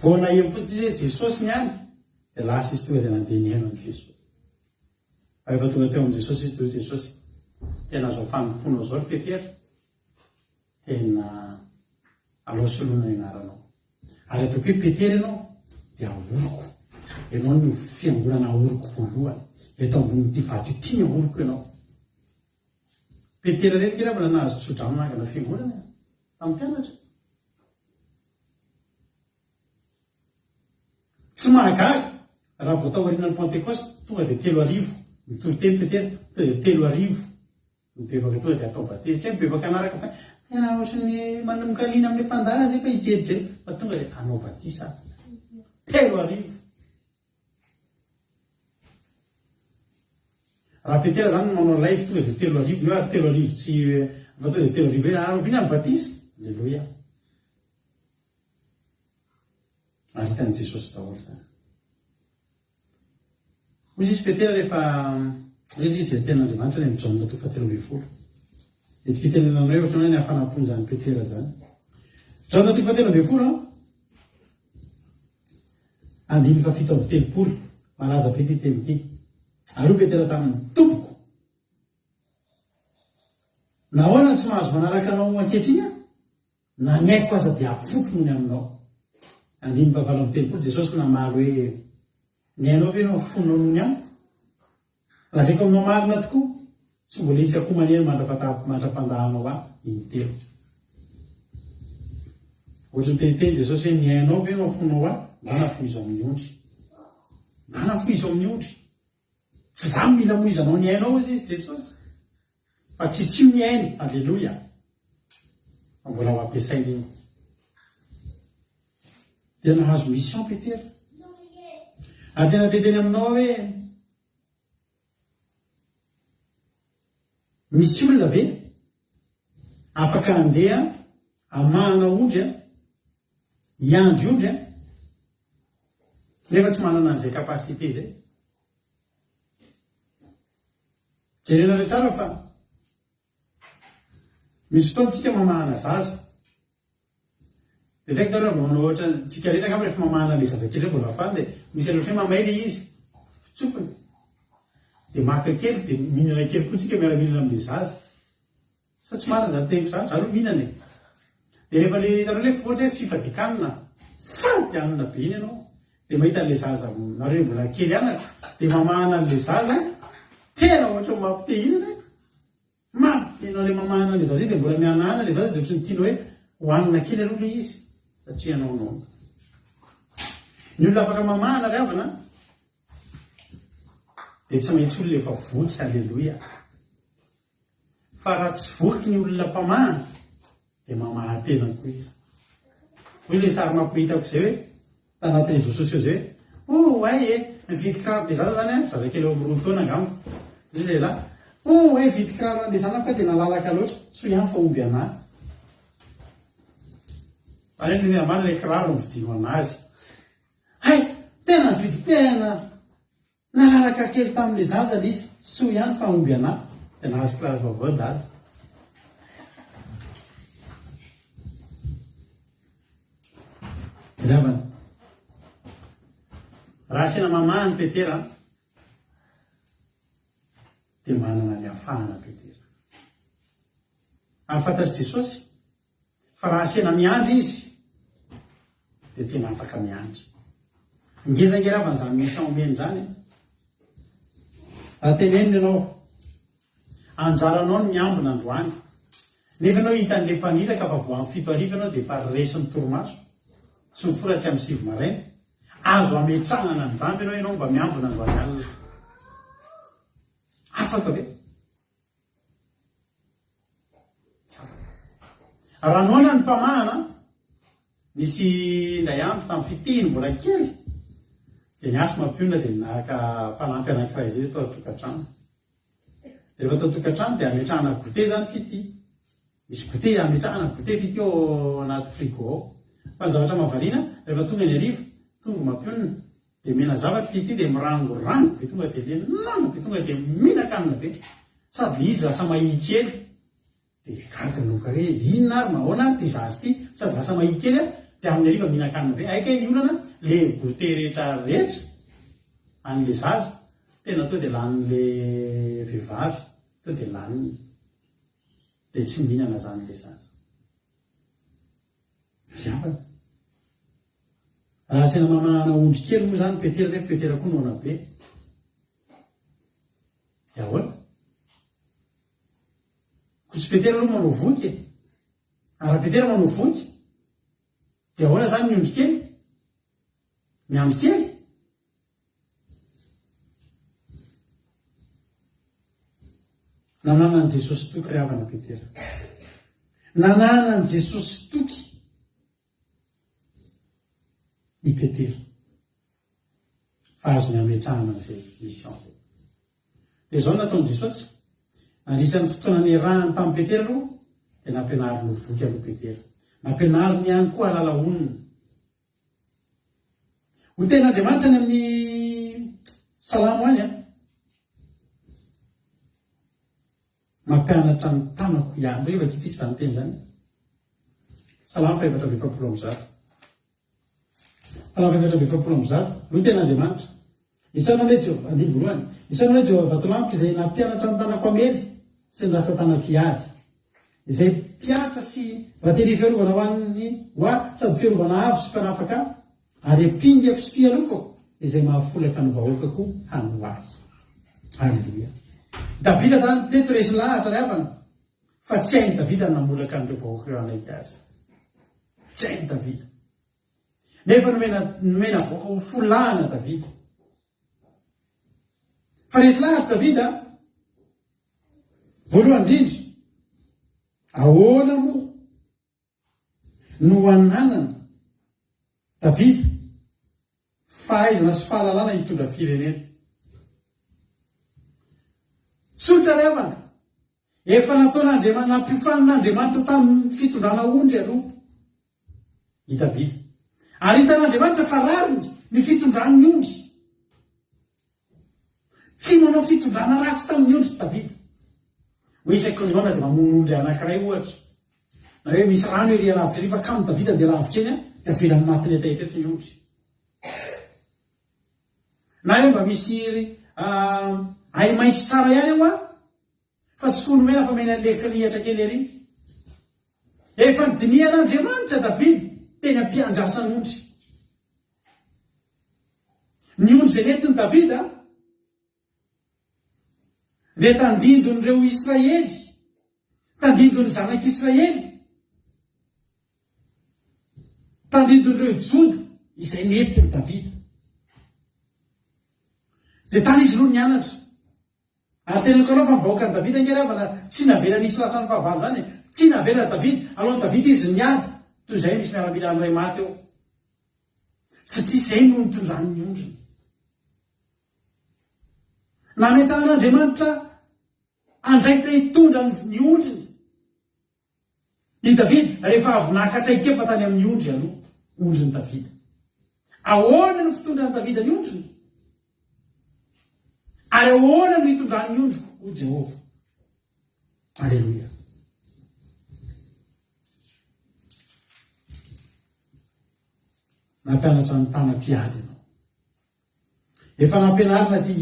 Vao naheno fotsiny izy hoe Jesosy ny any, dia lasa izy tonga dia nandeha nihaino an'i Jesosy. Fa rehefa tonga teo amin'i Jesosy izy dia hoy Jesosy, tena izao fanompoanao izao ry Petera, tena alao soloina ny anaranao. Ary ataoko hoe Petera ianao, dia ahoriko. Ianao no fiangonana ahoriko voalohany. Eto ambonin'ity vato ity ny ahoriko ianao. Petera ireny nge mbola nahazo tsodrano nangana fiangonana e, tamin'ny mpianatra. Tsy mahagaga raha vao taorianan'ny Pentekosta tonga dia 3000 nitory teny Petera, tonga dia 3000 nibebaka tonga dia atao bateza. Tsy hoe mibebaka hanaraka fa tena ohatry ny manomboka liana amin'ilay fandaharana zay fa hijerijery fa tonga dia hanao batisa. 3000. Raha Petera zany no manao live tonga dia 3000 ny eo ary 3000 tsy fa tonga dia 3000 hoe ary oviana ny batisa? Aleloia. Ary hitan'i Jesosy daholo izany. Hoy izy Petera rehefa hoy izy hijery tenin'Andriamanitra any amin'ny Jaona toko fahatelo ambin'ny folo. Eto fitenenana hoe ohatran'ny hoe ny hafanam-pon'izany Petera izany. Jaona toko fahatelo ambin'ny folo an. Andininy fahafito amby telopolo, Malaza be ity teny ity. Ary hoy Petera taminy, Tompoko, nahoana no tsy mahazo manaraka anao ankehitriny aho? Na ny aiko aza dia afoiko noho ny aminao. Andininy fahavalo amby telopolo, Jesosy namaly hoe, Ny ainao ve no afoinao noho ny amiko? Lazaiko aminao marina tokoa, tsy mbola hisy akoho maneno mandra-pandahanao ahy intelo. Ohatry ny te-hiteny Jesosy hoe, ny ainao ve no afoinao ahy? Ndana afoizo amin'ny ondry. Ndana afoizo amin'ny ondry. Tsy izaho no mila amoizanao ny ainao, hoy izy Jesosy. Fa tsitsio ny ainy, aleloia. Fa mbola ho ampiasaina iny. Dia nahazo mission Petera. Ary tena te-hiteny aminao aho hoe, Misy olona ve afaka handeha hamahana ondry an, hiandry ondry an, nefa tsy manana an'izay capacité izay? Jerenareo tsara fa misy fotoana tsika mamahana zaza. Dia tsy haiko nareo raha vao manao ohatra tsika rehetra angamba rehefa mamahana an'ilay zazakely ireny mbola faly dia misy an'ilay ohatra hoe mamay ilay izy, tsofiny. Dia maka kely dia mihinana kely koa tsika miara-mihinana amin'ilay zaza. Sa tsy marina izany teniko izany? Za aloha mihinana e. Dia rehefa ilay hitanao ilay ohatra hoe fifadian-kanina, fady hanina be iny ianao. Dia mahita an'ilay zaza nareo mbola kely anaka dia mamahana an'ilay zaza, tena ohatra ny mampite hihinana e. Mampite. Ianao ilay mamahana an'ilay zaza iny dia mbola mihanahana ilay zaza dia ohatran'ny tianao hoe hohanina kely aloha ilay izy satria ianao noana. Ny olona afaka mamahana ry havana dia tsy maintsy olona efa voky, haleloia. Fa raha tsy voky ny olona mpamahana dia mamaha-tena koa izy. Hoy ilay sary mampihitako izay hoe tanaty réseaux sociaux izay hoe oh hay e, nividy kiraro be zaza zany an, zazakely eo amin'ny roa taona angamba. Hoy ilay lehilahy, oh hay nividy kiraro an'ilay zanako aho dia nalalaka loatra, soa ihany fa omby an'ahy. Ary ny namaly ilay kiraro novidianao an'azy. Hay, tena nividy tena Nalalaka kely tamin'ilay zaza ilay izy, soa ihany fa omby anà, dia nahazo kiraro vaovao dada. Ry havana, raha asiana mamaha an'i Petera, dia manana ny hafahana Petera. Ary fantatr'i Jesosy Fa raha asiana miandry izy dia tena afaka miandry. Ngeza ange ravana izany mission omeny izany e. Raha tenenina ianao, anjaranao ny miambina androany, nefa ianao hitan'ilay mpaniraka fa vao amin'ny fito hariva ianao dia efa resin'ny torimaso sy mifoha raha tsy amin'ny sivy maraina, azo ametrahana anjamba ianao, ianao mba miambina androany alina. Afaka ve? Raha noana ny mpamahana, nisy indray andro tamin'ny fiteny mbola kely, dia niantso mampionona dia naka mpanampy anankiray izay tao an-tokantrano. Rehefa tao an-tokantrano dia ametrahana goûter izany fity. Misy goûter, ametrahana goûter fity ao anaty frigo ao. Fa ny zavatra mahavariana, rehefa tonga ny hariva, tonga mampionona, Dia mena zavatra ity dia mirangorango be tonga dia le noana be tonga dia mihinan-kanina be. Sady le izy lasa mahia kely. Dia gaga ny olona hoe inona ary nahoana ary ity zaza ity sady lasa mahia kely dia amin'ny hariva mihinan-kanina be. Hay kay ny olana le goûter rehetra rehetra an'le zaza tena to dia lanin'le vehivavy to dia laniny. Dia tsy mihinana zany le zaza. Ry havana. Raha asiana mamahana ondry kely moa izany Petera nefa Petera koa noana be. Dia ahoana? Koa tsy Petera aloha manao voky e. Ary raha Petera manao voky, dia ahoana izany ny ondry kely? Miandry kely? Nananan'i Jesosy toky ry havana Petera. Nananan'i Jesosy toky i Petera fa azony ametrahana an'izay mission izay. Dia izao no nataon'i Jesosy, nandritra ny fotoana niarahany tamin'i Petera aloha dia nampianariny ho voky aloha Petera. Nampianariny ihany koa hahalala honina. Ho tenin'Andriamanitra any amin'ny Salamo any an. Mampianatra ny tanako ihany. Re vakintsika izany teny izany. Salamo faha-144. Salamo faha-144. Hoy ny tenin'Andriamanitra. Isaona anie Jehovah, andininy voalohany. Isaona anie Jehovah vatolampiko izay nampianatra ny tanako hamely sy ny ratsan-tanako hiady. Izay mpiatra sy bateria fiarovana ho an'ny ho ahy sady fiarovana avo sy mpanafaka ahy, ary ampingako sy fialofako izay mahafolaka ny vahoakako hanoa ahy. Aleloia. Davida zany teto resy lahatra ry havana fa tsy hain'i Davida ny namolaka an'ireo vahoaka ireo hanaiky azy. Tsy hain'i Davida. Nefa nomena nomena vahoaka ho folahana Davida. Fa resy lahatra Davida. Voalohany indrindra, ahoana moa no ananana Davida fahaizana sy fahalalana hitondra firenena? Tsotra ry havana, efa nataon'Andriamanitra, nampiofanin'Andriamanitra tamin'ny fitondrana ondry aloha i Davida. Ary hitan'Andriamanitra fa rariny ny fitondrany ny ondry. Tsy manao fitondrana ratsy tamin'ny ondry Davida. Hoe isaky ny noana dia mamono ondry anankiray ohatra. Na hoe misy rano ery alavitra ery fa kamo Davida andeha lavitra eny dia avelany matin'ny hetaheta eto ny ondry. Na hoe mba misy ahi-maitso tsara ihany eo an, fa tsy fono mena fa mena an'ilay kirihitra kely ery. Efa nodinihan'Andriamanitra Davida teny am-piandrasan'ondry. Ny ondry izay nentin'i Davida dia tandindon'ireo Israely. Tandindon'ny zanak'Israely. Tandindon'ireo Joda izay nentin'i Davida. Dia tany izy no nianatra. Ary teneniko anao fa ny vahoakan'i Davida ange ry havana tsy navela nisy lasan'ny fahavalo izany e! Tsy navela Davida, alohan'i Davida izy niady, toy izay misy miaramila an'iray maty eo. Satria izay no nitondrany ny ondriny. Nametrahan'Andriamanitra andraikitra hitondra ny ondriny i Davida rehefa avy naka traikefa tany amin'ny ondry aloha, ondrin'i Davida. Ahoana no fitondran'i Davida ny ondriny? Ary ahoana no hitondrany ny ondriko? Hoy Jehovah. Aleloia. Nampianatra ny tanako hiady ianao. Efa nampianarina ity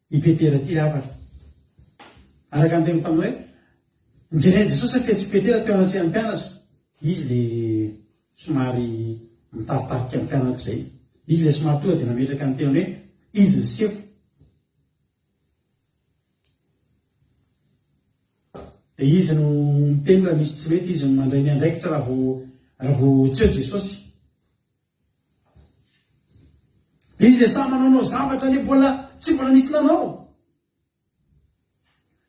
i Petera ity ry havana. Araka ny teniko taminao hoe, nijeren'i Jesosy ny fihetsik'i Petera teo anatrehan'ny mpianatra. Izy le somary mitaritarika ny mpianatra izay. Izy le somary tonga dia nametraka ny tenany hoe izy ny sefo. Dia izy no miteny raha misy tsy mety, izy no mandray ny andraikitra raha vao raha vao tsy eo Jesosy. Izy le sahy manaonao zavatra anie mbola tsy mbola nisy nanao.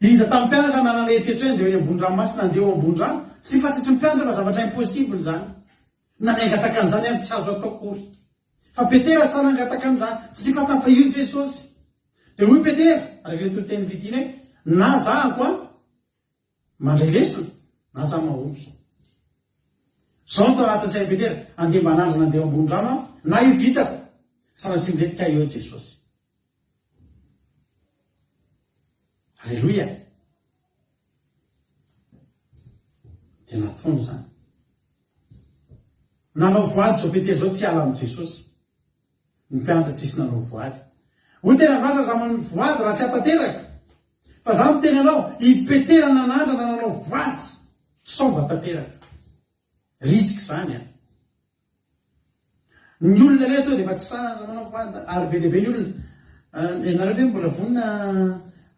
Iza tamin'ny mpianatra nanana eritreritra hoe andeha eny ambony ranomasina, andeha eo ambony rano? Tsy fantatry ny mpianatra fa zavatra impossible izany. Na ny hangataka an'izany ary tsy azo atao akory. Fa Petera sahy nangataka an'izany satria fantany fa io Jesosy. Dia hoy Petera, araka ilay toriteny fidiny hoe, na zahako an, Mandray lesona na za mahomby. Zao no tao anatin'ny sain'i Petera, andeha mba hanandrana andeha eo ambony rano aho, na io vitako, sanatria milentika aho eo Jesosy. Aleloia! Dia nataony izany. Nanao voady zao Petera zao tsy hiala amin'i Jesosy. Ny mpianatra tsisy nanao voady. Hoy tena Andriamanitra aza manao voady raha tsy hatanteraka. Fa za miteny anao, i Petera nanandrana nanao voady sao mba tanteraka. Risque zany an. Ny olona rehetra tonga dia efa tsy sahy manao voady ary be dia be ny olona. Ianareo ve mbola vonona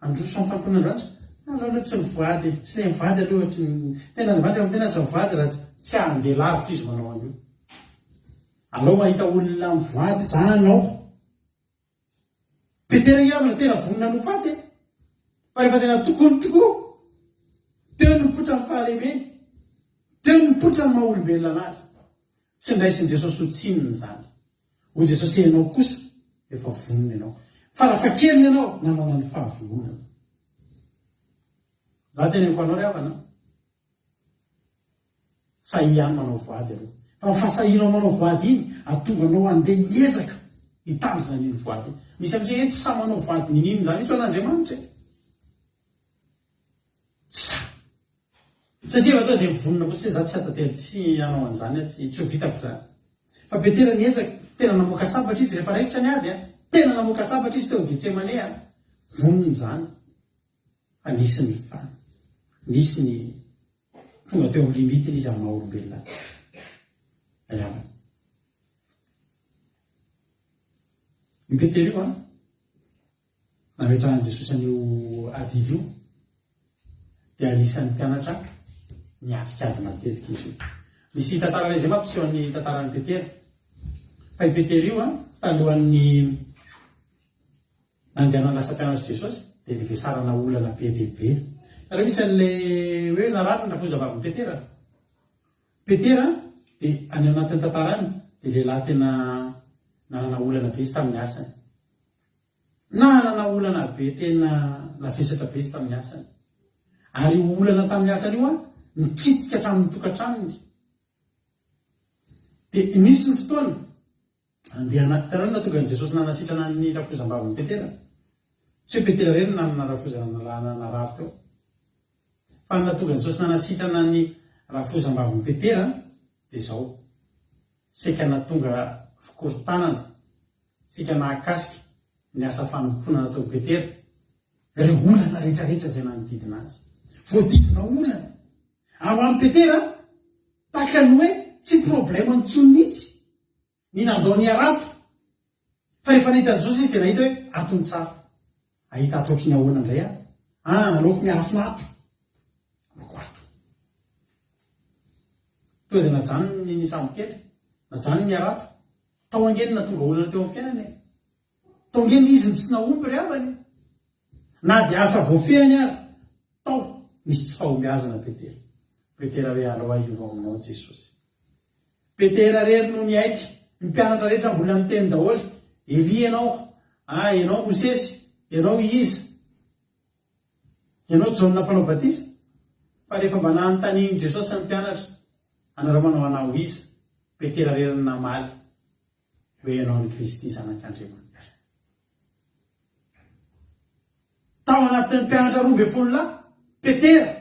handroso amin'ny fanompoan'Andriamanitra? Aleo aloha tsy mivoady e. Tsy le mivady aloha ohatry ny tena Andriamanitra eo amin'ny tena tsy mivady raha tsy handeha lavitra izy manao an'io. Alao mahita olona mivoady zany ao. Petera angamba no tena vonona ny ho faty e. Fa rehefa tena tokony tokoa, teo no nipoitra ny fahalemeny, teo no nipoitra ny maha olombelona anazy. Tsy nraisin'i Jesosy ho tsinona izany. Hoy Jesosy ianao kosa efa vonona ianao. Farafahakeliny ianao nanana ny fahavononana. Za teneniko anao ry havana. Sahia ihany manao voady aloha. Fa ny fahasahianao manao voady iny ahatonga anao handeha hiezaka hitandrina an'iny voady iny. Misy amintsika hoe tsy sahy manao voady n'inon'inona izany mihitsy ho an'Andriamanitra e. Tsy sahy. Satria efa tonga dia mivonona fotsiny hoe za tsy hatatera, tsy hanao an'izany aho, tsy tsy ho vitako izany. Fa Petera niezaka, tena namoaka sabatra izy rehefa raikitra ny ady a. Tena namoaka sabatra izy teo Getsemane a. Vonona izany. Fa nisy ny fa nisy ny tonga teo amin'ny limite-ny izy amin'ny maha olombelona azy. Ry havana. Io Petera io an, nametrahan'i Jesosy an'io adidy io, dia anisan'ny mpianatra niatrika ady matetika izy io. Misy tantara iray izay mampiseho ny tantaran'i Petera. Fa i Petera io an, talohan'ny Nandehanany lasa mpianatr'i Jesosy dia nivesarana olana be dia be. Nareo misy an'ilay hoe narary ny rafozavavin'i Petera? Petera dia any anatin'ny tantara any dia lehilahy tena nanana olana be izy tamin'ny asany. Nanana olana be tena navesatra be izy tamin'ny asany. Ary io olana tamin'ny asany io nikitika hatramin'ny tokantranony. Dia nisy ny fotoana Andeha anaty hitanareo nahatonga an'i Jesosy nanasitrana ny rafozambavin'i Petera? Tsy hoe Petera irery no nanana rafozana narary teo. Fa ny nahatonga an'i Jesosy nanasitrana ny rafozambavin'i Petera dia izao, saika nahatonga fikorontanana, saika nahakasika ny asa fanompoana nataon'i Petera, ireo olana rehetrarehetra izay nanodidina azy. Voadidina olana. Ary ho an'i Petera, tahaka ny hoe tsy problème intsony mihitsy Ny nandao ny harato. Fa rehefa nahita an'i Jesosy izy dia nahita hoe ato ny tsara. Hahita ato ohatry ny ahoana indray aho? Ah, aleoko miafina ato. Tonga dia najanony ny sambo kely, najanony ny harato. Tao ange no nahatonga olana teo amin'ny fiainany e. Tao ange izy no tsy nahomby ry havana e. Na dia asa voafehiny ary, tao nisy tsy fahombiazana Petera. Petera hoe alao aho hiova aminao Jesosy. Petera rery no niaiky, ny mpianatra rehetra mbola niteny daholo, Elia ianao, ah ianao Mosesy, ianao iza? Ianao Jaona mpanao batisa? Fa rehefa mba nanontanian'i Jesosy ny mpianatra, anareo manao anah ho iza? Petera rery no namaly hoe ianao ny Kristy Zanak'Andriamanitra. Tao anatin'ny mpianatra 12 lahy, Petera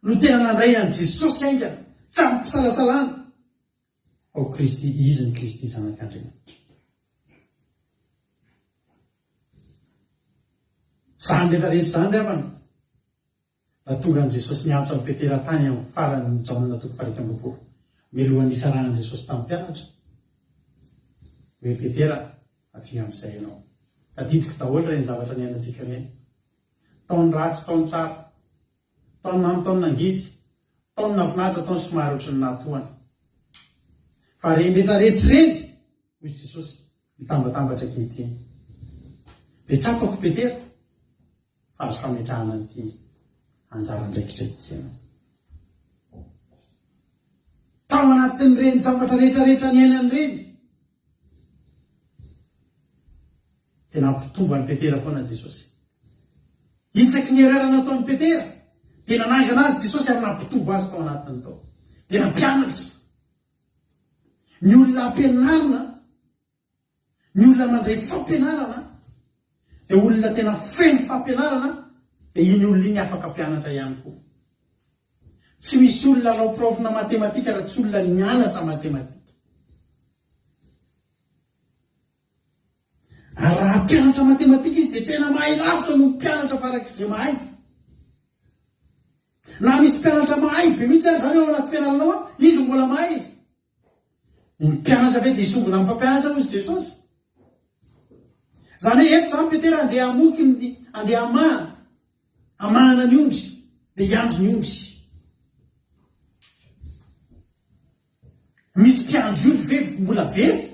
no tena nandray an'i Jesosy haingana, tsy amim-pisalasalana, fa ho Kristy, Izy ny Kristy Zanak'Andriamanitra. Izany rehetra rehetra izany ry havana, raha tonga an'i Jesosy niantso an'i Petera tany amin'ny faran'ny Jaona toko faha-21, mialohan'ny nisarahan'i Jesosy tamin'ny mpianatra, hoe Petera, avia amin'izay ianao. Tadidiko daholo ireny zavatra niainantsika ireny. Tao ny ratsy, tao ny tsara. Tao ny mamy, tao ny nangidy. Tao ny nahafinaritra, tao ny somary ohatry ny nahatohana. Fa ireny rehetra rehetra ireny, hoy Jesosy, mitambatambatra ankehitriny. Dia tsapako Petera fa azo fametrahana an'ity anjara andraikitra ity ianao. Tao anatin'ireny zavatra rehetra rehetra niainany ireny, Dia nampitombo an'i Petera foana Jesosy. Isaky ny erreur nataon'i Petera, dia nanangana azy Jesosy ary nampitombo azy tao anatiny tao. Dia nampianatra. Ny olona ampianarina, ny olona mandray fampianarana, dia olona tena feno fampianarana, dia iny olona iny afaka mpianatra ihany koa. Tsy misy olona hanao prof-na matematika raha tsy olona nianatra matematika. Ary raha mpianatra matematika izy dia tena mahay lavitra noho ny mpianatra farak'izay mahay. Na misy mpianatra mahay be mihitsy ary izany ao anaty fianarana ao, izy mbola mahay. Ny mpianatra ve dia hisongona amin'ny mpampianatra hozy Jesosy? Izany hoe eto izany Petera andeha hamoky ny andeha hamahana hamahana ny ondry dia hiandry ny ondry. Misy mpiandry ondry ve mbola very?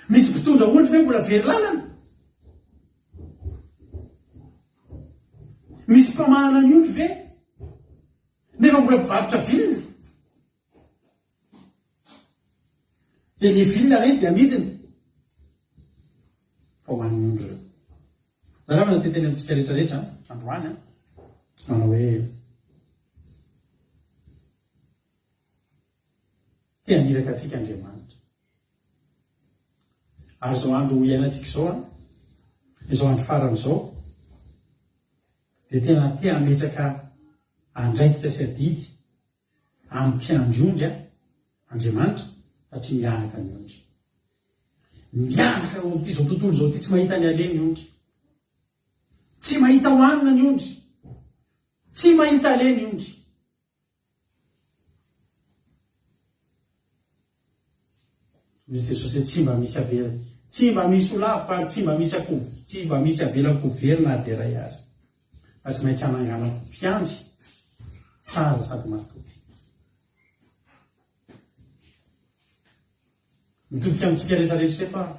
Misy mpitondra ondry ve mbola very lalana? Misy mpamahana ny ondry ve nefa mbola mpivarotra vilona? Dia le vilona ireny dia amidiny fa ho an'ny ondry ireo. Zareo na teteny amintsika rehetra rehetra androany an, manao hoe Te haniraka antsika Andriamanitra. Ary izao andro iainantsika izao an, izao andro farany izao, dia tena te hametraka andraikitra sy adidy amin'ny mpiandry ondry an, Andriamanitra, satria miaraka ny ondry. Miaraka eo amin'ity izao tontolo izao ity tsy mahita ny aleha ny ondry. Tsy mahita hohanina ny ondry. Tsy mahita aleha ny ondry. Hoy Jesosy hoe, Tsy mba misy avela, tsy mba misy ho laviko ary tsy mba misy akoho, tsy mba misy avelako ho very na dia iray aza. Fa tsy maintsy hananganako mpiandry tsara sady mahatoky. Mitodika amintsika rehetra rehetra eto aho.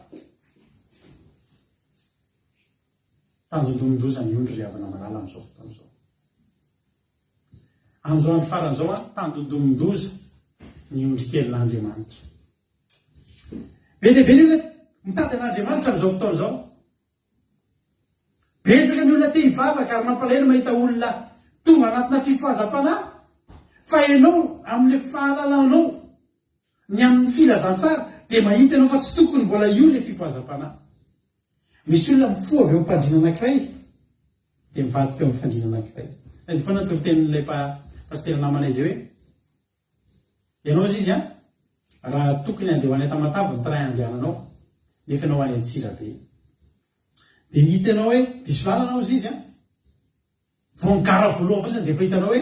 Tandindomin-doza ny ondry ry havana malala amin'izao fotoana izao. Amin'izao andro farany izao, tandindomin-doza ny ondry kelin'Andriamanitra. Be dia be ny olona mitady an'Andriamanitra amin'izao fotoana izao. Betsaka ny olona te hivavaka ary mampalahelo mahita olona tonga anatina fifohazam-panahy fa ianao amin'ilay fahalalanao ny amin'ny filazantsara dia mahita ianao fa tsy tokony mbola io ilay fifohazam-panahy. Misy olona mifoha avy eo am-pandriana anankiray dia mivadika eo amin'ny fandriana anankiray. Tadidiko foana ny toritenin'ilay pasitera namanay izay hoe, Ianao hozy izy an, raha tokony handeha ho any Tamatave ny train andehananao, nefa ianao any Antsirabe. Dia hitanao hoe diso lalana hozy izy an, vao ny gara voalohany fotsiny dia efa hitanao hoe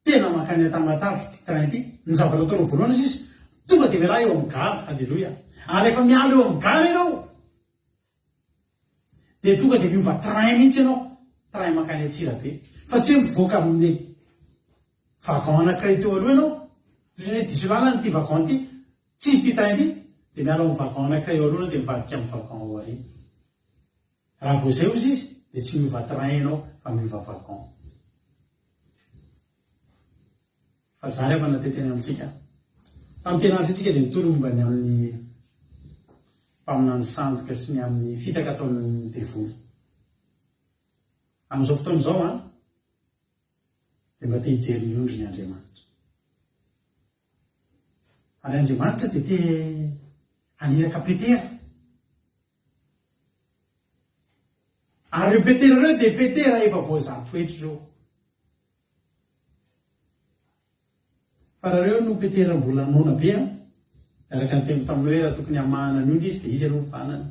tena mankany Tamatave ity train ity. Ny zavatra ataonao voalohany hozy izy, tonga dia mialà eo amin'ny gara, alléluia. Ary rehefa miala eo amin'ny gara ianao, Dia tonga dia miova train mihitsy ianao, train mankany Antsirabe. Fa tsy hoe mivoaka amin'ny. Wagon anankiray teo aloha ianao, toy izany hoe diso lalana ity wagon ity, tsy izy ity train ity, dia miala ao amin'ny wagon anankiray eo aloha ianao dia mivadika amin'ny wagon ao aoriana. Raha vao izay hozy izy dia tsy miova train ianao fa miova wagon. Fa zary havana te teny amintsika. Tamin'ity herinandro ity tsika dia nitory momba ny amin'ny mpaminany sandoka sy ny amin'ny fitaka ataon'ny devoly. Amin'izao fotoana izao an, dia mba te hijery ny ondriny Andriamanitra. Ary Andriamanitra dia te haniraka Petera. Ary ireo Petera ireo dia Petera efa voazaha toetra ireo. Fa raha ireo no Petera mbola noana be an, dia araka ny teniko taminao hoe raha tokony hamahana ny ondry izy dia izy aloha no fahanany.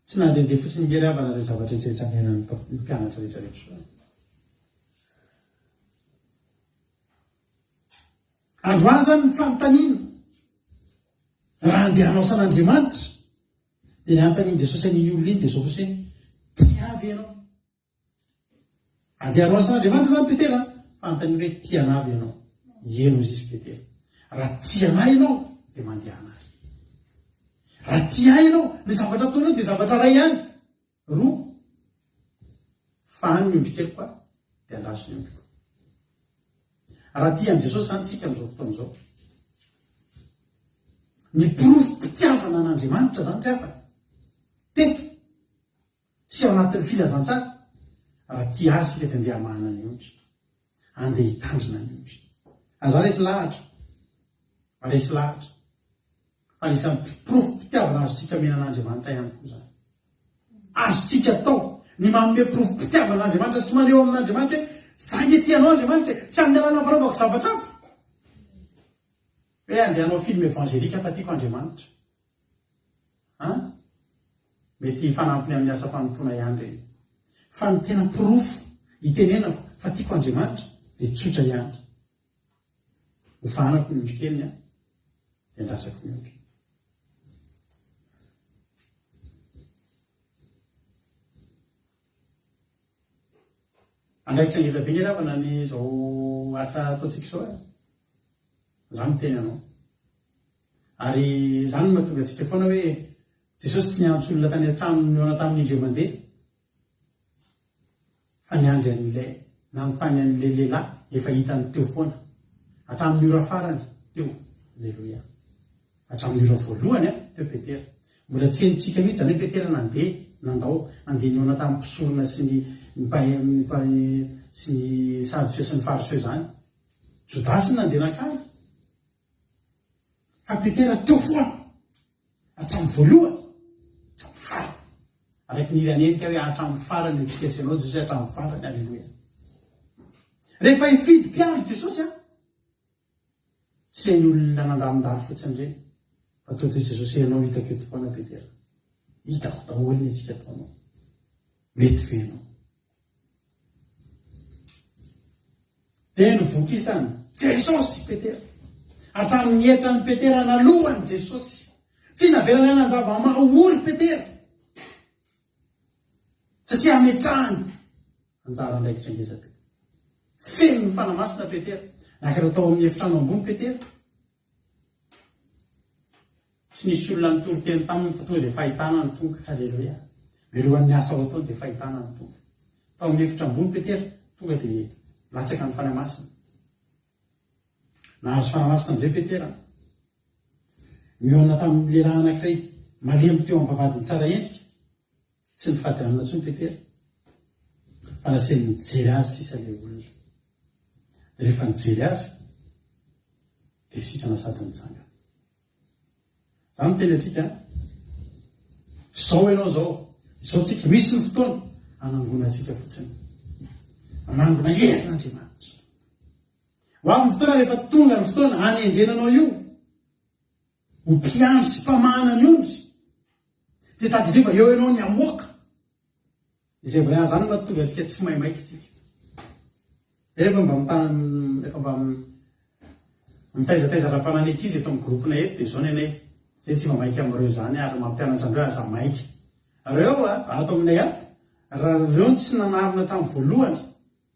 Tsy nandehandeha fotsiny nge ry havana ireo zavatra rehetra rehetra niainan'ny mpianatra rehetra rehetra ireo. Androany izany ny fanontaniana, raha handeha hanao asan'Andriamanitra, dia ny anontanian'i Jesosy an'iny olona iny dia izao fotsiny hoe, Tia ve ianao? Handeha hanao asan'Andriamanitra izany Petera, fa anontaniany hoe, Tia anà ve ianao? Eny hozy izy Petera. Raha tia anà ianao, dia mandehana àry. Raha tia ahy ianao, ny zavatra ataonao dia zavatra iray ihany. Roa, fa any ny ondrikeliko a, dia andraso ny ondriko. Raha tia an'i Jesosy izany tsika amin'izao fotoana izao, ny porofom-pitiavana an'Andriamanitra izany ry havana, teto sy ao anatin'ny filazantsara, raha tia Azy isika dia andeha hamahana ny ondry, andeha hitandrina ny ondry. Aza resy lahatra, resy lahatra. Fa anisan'ny porofom-pitiavana azontsika omena an'Andriamanitra ihany koa izany. Azontsika atao ny manome porofom-pitiavana an'Andriamanitra sy maneho amin'Andriamanitra hoe, Za ange tia anao Andriamanitra e! Tsy amin'ny alalan'ny fanaovako zavatra hafa. Hoe andeha hanao film évangélique fa tiako Andriamanitra. An? Mety hifanampiny amin'ny asa fanompoana ihany ireny. Fa ny tena porofo itenenako fa tiako Andriamanitra dia tsotra ihany. Hofahanako ny ondrikeliny an, dia andrasako ny ondry. Andraikitra ngeza be nge ravana ny izao asa ataontsika izao e. Za miteny anao. Ary izany no mahatonga antsika foana hoe Jesosy tsy niantso olona tany an-tranony nihaona tamin'ny indray mandeha. Fa niandry an'ilay, nanontany an'ilay lehilahy efa hitany teo foana. Hatramin'ny ora farany, teo. Aleloia. Hatramin'ny ora voalohany, teo Petera. Mbola tsy henontsika mihitsy izany hoe Petera nandeha, nandao, nandeha nihaona tamin'ny mpisorona sy ny, ny mpahay, ny mpahay, sy ny Sadoseo sy ny Fariseo izany. Jodasy no nandeha nankany. Fa Petera teo foana. Hatramin'ny voalohany, hatramin'ny farany. Araka ny hira nenika hoe hatramin'ny farany antsika sy ianao Jesosy hatramin'ny farany, aleloia. Rehefa hifidy mpiandry Jesosy an, tsy ireny olona nandalondalo fotsiny ireny, fa toa toy Jesosy ianao hitako eto foana Petera. Hitako daholo ny antsika ataonao. Mety ve ianao? Dia novokisan'i Jesosy Petera. Hatramin'ny nihetran'i Petera nalohan'i Jesosy. Tsy navelany hanan-java-mahaory Petera. Satria hametrahany anjara andraikitra ngeza be. Feno ny Fanahy Masina Petera. Niakatra tao amin'ny efitrano ambony Petera. Tsy nisy olona nitory teny taminy fa tonga dia fahitana ny Tompo. Haleloia. Mialohan'ny asa ho ataony dia fahitana ny Tompo. Tao amin'ny efitra ambony Petera, tonga dia latsaka ny Fanahy Masina. Nahazo Fanahy Masina indray Petera. Nihaona tamin'ny lehilahy anankiray malemy teo amin'ny vavahadin'i Tsaraendrika. Tsy nifady hanina intsony Petera, fa nasainy nijery azy sisa ilay olona. Rehefa nijery azy, dia sitrana sady nitsangana. Za miteny antsika an, zao ianao zao, izao tsika, misy ny fotoana hanangonantsika fotsiny. Manangona herin'Andriamanitra. Ho avy ny fotoana rehefa tonga ny fotoana hanendrena anao io ho mpiandry sy mpamahana ny ondry, dia tadidio fa eo ianao ny hamoaka. Izay vao izany no mahatonga antsika tsy maimaika isika. Rehefa mba rehefa mba mitaizataiza ara-panahy ny ankizy eto amin'ny groupe-nay eto dia izao ny anay, izay tsy mba maika amin'ireo izany ary mampianatra an'ireo aza maika. Ireo ato aminay ato, raha ireo no tsy nanarina hatramin'ny voalohany.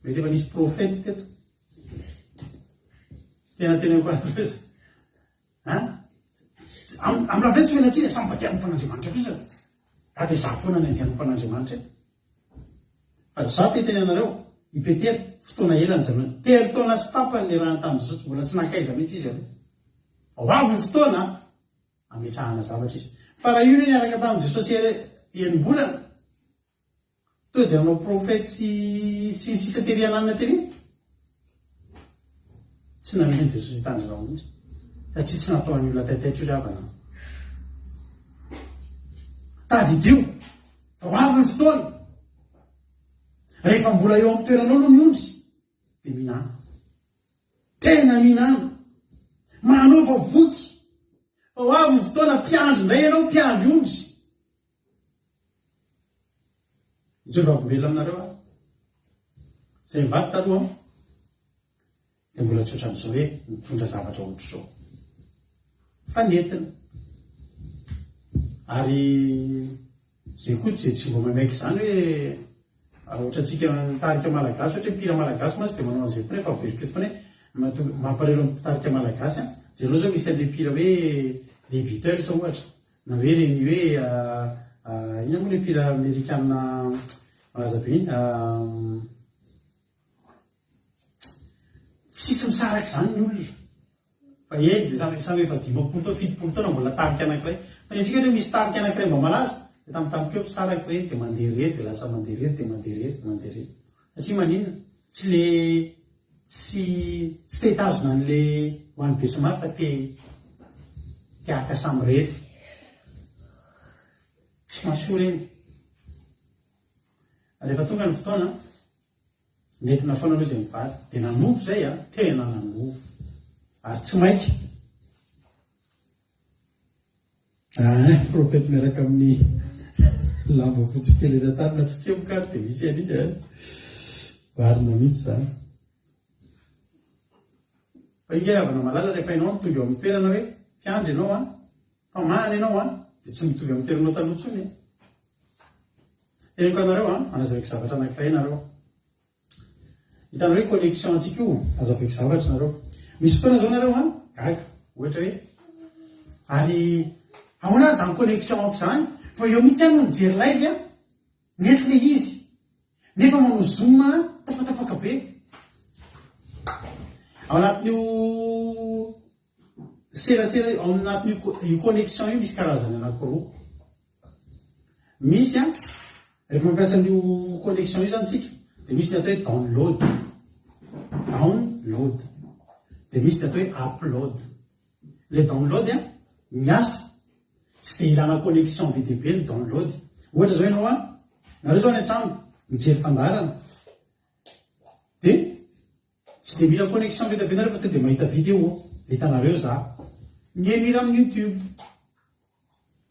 Mety efa nisy prophète teto. Tena teneniko anareo izany. An? Amin'ny lafiny tsy omena tsiny, samy mba te hanompo an'Andriamanitra kosa. Raha dia izaho foana ny andeha hanompo an'Andriamanitra e. Fa izaho te hiteny anareo, i Petera, fotoana ela nijanonany. Telo taona sy tapany niarahany tamin'i Jesosy, mbola tsy nankaiza mihitsy izy aloha. Fa ho avy ny fotoana hametrahana zavatra izy. Fa raha io no niaraka tamin'i Jesosy enim-bolana, Tonga dia nanao prophète sy sy ny sisa tery ananona tery. Tsy namely Jesosy hitandrina ondry. Satria tsy natao an'ny olona taitaitra io ry havana. Tadidio fa ho avy ny fotoana. Rehefa mbola eo amin'ny toeranao aloha ny ondry dia mihinana. Tena mihinana. Manaova voky. Fa ho avy ny fotoana mpiandry indray ianao, mpiandry ondry. Mijoro vavolombelona aminareo aho. Izay mivady taloha dia mbola tsy ohatran'izao hoe mitondra zavatra ohatr'izao. Fa nentina. Ary izay koa tsy tsy mba manaiky izany hoe ohatrantsika mitarika malagasy ohatra hoe mpihira malagasy mantsy dia manao an'izay foana efa averiko eto foana hoe mahatonga mampalahelo ny mpitarika malagasy an. Jereo izao misy an'ilay mpihira hoe les Beatles ohatra. Na hoe ireny hoe inona moa ilay mpihira amerikana malaza be iny? Tsisy misaraka izany ny olona. Fa eny dia samy samy efa 50 taona, 70 taona mbola tarika anankiray. Fa ny antsika ohatra hoe misy tarika anankiray mba malaza, dia tampotampoka eo misaraka ireny dia mandeha irery dia lasa mandeha irery dia mandeha irery dia mandeha irery. Satria maninona? Tsy le tsy tsy te hitazona an'le ho an'ny besinimaro fa te te haka samirery. Tsy mahasoa ireny. Rehefa tonga ny fotoana, nentina foana aloha izay mivady. Dia nanovo izay an, tena nanovo. Ary tsy maika. Aa prophète miaraka amin'ny lamba fotsy kely eny an-tanana tsy tsemboka ary dia misy an'iny a! Marina mihitsy izany. Fa ingahy Ravana malala rehefa ianao no tonga eo amin'ny toerana hoe mpiandry ianao an, mpamahana ianao an, dia tsy mitovy amin'ny toeranao taloha intsony e. Teneniko anareo an, hanazavaiko zavatra anankiray nareo. Hitanareo io connexion antsika io, azavaiko zavatra nareo. Misy fotoana zao nareo an, gaga, ohatra hoe ary ahoana ary zany connexion ako zany fa eo mihitsy aho no mijery live an, mety le izy, nefa manao zoom tapatapaka be. Ao anatin'io serasera ao anatin'io io connexion io misy karazany anankiroa. Misy an, rehefa mampiasa an'io connexion io zany tsika dia misy ny atao hoe download, download, dia misy ny atao hoe upload. Ilay download an, miasa, tsy dia ilana connexion be dia be ny download. Ohatra zao ianao an, nareo zao any an-trano mijery fandaharana dia Tsy dia mila connexion be dia be nareo fa tonga dia mahita video dia hitanareo za. Mihaino hira amin'ny youtube.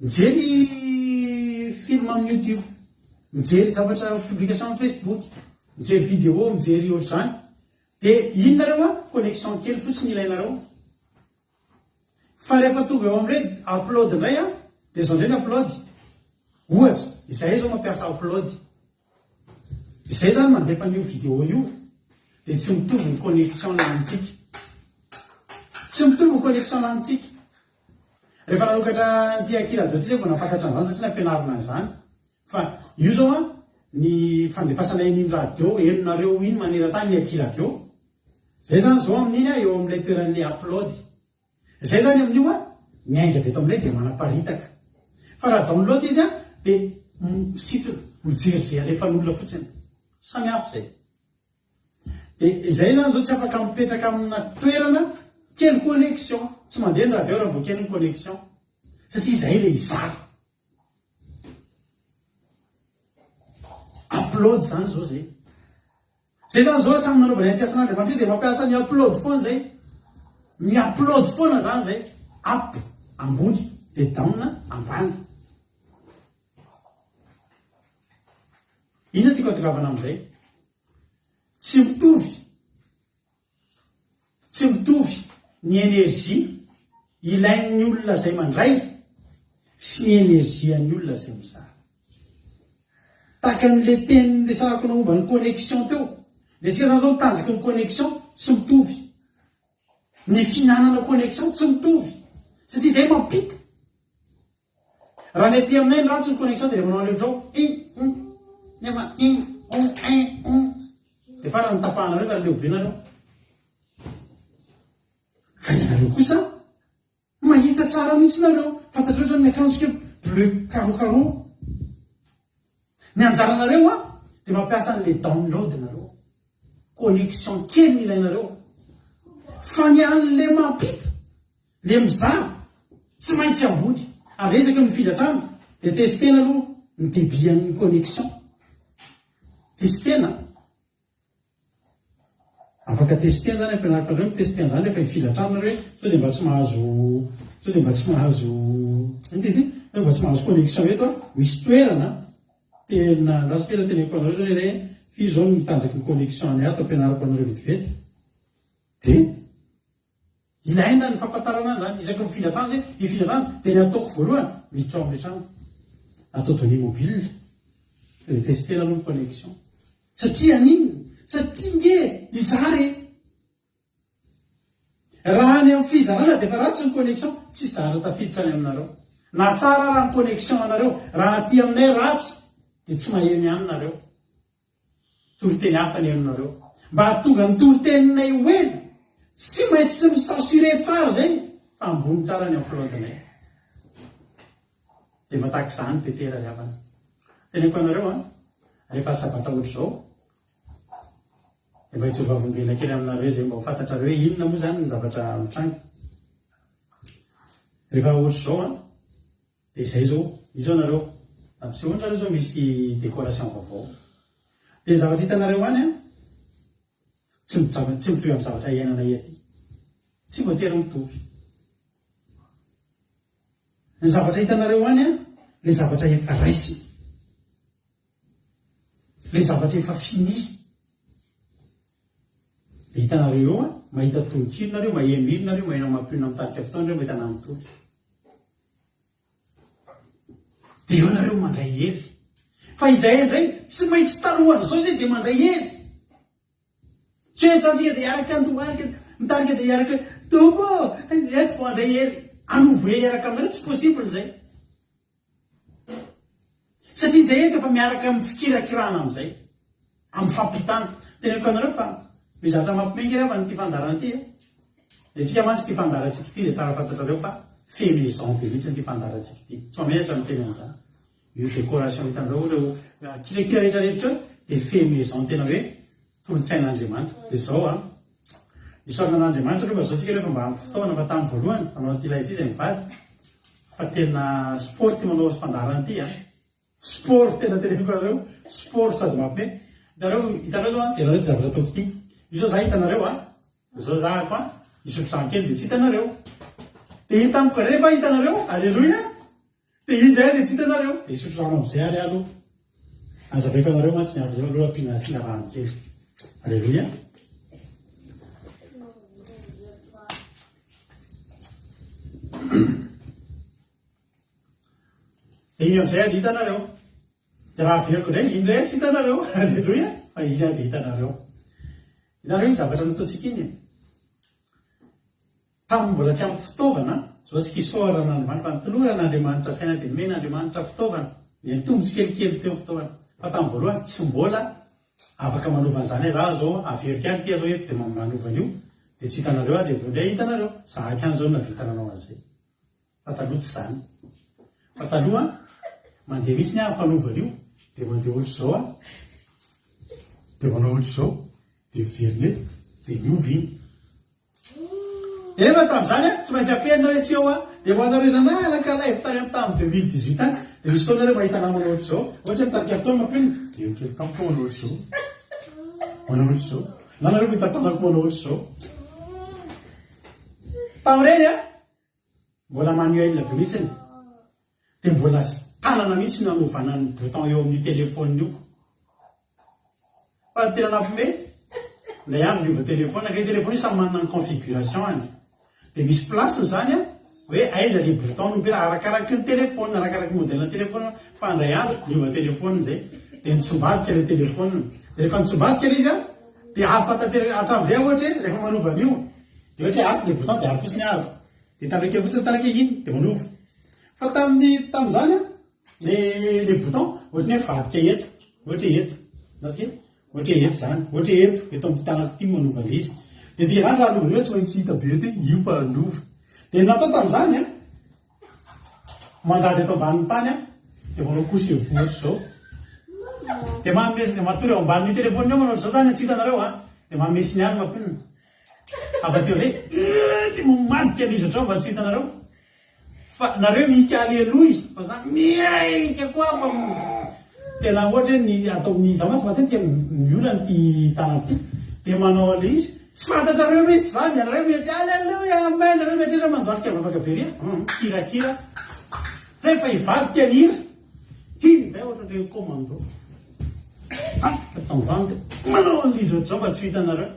Mijery film amin'ny youtube. Mijery zavatra publication amin'ny facebook. Mijery video, mijery ohatr'izany. Dia iny nareo an, connexion kely fotsiny ilainareo. Fa rehefa tonga eo amin'ilay hoe upload indray an, dia izao indray ny upload. Ohatra, izahay izao mampiasa upload. Izay izany mandefa an'io video io, dia tsy mitovy ny connexion lanintsika. Tsy mitovy ny connexion lanintsika. Rehefa nanokatra an'ity Aky Radio ity izay vao nahafantatra an'izany satria nampianarina an'izany. Fa io izao an, ny fandefasana an'iny radio henonareo iny maneran-tany ny Aky Radio. Zay zany zao amin'iny eo amin'ilay toeran'ilay upload. Zay zany amin'io an, miainga avy eto aminay dia manaparitaka. Fa raha download izy an, dia misintona, mijery izay alefan'olona fotsiny. Samy hafa izay. Dia izay zany zao tsy afaka mipetraka amina toerana kely connexion. Tsy mandeha ny radio raha vao kely ny connexion. Satria izay ilay hizara. Upload zany zao zay. Zay zany zao hatramin'ny nanaovany an'ity asan'Andriamanitra ity dia mampiasa ny upload foana zay. Mi-upload foana zany zay. Up ambony dia down ambany. Inona tiako hatongavana amin'izay? Tsy mitovy Tsy mitovy ny energie ilain'ny olona izay mandray sy ny energie an'ny olona izay mizara. Tahaka an'ilay teny niresahako anao momba ny connexion teo. Ny antsika zany zao ny tanjaky ny connexion tsy mitovy. Ny fihinanana connexion tsy mitovy. Satria izay mampita. Raha ny aty aminay ny ratsy ny connexion dia rehefa manao an'ilay ohatr'izao in un nefa in un in un dia farany tapahanareo ka leo be nareo. Fa ianareo kosa mahita tsara mihitsy nareo. Fantatrareo zany ny akanjoko hoe bleu carreau carreau. Ny anjaranareo an dia mampiasa an'ilay download nareo. Connexion kely no ilainareo. Fa ny an'ilay mampita Le mizara tsy maintsy ambony. Ary zay isaky ny mifindra trano dia testena aloha ny debit an'ny connexion. Testena. Afaka testena zany ampianariko anareo miteste an'izany rehefa hifindra trano nareo hoe sao dia mba tsy mahazo sao dia mba tsy mahazo inona izy iny? Sao mba tsy mahazo connexion eto aho. Misy toerana tena lasa tena teneniko anareo zany hoe firy zao ny tanjaky ny connexion any ato ampianariko anareo vetivety. Dia Ilaina ny fampahafantarana an'izany, isaky ny mifindra trano zay, hifindra trano dia ny ataoko voalohany miditra ao amin'ilay trano, atao données mobile, dia tester-na aloha ny connexion. Satria haninona? Satria nge hizara e! Raha any amin'ny fizarana dia efa ratsy ny connexion, tsisy zara tafiditra any aminareo. Na tsara ara ny connexion anareo, raha aty aminay ratsy dia tsy maheno ihany nareo. Toriteny hafa ny henonareo. Mba hahatonga ny toriteninay ho ela, tsy maintsy mi s'assurer tsara izay fa ambony tsara ny upload-nay. Dia mba tahaka izany Petera ry havana. Teneniko anareo an, rehefa sabata ohatr'izao, dia mba hijoro vavolombelona kely aminareo izay mba ho fantatrareo hoe inona moa izany ny zavatra mitranga. Rehefa ohatr'izao an, Dia izay izao, io izao nareo, ampisehoany nareo izao misy décoration vaovao. Dia ny zavatra hitanareo any an, tsy mijava, tsy mitovy amin'ny zavatra iainanay aty. Tsy voatery mitovy. Ny zavatra hitanareo any an, ilay zavatra efa raisina. Ilay zavatra efa fini. Dia hitanareo eo an, mahita tononkira nareo, maheno hira nareo, maheno mampionona mitarika fotoana nareo, mahita namitory. Dia eo nareo mandray hery. Fa izahay indray tsy maintsy talohan'izao izay dia mandray hery. Tsy hoe antsantsika dia hiaraka andohalika, mitarika dia hiaraka Tompo ô, eto vao handray hery. Hanovo hery hiaraka aminareo, tsy possible izay. Satria izay eto efa miaraka amin'ny fikirakirana amin'izay, amin'ny fampitana. Teneniko anareo fa misy zavatra mampiomehy ange ry ity fandaharana ity e. Ny antsika mantsy ity fandaharantsika ity dia tsara fantatrareo fa fait maison be mihitsy ity fandaharantsika ity. Tsy mahamenatra miteny an'izany. Io décoration hitanareo ireo kirakira rehetra rehetra io dia fait maison tena hoe tolo-tsain'Andriamanitra. Dia izao an, isaorana an'Andriamanitra aloha fa izao tsika rehefa mba ampy fitaovana fa tamin'ny voalohany nanao an'ity ilay ity izay mivady fa tena sport ity manao fandaharana ity an. Sport tena teneniko anareo, sport sady mampime. Hitanareo, hitanareo zao an, jerenareo ty zavatra ataoko ity. Io zao za hitanareo an, zao za ako an, hisotro rano kely dia tsy hitanareo. Dia hita amiko indray nefa hitanareo, aleloia. Dia iny indray dia tsy hitanareo. Dia hisotro rano amin'izay ary aho aloha. Azavaiko anareo mantsy ny ady aloha ampiana asiana rano kely. Aleloia. Dia iny amin'izay dia hitanareo. Dia raha averiko indray, iny indray tsy hitanareo. Aleloia. Fa iny dia hitanareo. Hitanareo iny zavatra nataontsika iny e. Tamin'ny mbola tsy ampy fitaovana, izao tsika isaorana an'Andriamanitra fa notoloran'Andriamanitra saina dia nomen'Andriamanitra fitaovana. Dia nitombo tsikelikely teo ny fitaovana. Fa tamin'ny voalohany tsy mbola afaka manova an'izany aho. Za zao averiko ihany ity aho zao eto dia manova an'io dia tsy hitanareo aho dia avy eo indray hitanareo. Za hatrany zao no nahavita nanao an'izay. Fa taloha tsy izany. Fa taloha mandeha mihitsy ny aho hampanova an'io dia mandeha ohatr'izao aho. Dia manao ohatr'izao dia miverina eto dia miova iny. Nefa tamin'izany an, tsy maintsy afenina hoe tsy eo an, dia ho anareo nanaraka live tany amin'ny tamin'ny 2018 tany, dia misy fotoana nareo mahita namana ohatr'izao, ohatra hoe mitarika fotoana mampionona, dia eo kely tampoka manao ohatr'izao, manao ohatr'izao, na nareo mahita tanako manao ohatr'izao. Tamin'ireny an, Mbola manuel be mihitsiny. Dia mbola tanana mihitsy no anovana ny bouton eo amin'io téléphone io. Fa ny tena nampime, ilay andro niova téléphone, ka io téléphone io samy manana ny configuration-ny. Dia misy place-ny izany an, hoe aiza ilay bouton no mipetraka, arakaraky ny téléphone, arakaraky ny modèle-n'ny téléphone, fa indray andro niova téléphone izay, dia nitsombadika ilay téléphone. Dia rehefa nitsombadika ilay izy an, Dia hafa tanteraka hatramin'izay aho ohatra hoe rehefa manova an'io dia ohatra hoe ato ilay bouton dia ary fotsiny aho dia tarika fotsiny tarika iny dia manova. Fa tamin'ny tamin'izany an, le le bouton ohatran'ny hoe mivadika eto, ohatra hoe eto, azontsika? Ohatra hoe eto izany, ohatra hoe eto, eto amin'ity tanako ity no manova ilay izy. Dia dia izany raha hanova eo tsy maintsy hita be eto hoe io fa hanova. Dia ny natao tamin'izany an, Mandady eto ambanin'ny tany aho dia manao couche-vous ohatr'izao. Dia manome dia matory eo ambanin'io téléphone io manao ohatr'izao zany tsy hitanareo an. Dia manome signal mampinona. Avy aty amin'izay dia mamadika an'izy ohatr'izao mba tsy hitanareo. Fa nareo mihika aleloia fa za mihika koa fa tena ohatra hoe ny atao ny za mantsy matetika miolana ity tanako ity dia manao an'ilay izy. Tsy fantatrareo mihitsy izany, ianareo mety Alléluia, Amen, nareo mieritreritra mandohalika vavaka be ry a, mikirakira. Rehefa hivadika ny hira, iny indray ohatran'ireny commando. Afaka tao ambany dia manao an'ilay izy ohatr'izao mba tsy ho hitanareo.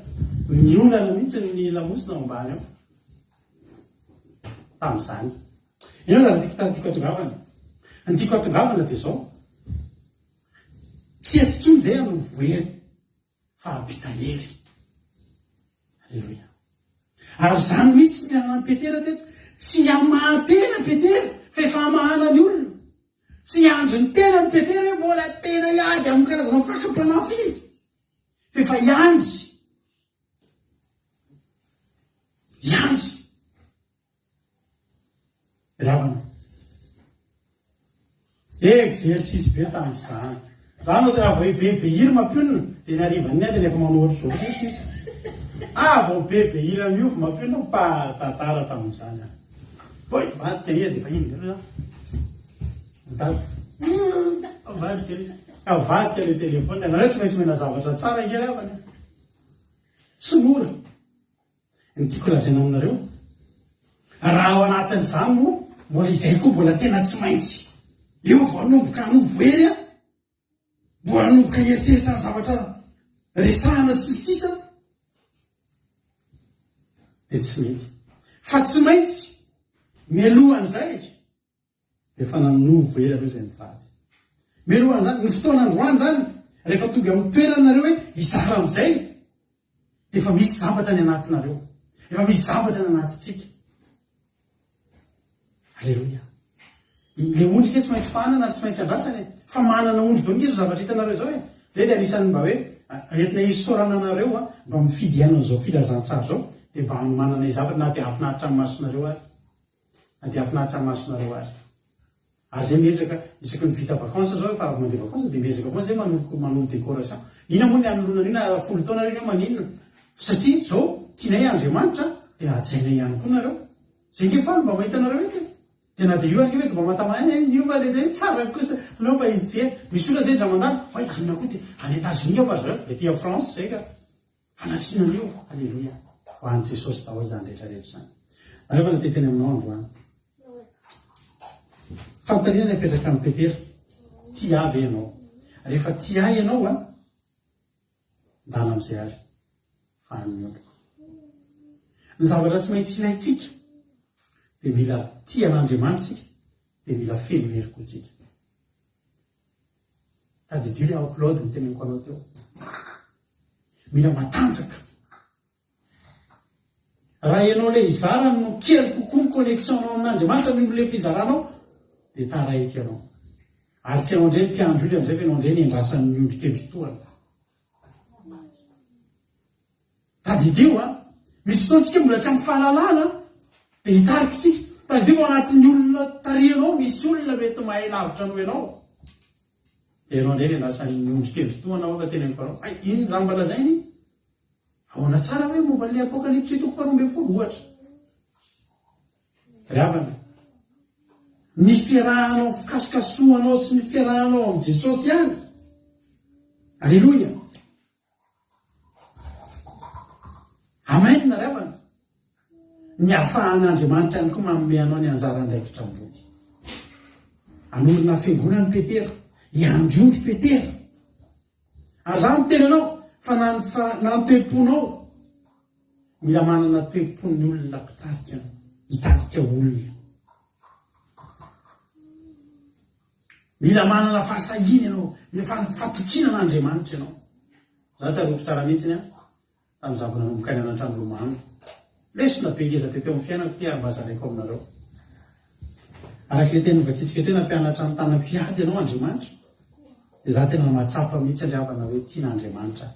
Miolana mihitsy ny lamosina ao ambany ao. Tamin'izany. Inona ny zava-tiako tiako hatongavana? Ny tiako hatongavana dia izao. Tsy eto intsony izay hanovo hery. fa hampita hery. Aleloia. Ary izany mihitsy ny anan'i Petera teto. Tsy hamaha-tena Petera, fa efa hamahana ny olona. Tsy hiandry ny tenany Petera hoe mbola tena hiady amin'ny karazana fakam-panahy firy, fa efa hiandry. Hiandry. Ravana. Exercice be tamin'izany. Za no raha vao be be hira mampionona dia ny harivan'iny aho dia efa manao ohatr'izao fotsiny sisa. Ah vao be be hira miova mampionona fa tantara tamin'izany aho. Vao hivadika hira dia efa iny indray za. Mitady. Avadika ilay izy. Avadika ilay téléphone. Ianareo tsy maintsy omena zavatra tsara ange ry havana. Tsy mora. Ny tiako lazaina aminareo, raha ao anatin'izany moa mbola izay koa mbola tena tsy maintsy eo vao hanomboka hanovo hery an, mbola hanomboka hieritreritra ny zavatra resahana sy ny sisa dia tsy mety. Fa tsy maintsy mialohan'izay Efa nanovo ela ireo izay mivady. Mialohan'izany, ny fotoana androany izany, rehefa tonga amin'ny toerana nareo hoe hizara amin'izay, dia efa misy zavatra ny anatinareo. Efa misy zavatra ny anatintsika. Aleloia. Ilay ondry ke tsy maintsy fahanana ary tsy maintsy andrasana e. Fa manana ondry daholo nge izao zavatra hitanareo izao e. Izay dia anisan'ny mba hoe entina hisaorana anareo mba mifidy hiaino an'izao filazantsara izao, dia mba hanomanana zavatra na dia hahafinaritra ny masonareo ary. Na dia hahafinaritra ny masonareo ary. Ary zay miezaka isaky ny vita vacances zao efa avy mandeha vacances dia miezaka foana zay manolo manolo décoration. Inona moa ny hanoloana an'io na 10 taona ireny eo maninona? Satria zao tianay Andriamanitra dia hajainay ihany koa nareo. Zay nge faly mba mahita anareo eto e. Dia na dia io ary nge mety mba mahatama eh niova le dia tsara kosa aleo mba hijery. Misy olona zay ndra mandalo oay inona koa ty any Etats-Unis angamba ry zareo, aty en France zay ka. Fanasina an'io, Aleloia! Ho an'i Jesosy daholo izany rehetra rehetra izany. Nareo va natety teny aminao androany? Fanontaniana ny apetraka amin'i Petera, Tia ahy ve ianao? Rehefa tia ahy ianao an, ndana amin'izay ary fa any ondriko. Ny zavatra tsy maintsy ilaintsika dia mila tia an'Andriamanitra isika, dia mila feno hery koa isika. Tadidio ilay upload niteneniko anao teo. Mila matanjaka. Raha ianao ilay hizara no kely kokoa ny connexion-nao amin'Andriamanitra noho ilay fizaranao, dia taraiky ianao. Ary tsy ianao indray ny mpiandry ondry amin'izay fa ianao indray ny endrasan'ny ondry kendry tohana. Tadidio a! Misy fotoana tsika mbola tsy ampy fahalalana dia hitarika tsika. Tadidio fa ao anatin'ny olona tarihanao misy olona mety mahay lavitra noho ianao. Dia ianao indray ilay lasa ny ondry kendry tohana ho'a teny amin'ny Farao. Hay, inona izany mba lazainy? Ahoana tsara hoe momba an'ilay Apokalypsy toko faharoa ambin'ny folo ohatra? Ry havana, ny fiarahanao fikasokasohanao sy ny fiarahanao amin'i Jesosy ihany. Aleloia! Amen ry havana. Ny ahafahan'Andriamanitra ihany koa manome anao ny anjara andraikitra ambony. Hanorina fiangonana Petera, hiandry ondry Petera. Ary za miteny anao fa na ny fa na ny toe-ponao mila manana toe-pon'ny olona mpitarika hitarika olona. Mila manana fahasahiana ianao, mila fatokiana an'Andriamanitra ianao. Za tsaroako tsara mihitsiny an. Tamin'izaho vao nanomboka nianatra nilomano. Lesona be ngeza be teo amin'ny fiainako ity ary mba zaraiko aminareo. Araka ilay teny novakintsika teo hoe nampianatra ny tanako hiady ianao Andriamanitra, dia izaho tena mahatsapa mihitsy ry havana hoe tian'Andriamanitra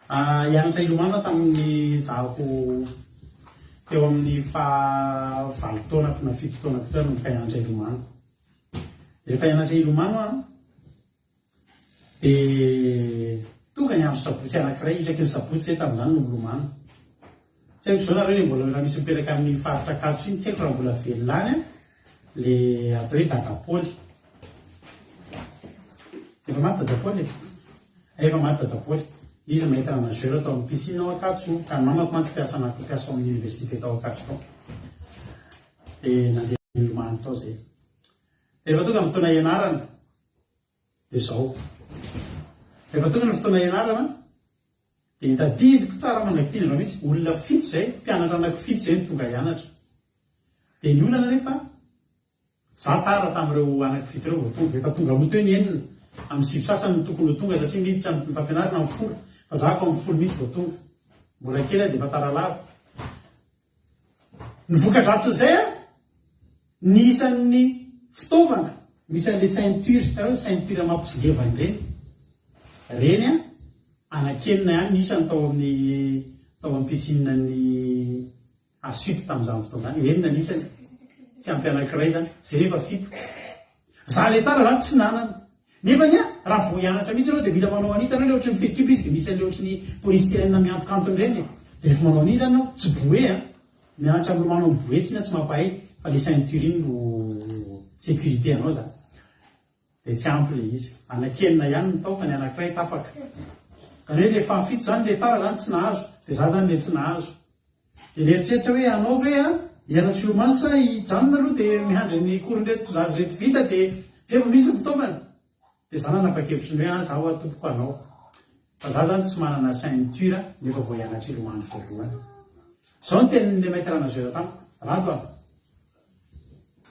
aho. Hianatra hilomano aho tamin'ny zahako teo amin'ny faha valo taonako na fito taonako teo nanomboka hianatra hilomano. Rehefa hianatra hilomano aho dia tonga ny andro sabotsy anankiray, isaky ny sabotsy izay tamin'izany no milomano. Tsy haiko izao nareo le mbola raha misy mipetraka amin'ny faritra Ankatso iny, tsy haiko raha mbola velona any an, le atao hoe Dada Paoly. Efa maty Dada Paoly e? Efa maty Dada Paoly. Izy maître nageur tao amin'ny piscine ao Ankatso, ka ny mamako mantsy mpiasa mpiasa ao amin'ny université tao Ankatso tao. Dia nandeha nilomano tao zay. Rehefa tonga ny fotoana hianarana, dia izao. Rehefa tonga ny fotoana hianarana, dia tadidiko tsara mandrak'ity indray mihitsy, olona fito izay, mpianatra anankifito izay no tonga hianatra. Dia ny olana anefa, za tara tamin'ireo anankifito ireo vao tonga. Efa tonga aloha teo ny enina, amin'ny sivy sasany no tokony ho tonga satria miditra ny fampianarana amin'ny folo, fa za ko amin'ny folo mihitsy vao tonga. Mbola kely aho dia efa tara lava. Ny voka-dratsin'izay an, ny isan'ny fitaovana, misy an'ilay ceinture, hitanareo ny ceinture mampitsingevana ireny, ireny an, anankenina ihany ny isany tao amin'ny tao amin'ny piscine-n'ny Asut tamin'izany fotoana izany, enina ny isany, tsy ampy anankiray izany, izay nefa fito. Za le tara zany tsy nanana. Nefa anie raha vao hianatra mihitsy ianao dia mila manao an'io, hitanao le ohatry ny fehikibo izy dia misy an'le ohatry ny polystyrène mihantokantona ireny e. Dia rehefa manao an'iny zany ianao, tsy bouée an, mianatra milomano amin'ny bouée tsinona tsy mampahay fa le ceinture iny no sécurité anao zany. Dia tsy ampy le izy. Anaky enina ihany ny tao fa ny anakiray tapaka. Zany hoe le fahafito zany le tara zany tsy nahazo, dia za zany le tsy nahazo. Dia nieritreritra hoe hanao ve aho hianatra hiomano sa hijanona aloha dia miandry ny cours-n'ireto zaza ireto vita dia zay vao misy ny fitaovana. Dia za nanapa-kevitry ny hoe an za hoa tompoko hanao. Fa za zany tsy manana ceinture nefa vao hianatra hilomano voalohany. Zao ny tenin'ilay maître nageur tamiko, Rado a!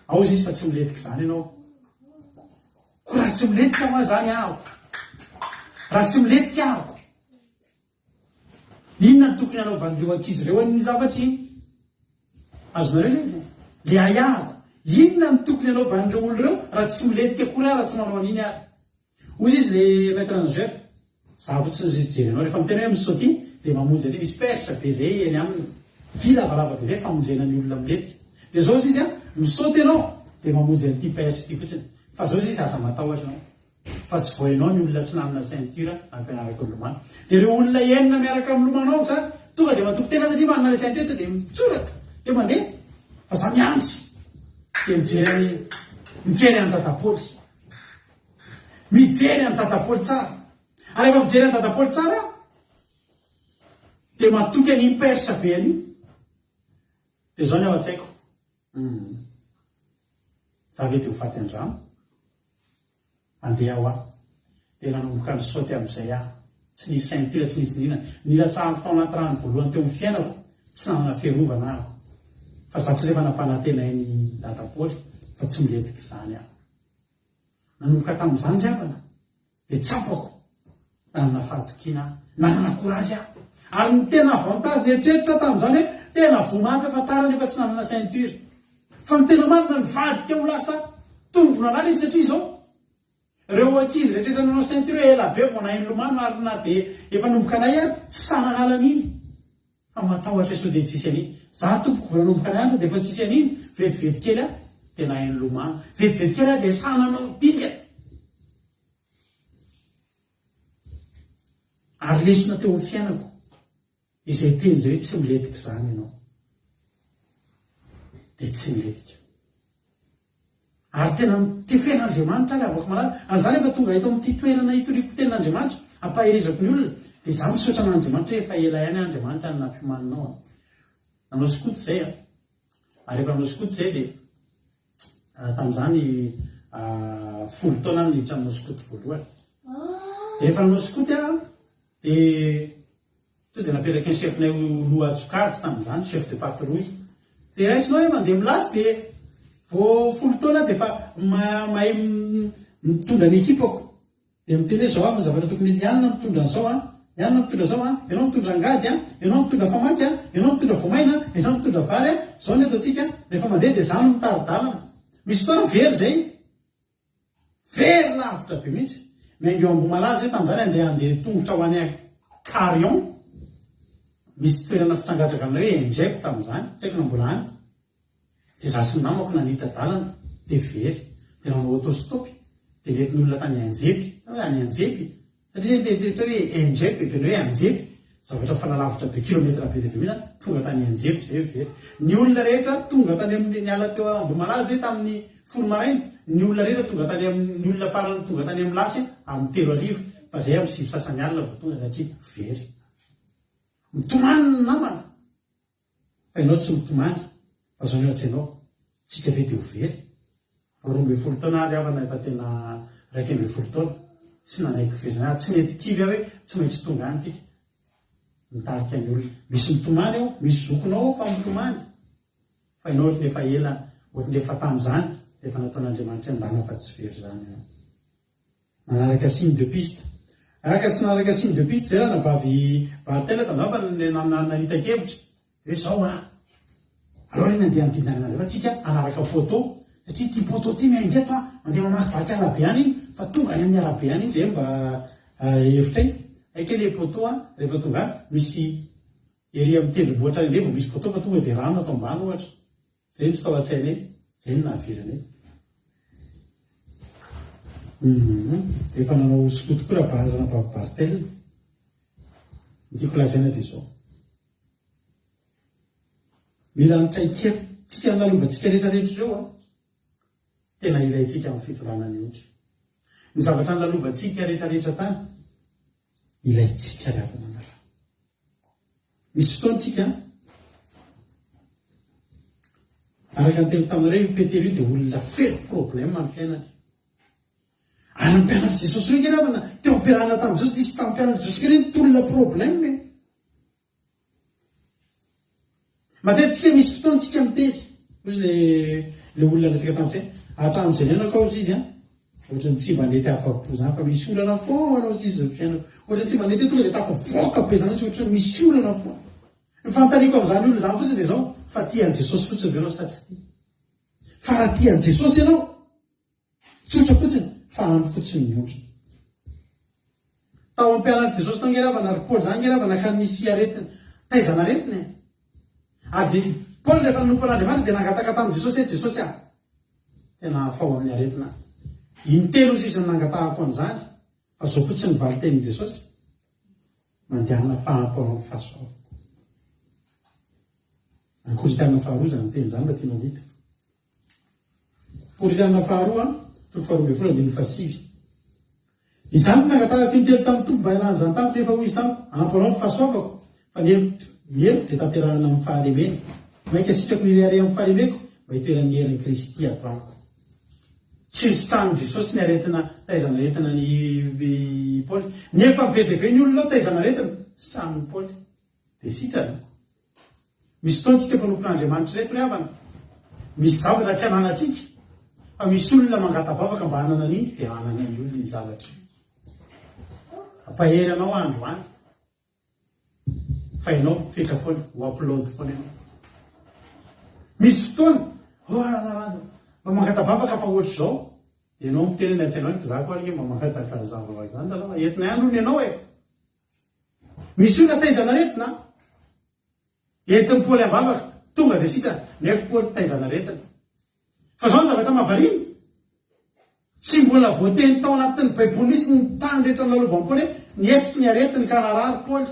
Ao izy fa tsy milentika izany ianao. Koa raha tsy milentika hoa zany aho, raha tsy milentika aho, Inona no tokony hanaovan'ireo ankizy ireo an'iny zavatra iny? Azonareo ilay izy? Ilay ahiahiko, inona no tokony hanaovan'ireo olona ireo raha tsy milentika akory aho, raha tsy manao an'iny ary? Hoy izy ilay maître nageur, za fotsiny izy hijery anao, rehefa miteny hoe mi-sauter dia mamonjy an'iny, misy perche be izay eny aminy, vy lavalava be izay famonjena ny olona milentika. Dia izao izy an, mi-saute ianao dia mamonjy an'ity perche ity fotsiny. Fa izao izy aza matahotra ianao. Fa tsy vao ianao ny olona tsy nanana ceinture nampianariko milomano. Dia ireo olona enina miaraka milomano amiko zany tonga dia matoky tena satria manana ilay ceinture tonga dia mitsoraka dia mandeha. Fa za miandry dia mijery an'i mijery an'i Dadapaoly. Mijery an'i Dadapaoly tsara. Ary rehefa mijery an'i Dadapaoly tsara aho dia matoky an'iny perche be an'iny. Dia izao ny ao an-tsaiko. Humm. Za ve dia ho faty an-drano? Andeha ho aho. Dia nanomboka nisaoty amin'izay aho. Tsy nisy ceinture, tsy nisy nirina. Nilatsahako tao anaty rano voalohany teo amin'ny fiainako, tsy nanana fiarovana aho. Fa za kosa efa nampanantenain'i Dada Paoly fa tsy milentika izany aho. Nanomboka tamin'izany ry havana, Dia tsapako, nanana fahatokiana aho, nanana courage aho. Ary ny tena avantage nieritreritra tamin'izany hoe tena voa mafy efa tara nefa tsy nanana ceinture. Fa ny tena marina nivadika ho lasa tombony an'ahy ilay izy satria izao, ireo ankizy rehetra nanao ceinture ela be vao nahay nilomano ary na dia efa nanomboka nahay ary tsy sahy nanala an'iny. Fa matahotra sao dia tsisy an'iny. Za tompoko vao nanomboka nianatra dia efa tsisy an'iny, vetivety kely aho dia nahay nilomano. Vetivety kely aho dia sahy nanao dingana. Ary lesona teo amin'ny fiainako izay teny izay hoe tsy milentika izany ianao. Dia tsy milentika. Ary tena tefen'Andriamanitra ary havako malala. Ary za rehefa tonga eto amin'ity toerana hitoriako tenin'Andriamanitra, ampaherezako ny olona, dia za misaotra an'Andriamanitra hoe efa ela ihany aho Andriamanitra no nampiomaninao an. Nanao skoto izay an. Ary rehefa nanao skoto izay dia tamin'izany folo taona aho no niditra nanao skoto voalohany. Dia rehefa nanao skoto aho dia Tonga dia napetraky ny chef-nay ho lohan-tsokajy tamin'izany, chef de patrouille. Dia raisinao hoe mandeha milasy dia vao folo taona aho dia efa mahay mitondra ny ekipako. Dia miteny hoe izao avy ny zavatra tokony hianina mitondra an'izao an. I anona mitondra zao an, ianao mitondra angady an, ianao mitondra famaky an, ianao mitondra voamaina an, ianao mitondra vary an, zao ny ataontsika, rehefa mandeha dia za no mitari-dalana. Misy fotoana very zay. Very lavitra be mihitsy. Miainga eo Ambohimalaza zay tamin'izany andeha handeha tongotra ho any Carion. Misy toerana fitsangatsanganana hoe Enjep tamin'izany, tsy haiko na mbola any. Dia za sy ny namako nanita-dalana dia very. Dia nanao auto-stop dia nentin'ny olona tany Anjepy. Hoe any Anjepy? Satria zay mieritreritra hoe Enjep heverina hoe Anjepy, zavatra mifanalavitra be kilomètre be dia be mihitsy zany, tonga tany Anjepy zay very. Ny olona rehetra tonga tany amin'ny, niala teo Ambohimalaza zay tamin'ny folo maraina, ny olona rehetra tonga tany amin'ny, ny olona farany tonga tany amin'ny lasy amin'ny telo hariva, fa zay amin'ny sivy sasany alina vao tonga satria very. Mitomany ny namana. Fa ianao tsy mitomany fa zao ny ao an-tsainao, tsika ve dia ho very? Vao 12 taona aho ry havana efa tena 11 taona, tsy nanaiky very zany ary tsy nety kivy aho hoe tsy maintsy tonga any tsika. Mitarika ny olona. Misy mitomany ao, misy zokinao ao fa mitomany. Fa ianao ohatry ny efa ela, ohatry ny efa tamin'izany dia efa nataon'Andriamanitra andana fa tsy very zany ianao. Nanaraka signe de piste. Ah ka tsy nanaraka signe de piste zay ranabavy Barthel tangamba nanita-kevitra hoe zao an! Aleo re nandeha anodinana anareo tsika hanaraka poteau satria ity poteau ity miainga eto an, mandeha mamakivaky arabe any iny fa tonga any amin'ny arabe any iny zay mba hevitray. Hay kay le poteau an, rehefa tonga any misy ery amin'ny tendrombohitra any indray vao misy poteau fa tonga dia rano ato ambany ohatra. Zay no tsy tao an-tsainay, zay no nahavery anay. Hum, efa nanao skoto koa Rabary ranabavy Barthel. Ny tiako lazaina dia izao. Mila ny traikefa tsika lalovantsika rehetra rehetra ireo an, tena ilaintsika amin'ny fitondrana ny ondry. Ny zavatra nolalovantsika rehetra rehetra tany, ilaintsika ry havana malala. Misy fotoana tsika, araka ny teny taminareo, io Petera io dia olona feno problème ny fiainany. Ary ny mpianatr'i Jesosy ireo nge namana, teo am-piarahana tamin'i Jesosy, nisy tamin'ny mpianatr'i Jesosy koa ireny tolona problème e. Matetika misy fotoana tsika miteny, hozy le le olona niresaka tamiko zay, hatramin'izay niainako aho hozy izy an, ohatran'ny tsy mba nety afa-po zany fa misy olana foana hozy izy ny fiainako, ohatran'ny tsy mba nety hoe tonga dia tafavoaka be zany izy ohatran'ny misy olana foana. Ny fanontaniako amin'izany olona izany fotsiny dia izao, fa tia an'i Jesosy fotsiny ve ianao sa tsy tia? Fa raha tia an'i Jesosy ianao, Tsotra fotsiny fa any fotsiny ny ondriny. Tao am-pianatr'i Jesosy tao nge ravana ry Paoly zany nge ravana ka nisy aretina, taizana aretina e. Ary je, Paoly rehefa nanompo an'Andriamanitra dia nangataka tamin'i Jesosy hoe Jesosy ah, tena afaho amin'ny aretina aho. Intelo ozy izy no nangatahako an'izany, fa zao fotsiny ny valin-tenin'i Jesosy, mandehana fa ampy anao ny fahasoavako. Any Korintiana faharoa izany teny izany raha tianao ho hita. Korintiana faharoa, toko faharoa ambin'ny folo andininy fahasivy. Izany no nangatahako intelo tamin'ny Tompo mba hialany izany tamiko, nefa hoy Izy tamiko, Ampy anao ny fahasoavako, fa ny heriko, ny heriko dia tanterahina amin'ny fahalemena. Mainka sitrako ny hirehareha amin'ny fahalemeko, mba hitoeran'ny herin'i Kristy ato amiko. Tsy nositranin'i Jesosy ny aretina taizan'aretina an'i Paoly. Nefa be dia be ny olona ao taizan'aretina, sitranin'i Paoly. Dia sitrana. Misy fotoana tsika mpanompon'Andriamanitra ireto ry havana, misy zavatra tsy ananantsika, fa misy olona mangata-bavaka mba hanana an'iny dia ananan'ny olona iny zavatra iny. Hampahery anao aho androany, fa ianao mitoetra foana, ho upload foana ianao. Misy fotoana, oh ranarano, mba mangata-bavaka fa ohatr'izao, dia ianao miteny any an-tsainao, za koa ary nge mba mangataka an'izany vavaka izany, lalao, entina ihany hono ianao e. Misy olona taizan'aretina an! Entin'i Paoly am-bavaka, tonga dia sitrana, nefa Paoly taizan'aretina. Fa izao ny zavatra mahavariana, tsy mbola voateny tao anatin'ny Baiboly mihitsy ny tany rehetra nolalovan'i Paoly hoe nihetsiky ny aretiny ka narary Paoly.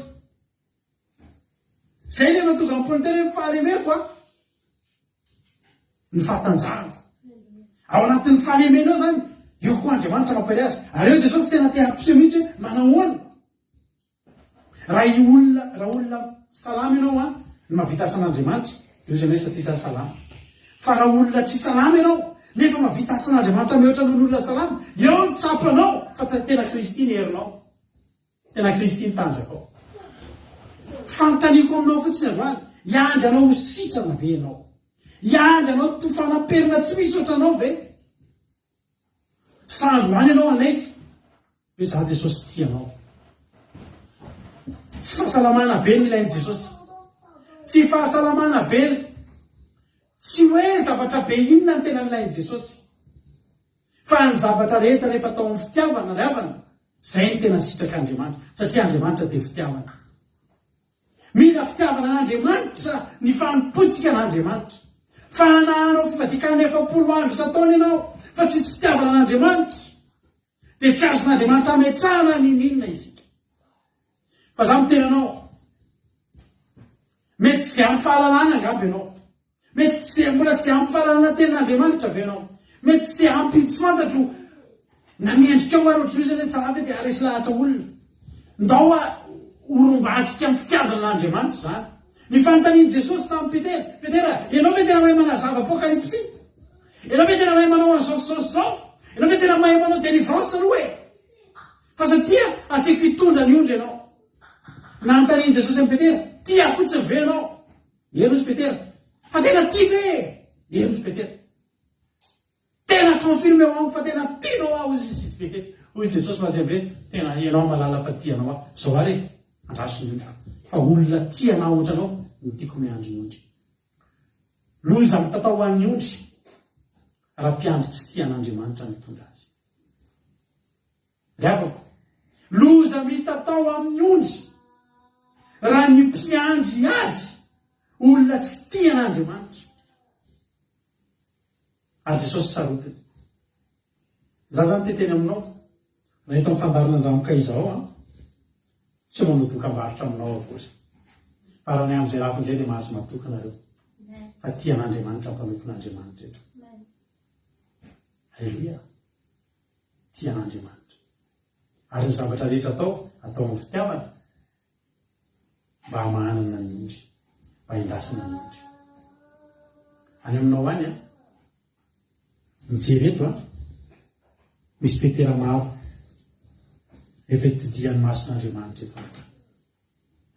Izay ilay nahatonga an'i Paoly niteny hoe ny fahalemeko an! Ny fahatanjahako. Ao anatin'ny fahalemena ao izany, eo koa Andriamanitra mampahery azy. Ary eo Jesosy tena te hampiseho mihitsy hoe manahoana. Raha i olona, raha olona salama ianao an, no mahavita asan'Andriamanitra, dia hoy izy hoe satria za salama. Fa raha olona tsy salama ianao, nefa mahavita asan'Andriamanitra mihoatra noho ny olona salama, eo no tsapanao fa tena Kristy ny herinao. Tena Kristy ny tanjakao. Fanontaniako aminao fotsiny androany, hiandry anao ho sitrana ve ianao? Hiandry anao tofana perina tsy misy ohatranao ve? Sa androany ianao hanaiky hoe za Jesosy tia anao? Tsy fahasalamana be no ilain'i Jesosy. Tsy fahasalamana be, tsy hoe zavatra be inona no tena nilain'i Jesosy. Fa ny zavatra rehetra rehefa atao amin'ny fitiavana ry havana, izay no tena sitrak'Andriamanitra, satria Andriamanitra dia fitiavana. Mila fitiavana an'Andriamanitra ny fanompoantsika an'Andriamanitra. Fa na hanao fivadikan'ny 40 andro isan-taona ianao fa tsisy fitiavana an'Andriamanitra, dia tsy azon'Andriamanitra ametrahana n'inon'inona isika. Fa za miteny anao, mety tsy dia ampy fahalalana angamba ianao. Mety tsy dia mbola tsy dia ampy fahalalana tenin'Andriamanitra ve ianao? Mety tsy dia ampy tsy fantatro na ny endrikao ary ohatran'io zany hoe tsara ve dia haharesy lahatra olona. Ndao horombahantsika amin'ny fitiavana an'Andriamanitra izany. Ny fanontanian'i Jesosy tamin'i Petera, Petera, ianao ve tena mahay manazava apokalypsy? Ianao ve tena mahay manao an'izao sy izao sy izao? Ianao ve tena mahay manao délivrance aloha e? Fa satria asaiko hitondra ny ondry ianao. Nanontanian'i Jesosy an'i Petera, tia ahy fotsiny ve ianao? Eny hozy Petera. Fa tena tia ve e? Eny hozy Petera. Tena confirme ho amiko fa tena tianao aho hozy izy. Hoy Jesosy mahatsiaro hoe tena ianao mahalala fa tia anao aho. Zao ary e, andraso ny ondriko. Fa olona tia anah ohatranao no tiako miandry ny ondry. Loza mitatao ho an'ny ondry raha mpiandry tsy tia an'Andriamanitra mitondra azy. Ry havako, loza mitatao amin'ny ondry raha ny mpiandry azy olona tsy tia an'Andriamanitra. Ary Jesosy sarotiny. Za zany te teny aminao, na eto amin'ny fandaharana Andramoka izao an, tsy manao dokambarotra aminao akory. Fa raha ny amin'izay lafiny izay dia mahazo matoky nareo fa tia an'Andriamanitra mpanompon'Andriamanitra eto. Aleloia. Tia an'Andriamanitra. Ary ny zavatra rehetra atao, atao amin'ny fitiavana mba hamahanana ny ondry, mba hendrasana ny ondry. Any aminao any an, mijery eto an, misy Petera maro efa itodihan'ny mason'Andriamanitra eto.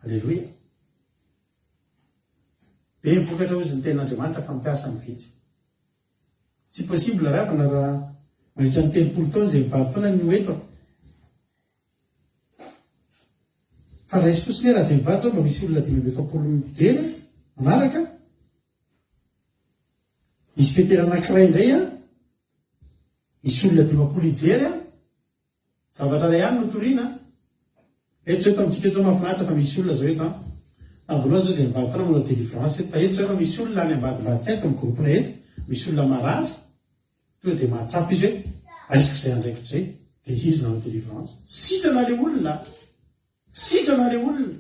Aleloia. Be ny vokatra hozy ny tenin'Andriamanitra fa mpiasa ny vitsy. Tsy possible ry havana raha mandritra ny 30 taona izay mivady foana no eto. Fa raiso fotsiny hoe raha izay mivady izao mba misy olona 45 mijery manaraka. Misy Petera anankiray indray an, hisy olona 50 hijery an. Zavatra iray ihany no toriana an. Eto zao eto amintsika eto zao mahafinaritra fa misy olona zao eto an. Tamin'ny voalohany zao izay mivady foana manao délivrance eto fa eto zao efa misy olona any ambadimbadika any eto amin'ny groupe-nay eto misy olona marary tonga dia mahatsapa izy hoe raisiko izay andraikitra izay dia izy nanao délivrance. Sitrana ilay olona. Sitrana le olona.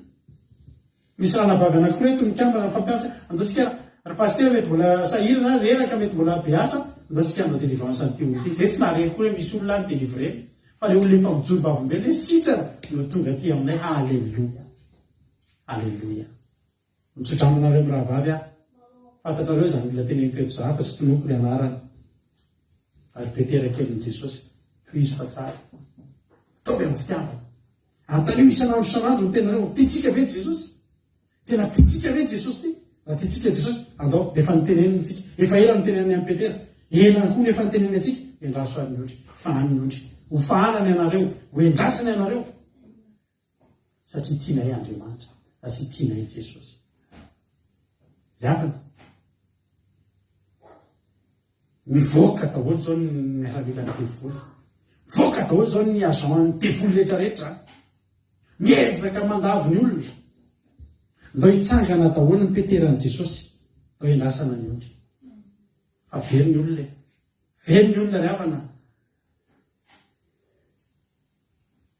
Misy ranabavy anakiroa eto mikambana mifampianatra, andao tsika ry pasitera mety mbola sahirana, reraka, mety mbola be asa, andao tsika hanao delivrance an'ity olona ity. Zay tsy nahare akory hoe misy olona any delivrena, fa le olona efa mijoro vavolombelona hoe sitrana no tonga aty aminay, aleloia, aleloia. Mitsodrano anareo mirahavavy aho. Fantatrareo izany olona teneniko eto izany fa tsy tononiko ny anarany. Ary Petera kelin'i Jesosy, tohizo fa tsara. Ataovy amin'ny fitiavana. Anontanio isan'andro isan'andro ny tenareo, tiantsika ve Jesosy? Tena tiantsika ve Jesosy ity? Raha tiantsika Jesosy, andao, efa niteneniny tsika. Efa ela niteneniny an'i Petera. Ela koa no efa niteneniny antsika, endraso ary ny ondry. Fahano ny ondry. Ho fahanana ianareo, ho endrasana ianareo. Satria tianay Andriamanitra, satria tianay Jesosy. Ry havana, mivoaka daholo izao ny miaramilan'ny devoly. Mivoaka daholo izao ny agent-n'ny devoly rehetrarehetra. Miezaka mandavo ny olona. Ndao hitsangana daholo ny Peteran'i Jesosy, ndao hiandrasana ny ondry. Fa very ny olona e. Very ny olona ry havana.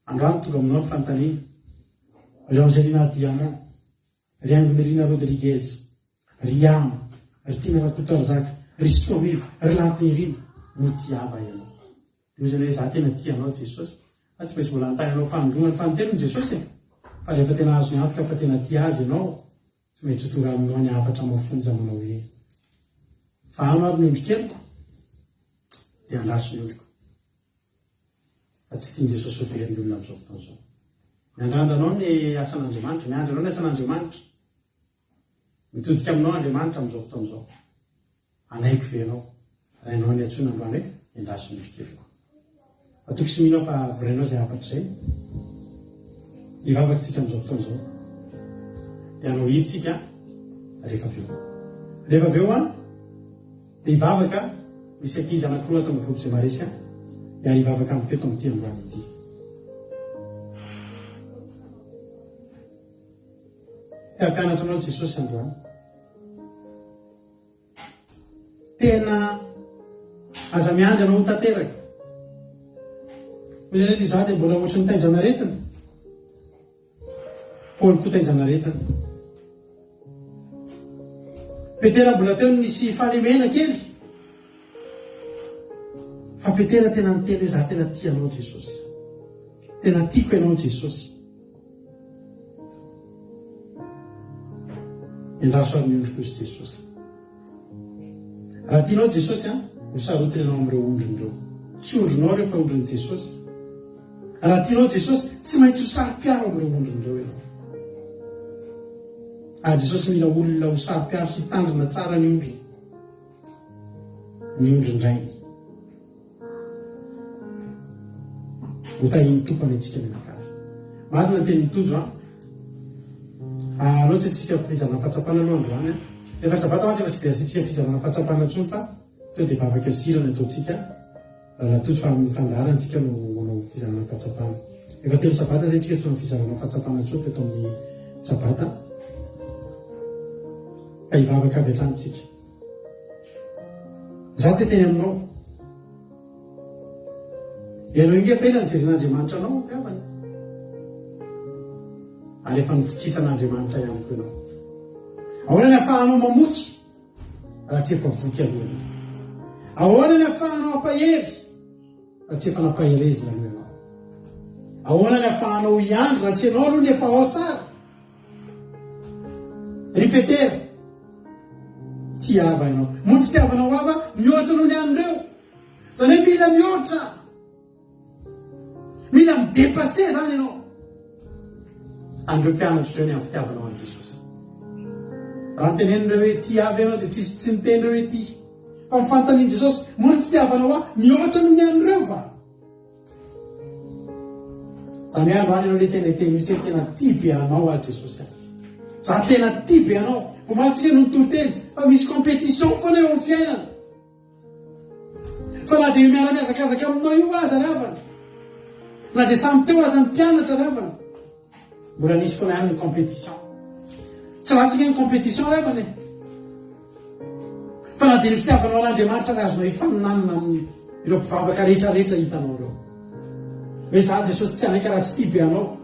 Androany tonga aminao ny fanontaniana. Ry Angelina Diamant, ry Haingonirina Rodriguez, ry Ama, ry Tiana Rakotoarizaka, ry Soamivo, ry Lantinirina, moa tiava ianao? Dia hoy izany hoe za tena tia anao Jesosy. Fa tsy maintsy mbola hanontany anao fanindroany fanintelony Jesosy e! Fa rehefa tena azony antoka fa tena tia azy ianao, tsy maintsy ho tonga aminao ny hafatra mafonja manao hoe, Fahano ary ny ondrikeliko, dia andraso ny ondriko. Fa tsy tian'i Jesosy ho very ny olona amin'izao fotoana izao. Miandrandra anao ny asan'Andriamanitra, miandry anao ny asan'Andriamanitra. Mitodika aminao Andriamanitra amin'izao fotoana izao. Hanaiky ve ianao raha ianao ny antsoina androany hoe endaso ny ondrikeliko? Matoky sy mino aho fa vorainao izay hafatra izay. Hivavaka isika amin'izao fotoana izao. Dia hanao hira tsika rehefa avy eo. Rehefa avy eo an, dia hivavaka, misy ankizy anankiroa ato amin'ny groupe Zemaresy an, hiara hivavaka amiko eto amin'ity androany ity. Te hampianatra anao Jesosy androany. Tena aza miandry anao ho tanteraka. Hoy ianao izaho dia mbola ohatry ny taizan'aretina. Paoly koa taizan'aretina. Petera mbola teo no nisy fahalemena kely. Fa Petera tena niteny hoe za tena tia anao Jesosy. Tena tiako ianao Jesosy. Endraso ary ny ondriko hozy Jesosy. Raha tianao Jesosy an, ho sarotiny ianao amin'ireo ondriny ireo. Tsy ondrinao ireo fa ondrin'i Jesosy. Raha tianao Jesosy, tsy maintsy ho saro-piaro amin'ireo ondriny ireo ianao. Ary Jesosy mila olona ho saro-piaro sy hitandrina tsara ny ondriny. Ny ondrin-drainy. Ho tahin'ny Tompo anie tsika mianakavy. Marina ny tenin'i Tojo an. Ah, aleo tsy asiantsika fizarana fahatsapana aloha androany an. Rehefa sabata mantsy efa tsy dia asiantsika fizarana fahatsapana intsony fa teo dia vavaka sy hira ny ataontsika. Rahalahy Tojo fa amin'ny fandaharana tsika no manao fizarana fahatsapana. Efa telo sabata izay tsika tsy nanao fizarana fahatsapana intsony teto amin'ny sabata. Ka hivavaka avy hatrany tsika. Za te teny aminao. Ianao inge fa ela nijeren'Andriamanitra anao angambany. Ary efa novokisan'Andriamanitra ihany koa ianao. Ahoana ny afahanao mamoky raha tsy efa voky aloha ianao? Ahoana ny afahanao hampahery raha tsy efa nampaherezina aloha ianao? Ahoana ny afahanao hiandry raha tsy ianao aloha ny efa ao tsara? Ry Petera, tia Aba ianao. Moa ny fitiavanao Aba mihoatra noho ny an'ireo? Izany hoe mila mihoatra. Mila mi-dépasser izany ianao. An'ireo mpianatra ireo ny amin'ny fitiavanao an'i Jesosy. Raha nitenenin'ireo hoe tia Aba ianao dia tsisy tsy niteny ireo hoe tia. Fa ny fanontanian'i Jesosy, moa ny fitiavanao ahy mihoatra noho ny an'ireo va? Zany hoe androany ianao le tena hiteny mihitsy hoe tena tia be anao aho Jesosy a. Za tena tia be anao. Vao omaly tsika no nitory teny fa misy compétition foana eo amin'ny fiainana. Fa na dia io miara-mihazakazaka aminao io aza ry havana, na dia samy teo aza ny mpianatra ry havana, Mbola nisy foana ihany ny compétition. Tsy ratsy ange ny compétition ry havana e. Fa na dia ny fitiavanao an'Andriamanitra ary azonao ifaninanana amin'ny ireo mpivavaka rehetra rehetra hitanao ireo. Hoe za Jesosy tsy hanaiky raha tsy tia be anao.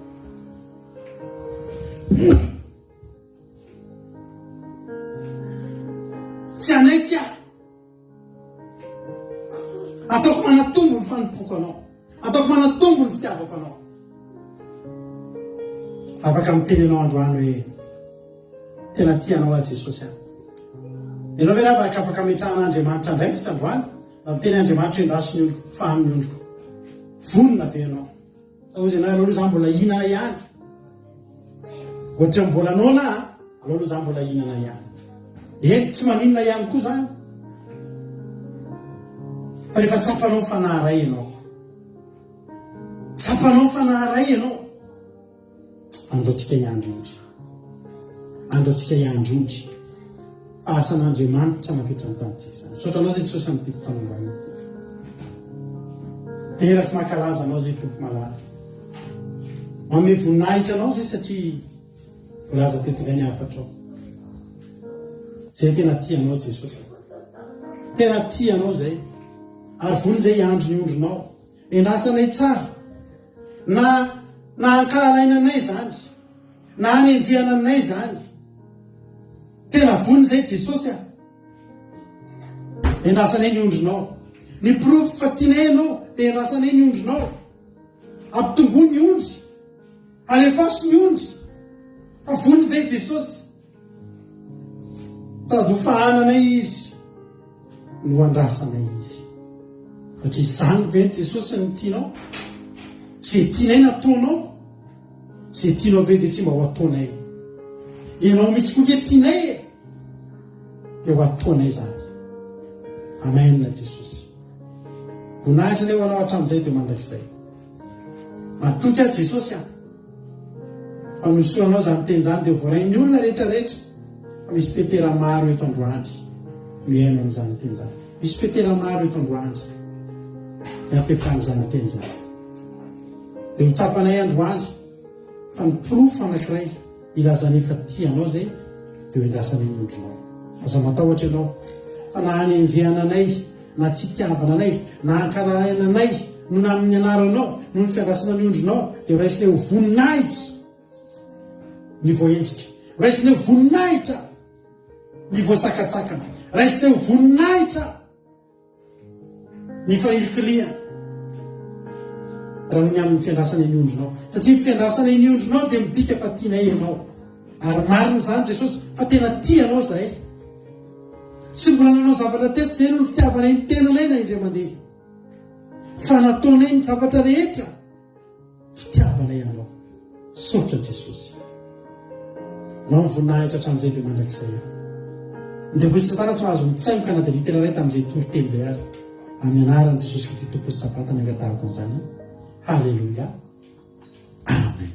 Tsy hanaiky aho. Ataoko manatombo ny fanompoako anao. Ataoko manatombo ny fitiavako anao. Afaka miteny ianao androany hoe tena tia anao aho Jesosy a. Ianao ve raha afaka ametrahan'Andriamanitra andraikitra androany? Raha miteny Andriamanitra hoe endraso ny ondriko, fahano ny ondriko. Vonona ve ianao? Sa hozy ianao aleo aloha za mbola hihinana ihany. Ohatran'ny mbola noana a, aleo aloha za mbola hihinana ihany. Eny, tsy maninona ihany koa zany. Fa rehefa tsapanao fa naharay ianao. Tsapanao fa naharay ianao. Andao tsika hiandry ondry. Andao tsika hiandry ondry. Fa asan'Andriamanitra napetrany tamintsika izany. Misaotra anao izay Jesosy amin'ity fotoana androany ity. Dera sy mankalaza anao izay Tompo malala. Manome voninahitra anao izay satria voalaza teto indray ny hafatrao. Izay tena tia anao Jesosy. Tena tia anao izay. Ary vonona izay hiandry ny ondrinao. Endrasanay tsara. Na na ankahalaina anay izany, na anenjehana anay izany. Tena vonona izay Jesosy a. Endrasanay ny ondrinao. Ny porofo fa tianay ianao dia endrasanay ny ondrinao. Ampitomboy ny ondry. Alefaso ny ondry. Fa vonona izay Jesosy. Sady ho fahananay Izy no andrasanay Izy. Satria izany ve ny Jesosy no tianao? Izay tianay nataonao, izay tianao ve dia tsy mba ho ataonay? Ianao mihitsy koa ke tianay e! Dia ho ataonay izany. Amen Jesosy. Voninahitra anie ho anao hatramin'izay dia mandrakizay. Matoky aho Jesosy ah. Fa nosoranao izany teny izany dia ho voarain'ny olona rehetra rehetra fa misy Petera maro eto androany mihaino an'izany teny izany. Misy Petera maro eto androany miantefan'izany teny izany. Dia ho tsapanay androany fa ny porofo anankiray ilazanay fa tia anao izay dia ho endrasanay ny ondrinao. Aza matahotra ianao fa na hanenjehana anay na tsy itiavana anay, na ankarahina anay noho ny amin'ny anaranao, noho ny fiandrasana ny ondrinao, dia ho raisinay ho voninahitra ny voaenjika, ho raisinay ho voninahitra ny voasakatsakana, raisinay ho voninahitra ny fanilikilihana, raha noho ny amin'ny fiandrasana ny ondrinao. Satria ny fiandrasana ny ondrinao dia midika fa tianay ianao. Ary marina izany Jesosy fa tena tia anao izahay. Tsy mbola nanao zavatra teto izay noho ny fitiavanay ny tenanay na indray mandeha. Fa nataonay ny zavatra rehetra fitiavanay anao. Misaotra Jesosy. Anao ny voninahitra hatramin'izay dia mandrakizay aho. Ny devoly sy Satana tsy mahazo mitsaingoka na dia litera iray tamin'izay toriteny izay ary. Amin'ny anaran'i Jesosy Kristy Tompon'ny Sabata no angatahako an'izany. Haleloia. Amen.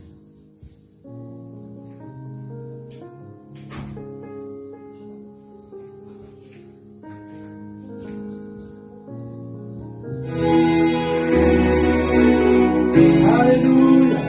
Hallelujah.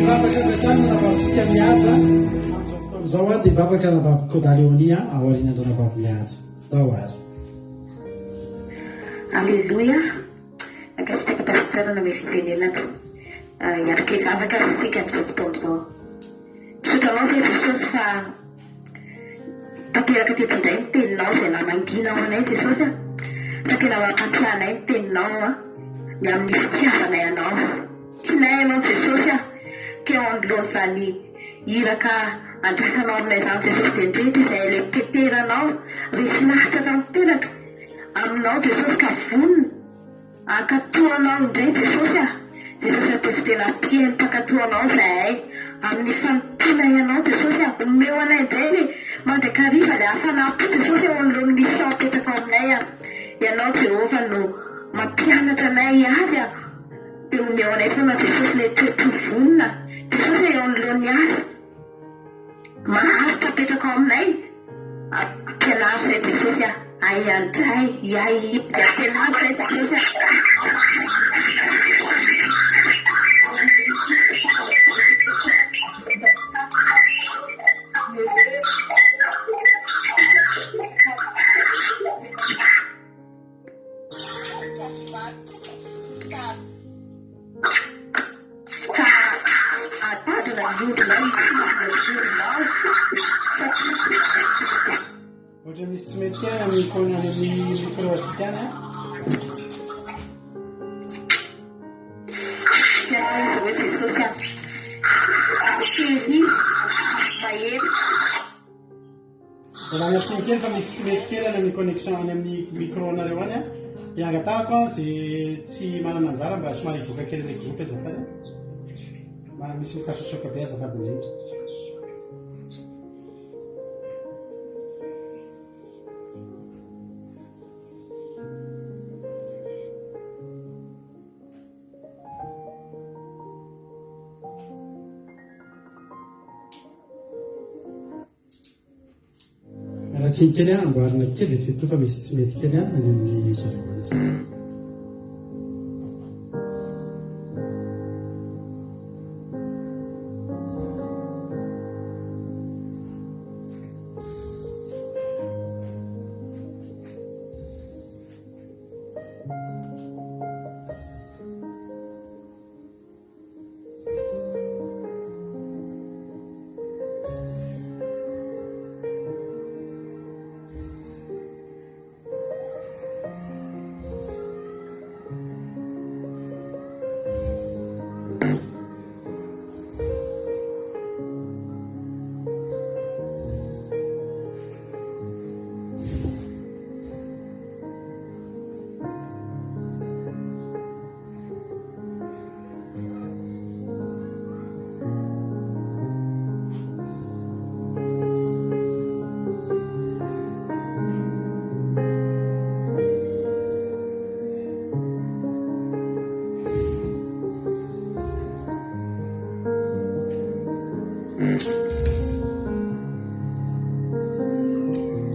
Hivavaka avy hatrany ny rahavavintsika Mihaja. Amin'izao fotoana izao dia hivavaka rahavavy Koda Léonie aorianan-dRanabavy Mihaja. Ndao ary. Aleloia! Mankasitraka Pasteur nanome fitenenana. Hiaraka hivavaka ary isika amin'izao fotoana izao. Misaotra anao ve Jesosy fa tanteraka teto indray ny teninao izay namangiana ho anay Jesosy a! Fa tena mampatsiahy anay ny teninao a! Ny amin'ny fitiavanay anao. Tianay ianao Jesosy a! Ka eo anoloan'izany iraka andrasanao aminay izany Jesosy dia ndreto izahay ilay Peteranao resy lahatra tanteraka aminao Jesosy ka vonona Hankatò Anao indray Jesosy ah! Jesosy ataovy tena mpihaino mpankatò Anao zahay amin'ny fanompoanay Anao Jesosy ah! Omeo anay indray le mandrakariva le hafanam-po Jesosy eo anoloan'ny mission apetrakao aminay ah! Ianao Jehovah no mampianatra anay hiady ah! Dia omeo anay foana Jesosy le toe-po vonona Jesosy ah eo anoloan'ny asa Maharitra apetraka ao aminay Ampianaro zay Jesosy ah Ay andray ay Ampianaro zay Jesosy ah. Ka atadina ny ondrinao hitondra ny ondrinao satria. Ohatra misy tsy mety kely any amin'ny coin any amin'ny micro antsika any an. Ianao izy hoe Jesosy an. Tehirizo mahery. Ialana tsiny kely fa misy tsy mety kely any amin'ny connexion any amin'ny micro nareo any an. Dia angatahako an ze tsy manana anjara mba somary hivoaka kely ilay groupe azafady an. Mba misy mikasosoka be azafady indrindra. Miala tsiny kely an, amboarina kely vetivety fa misy tsy mety kely an any amin'ny zareo any azafady.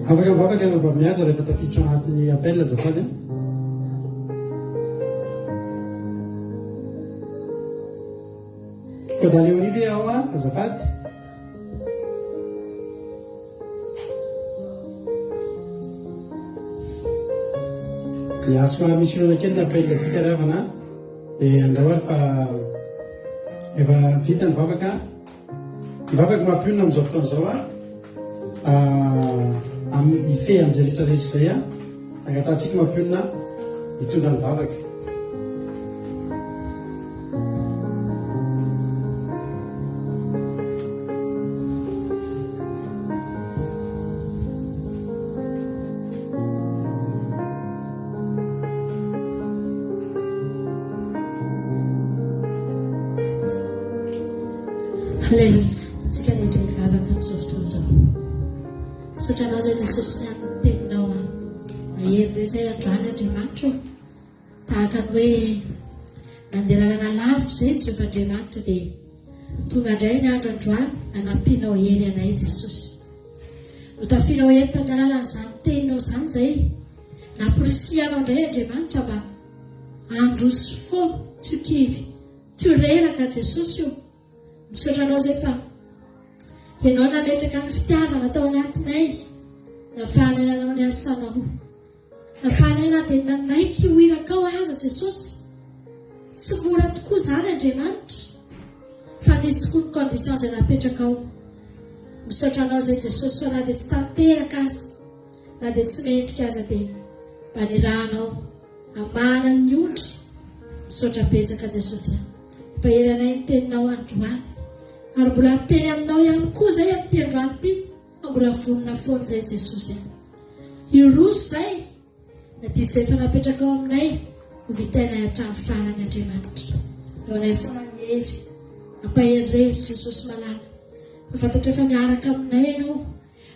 Afaka mivavaka ianao mba mihaja rehefa tafiditra ao anatin'ny appel azafady a. Koda Léonie ve ao a? Azafady. Ya, somary misy olana kely ny appel antsika ry havana. Dia andao ary fa efa vita ny vavaka. Hivavaka mampionona amin'izao fotoana izao aho. Amin'ny hifehy an'izay rehetra rehetra izay aho. Angatahantsika mampionona. hitondra ny vavaka. Haleloia. Tsika rehetra hivavaka amin'izao fotoana izao. Misaotra anao izay Jesosy ny amin'ny teninao aho. Mahery indray izay androany Andriamanitra o. Tahaka ny hoe nandeha lalana lavitra izay Jehovah Andriamanitra dia tonga indray ny andro androany nanampianao hery anay Jesosy. Notafianao hery tamin'ny alalan'izany teninao izany izay. Namporisihanao indray Andriamanitra mba handroso foana, tsy ho kivy, tsy ho reraka Jesosy o. Misaotra anao izay fa Ianao nametraka ny fitiavana tao anatinay, nafahanay nanao ny asanao. Nafahanay na dia nanaiky ho irakao aza Jesosy. Tsy mora tokoa izany Andriamanitra, fa nisy tokoa ny condition izay napetrakao. Misaotra anao izay Jesosy fa na dia tsy tanteraka aza, na dia tsy mendrika aza dia mba nirahanao hamahana ny ondry. Misaotra betsaka Jesosy a. Mpahery anay ny teninao androany. Ary mbola miteny aminao ihany koa izay amin'ity androany ity fa mbola vonona foana izay Jesosy a. Hiroso izay na didy izay efa napetrakao aminay ho vitainay hatramin'ny farany Andriamanitra. Eo anay foana ny hery. Ampaherezo Jesosy malala. Fa fantatray fa miaraka aminay ianao.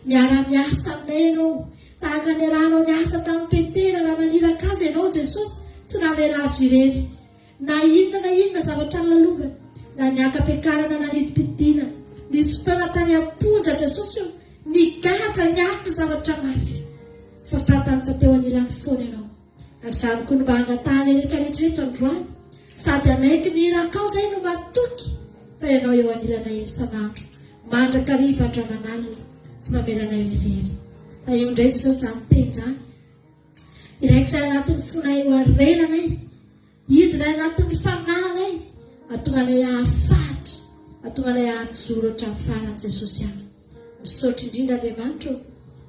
Miara-miasa aminay ianao. Tahaka ny niarahanao niasa tamin'i Petera raha naniraka azy ianao Jesosy, tsy namela azy irery. Na inona na inona zavatra nolalovany, na niaka-piakarana na nidim-pidinana, nisy fotoana tany am-ponja Jesosy io, nigadra, niaritra zavatra mafy. Fa fantany fa teo anilany foana ianao. Ary izany koa no mba angatahanay rehetra rehetra eto androany. Sady hanaiky ny irakao izay no matoky fa ianao eo anilanay isan'andro, mandrakariva andro aman'alina, tsy mamela anay ho irery. Tahio indray Jesosy izany teny izany. Hiraikitra anatin'ny fonay ho harenanay, hidina anatin'ny fanahinay, hahatonga anay hahafahatra, hahatonga anay hahajoro hatramin'ny farany Jesosy aho. Misaotra indrindra Andriamanitra o,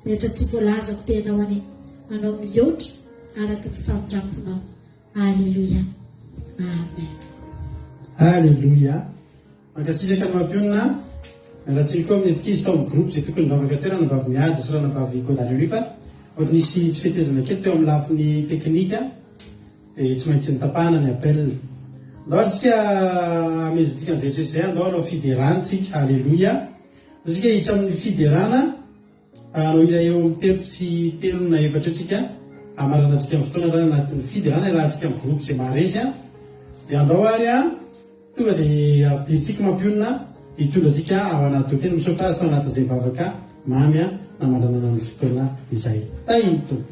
rehetra tsy voalazako dia Ianao anie manao mihoatra araka ny famindramponao. Aleloia. Amen. Aleloia. Mankasitraka ny mampionona. Miala tsiny koa amin'ny ankizy tao amin'ny groupe izay tokony nivavaka teo Ranabavy Mihaja sy Ranabavy Godalioly fa ohatry nisy tsy fetezana kely teo amin'ny lafiny teknika dia tsy maintsy notapahana ny appel. Andao ary tsika hamehezantsika an'izay rehetra izay, andao hanao fiderana tsika. Aleloia. Andao tsika hiditra amin'ny fiderana. Hanao hira eo amin'ny 3 sy 3 na 4 eo tsika hamaranantsika ny fotoana raha anatin'ny fiderana iarahantsika amin'ny groupe izay maharesy an. Dia andao ary an. Tonga dia ampidirintsika mampionona hitondra antsika ao anaty hotely. Misaotra azy tao anatin'izay vavaka mamy namaranana ny fotoana izay. Tahin'ny Tompo.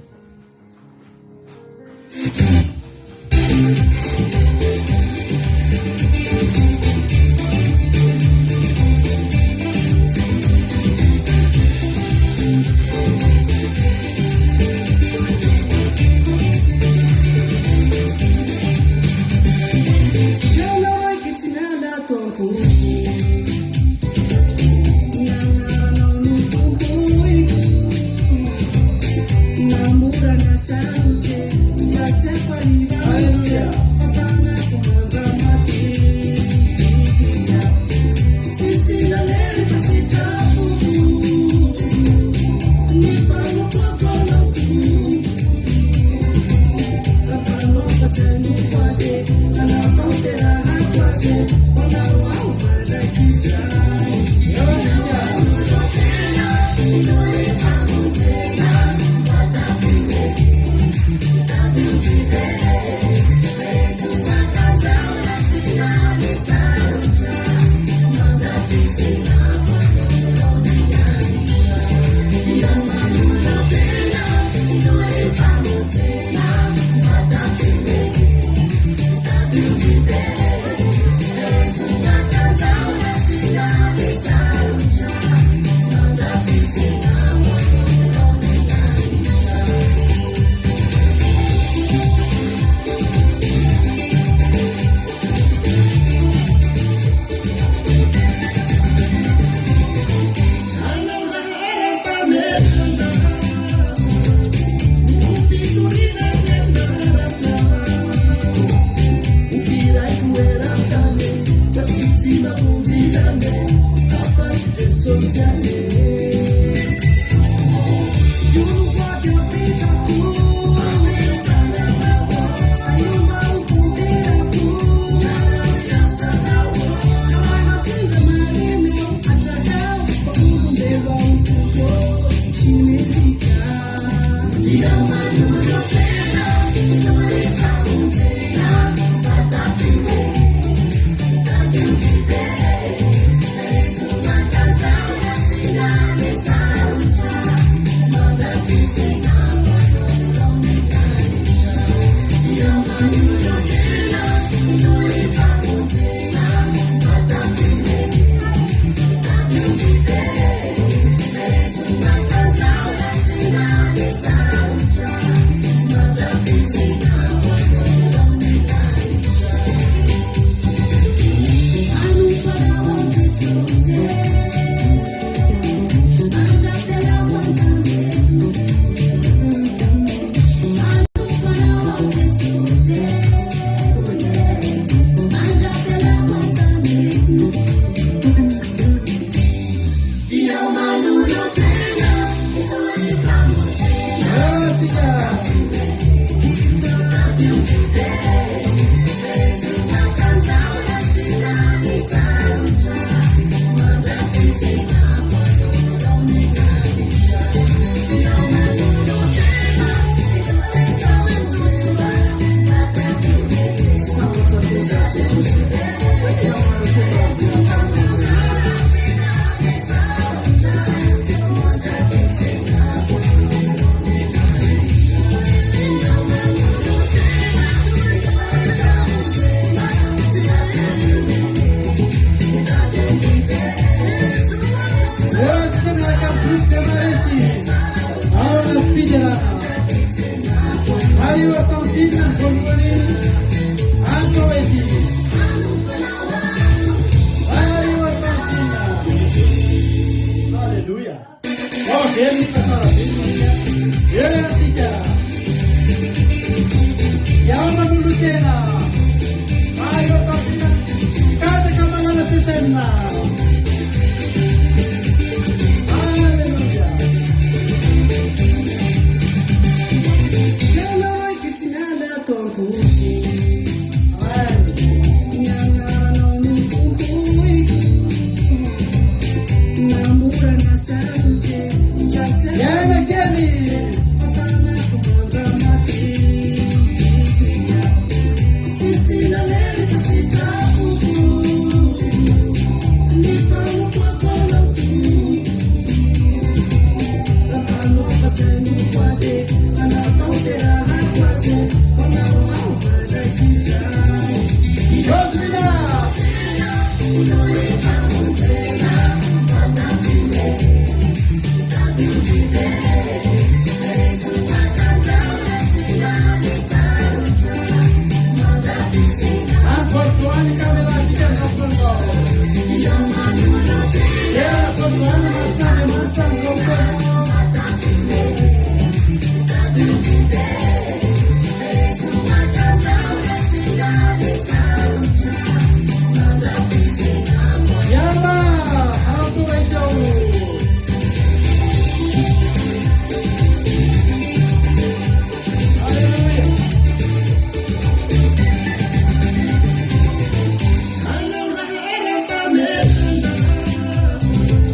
Eo antsika miaraka amin'ny groupe Zay Maharesy ao anaty fiderana. Mario Hortensine ny voalohany any Koety. Mario Hortensine. Alléluia. Oh, velona fa tsara be isika. Eo antsika. Iaho manolo-tena. Mario Hortensine. Kadaka manana sesenina. Alléluia. Tena raiky tsy miala ato am-poko. Amen. Ny anaranao no tompoiko. Na mora na sarotse, tsy Miaina kely. Fatanako mandramaty. Tsisy nalerika sitrapoko. Ny fanompoako anao Tompo. Atanao fa zay no voady, anatanterahako azy. Manao aho mandraky izay. Josephina. Any voalohany caméra-tsika amin'izao fotoana izao. Eo voalohany masin'Andriamanitra amin'izao fotoana. Yama, antoura izy ao. Alléluia. Manao laharam-pahamehana.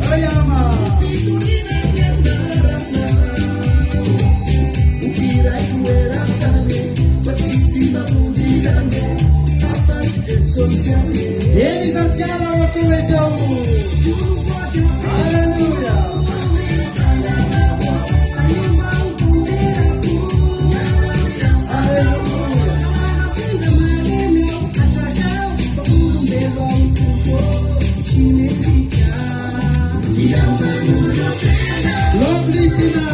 Oh, Yama. Fitoriana ny anaranao. Hiraiko eran-tany, fa tsisy mamonjy izany, afa-tsy Jesosy ihany. Eny izany tsy ala ao Koety ao. Alléluia. Alléluia. Sendra malemy aho, atrakao, fa olombelo aho, Tompo, tsy mendrika. Dia manolo-tena. Lovely Tina.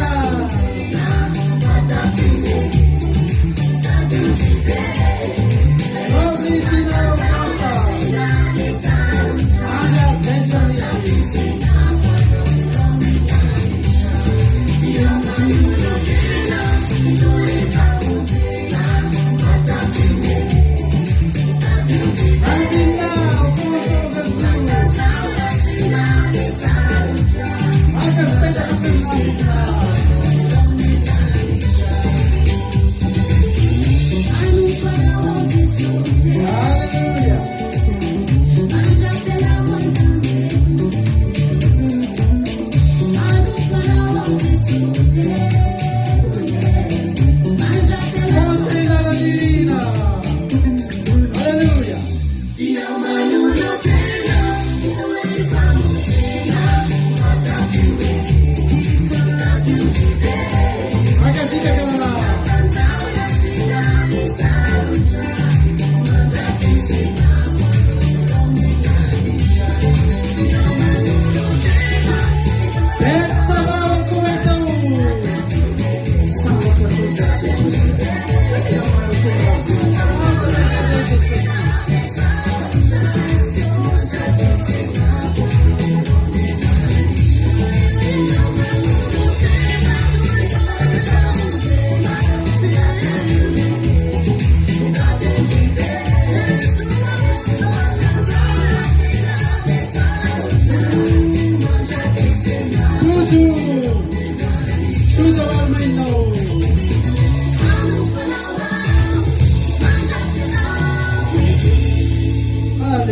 Lovely Tina Costa. Any Ardennes.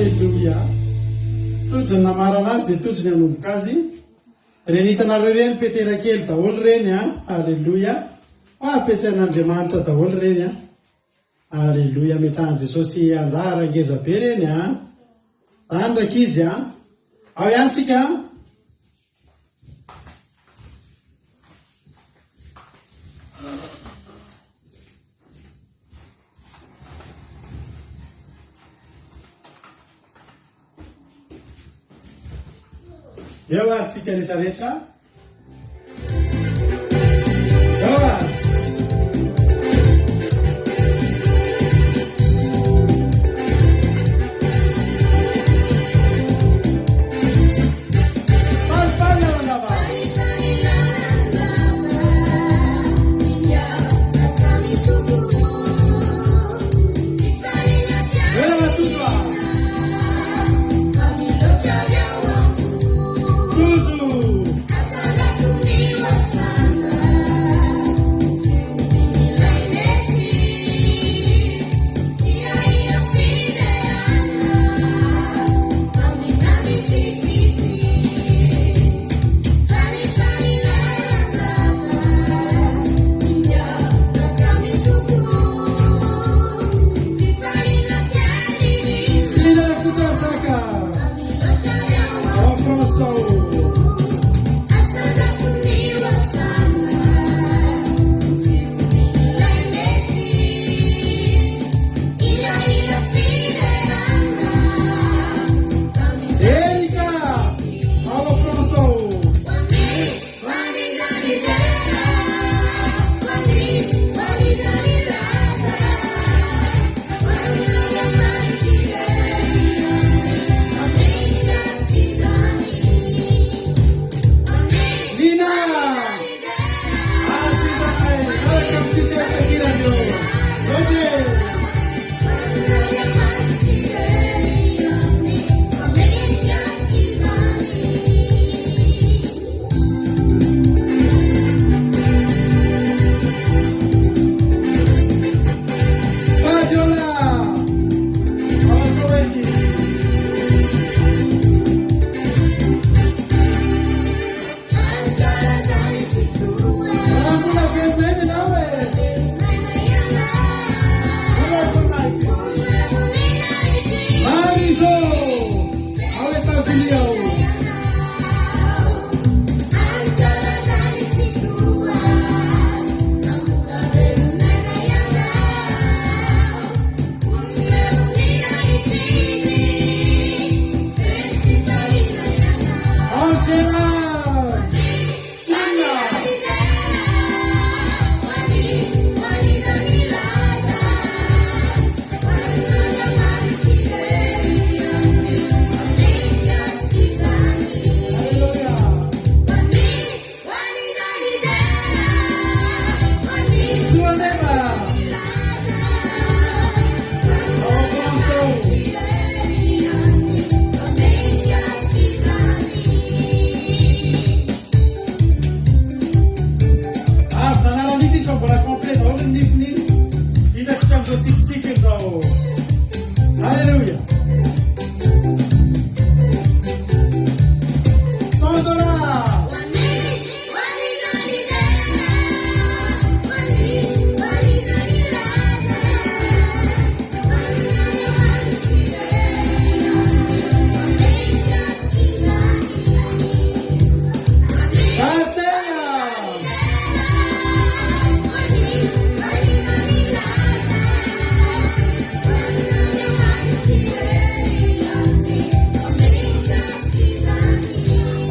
Aleloia. Tojo ny namarana azy dia tojo ny hanomboka azy. Ireny hitanareo ireny Petera kely daholo ireny an. Aleloia. Fa ampiasain'Andriamanitra daholo ireny an. Aleloia ametrahan'i Jesosy anjara ngeza be ireny an. Zany rankizy an. Ao ihany tsika an. Eo ary tsika rehetra rehetra. Eo ary. Falifaly lalandava. Ela Tojo a. Tojo. Lina Rakotazaka. Ao France ao. Erika. Ao France ao. Lina. Ary izahay miaraka amin'ny t-shirt hiran'ireo. Roger. Fabiola. Ao Koety. Raha mbola velona eny ianao e. Mbola voninahitra. Marizo. Ao Etazonia ao. Angela. China. Alléluia. Soaneva. Ao France ao. Avy nanala nify izy fa mbola complet daholo ny nifiny. Hitantsika amin'izao tsikitsiky izao. Alléluia. Sandra. Bartella.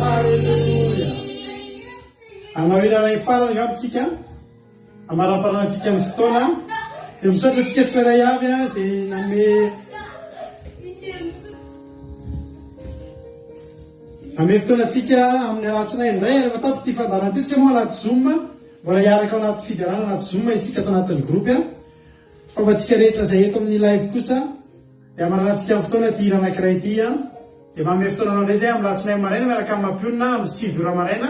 Alléluia. Hanao hira iray farany angamba tsika. Amaramparanantsika ny fotoana. Dia misaotra antsika tsirairay avy izay nanome Hanome fotoana antsika amin'ny alatsinainy indray ary efa tapitra ity fandaharana ity tsika moa anaty zoom mbola hiaraka ao anaty fiderana anaty zoom isika ato anatin'ny groupe fa ho antsika rehetra izay eto amin'ny live kosa dia hamaranantsika ny fotoana ity hira anankiray ity dia manome fotoana anao indray izay amin'ny alatsinainy maraina miaraka amin'ny mampionona amin'ny 9 ora maraina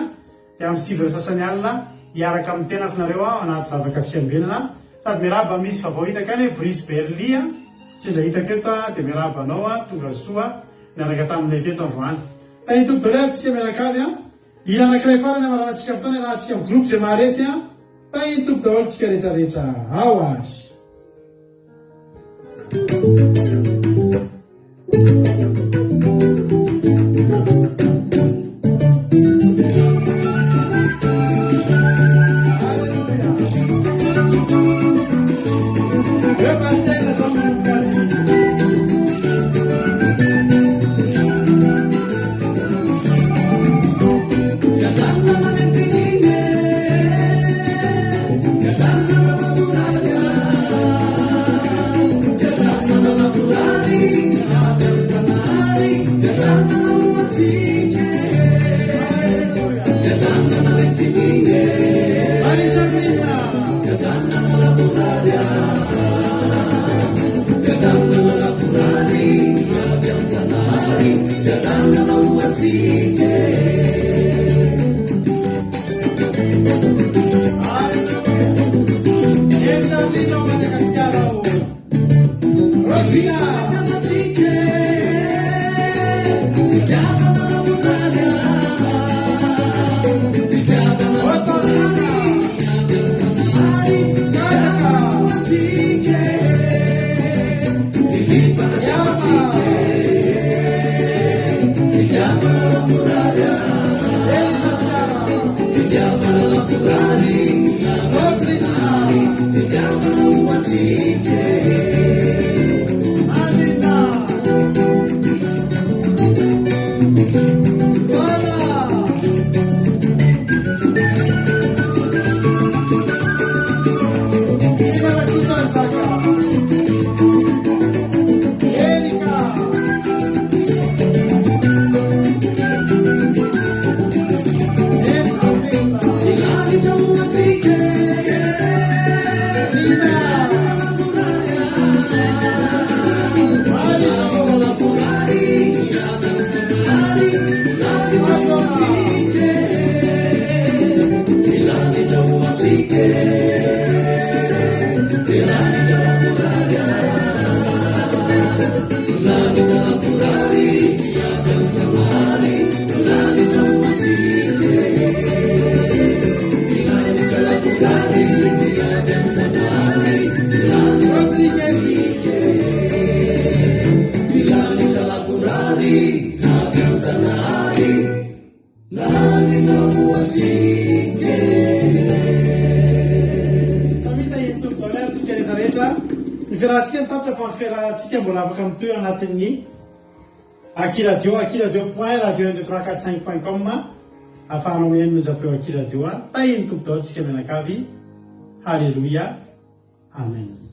dia amin'ny 9 ora sasany alina hiaraka amin'ny tenako nareo ao anaty vavaka fiambenana sady miarahaba misy vaovao hitako ihany hoe Brice Berly. Sendra hitako eto aho dia miarahaba anao aho tonga soa niaraka taminay teto androany. Tahin'ny Tompo daholo ary tsika mianakavy an. Hira anankiray farany hamaranantsika fotoana iarahantsika amin'ny groupe izay maharesy an. Tahin'ny Tompo daholo tsika rehetra rehetra ao ary. Samy tahian'ny Tompo daholo ary tsika rehetra rehetra. Ny fiarahantsika no tapitra fa ny fiarahantsika mbola afaka mitohy ao anatin'ny Aky Radio, akiradio point radio un deux trois quatre cinq point com ahafahanao mihaino ny onjam-peo Aky Radio. Tahian'ny Tompo daholo tsika mianakavy. Haleloia. Amen.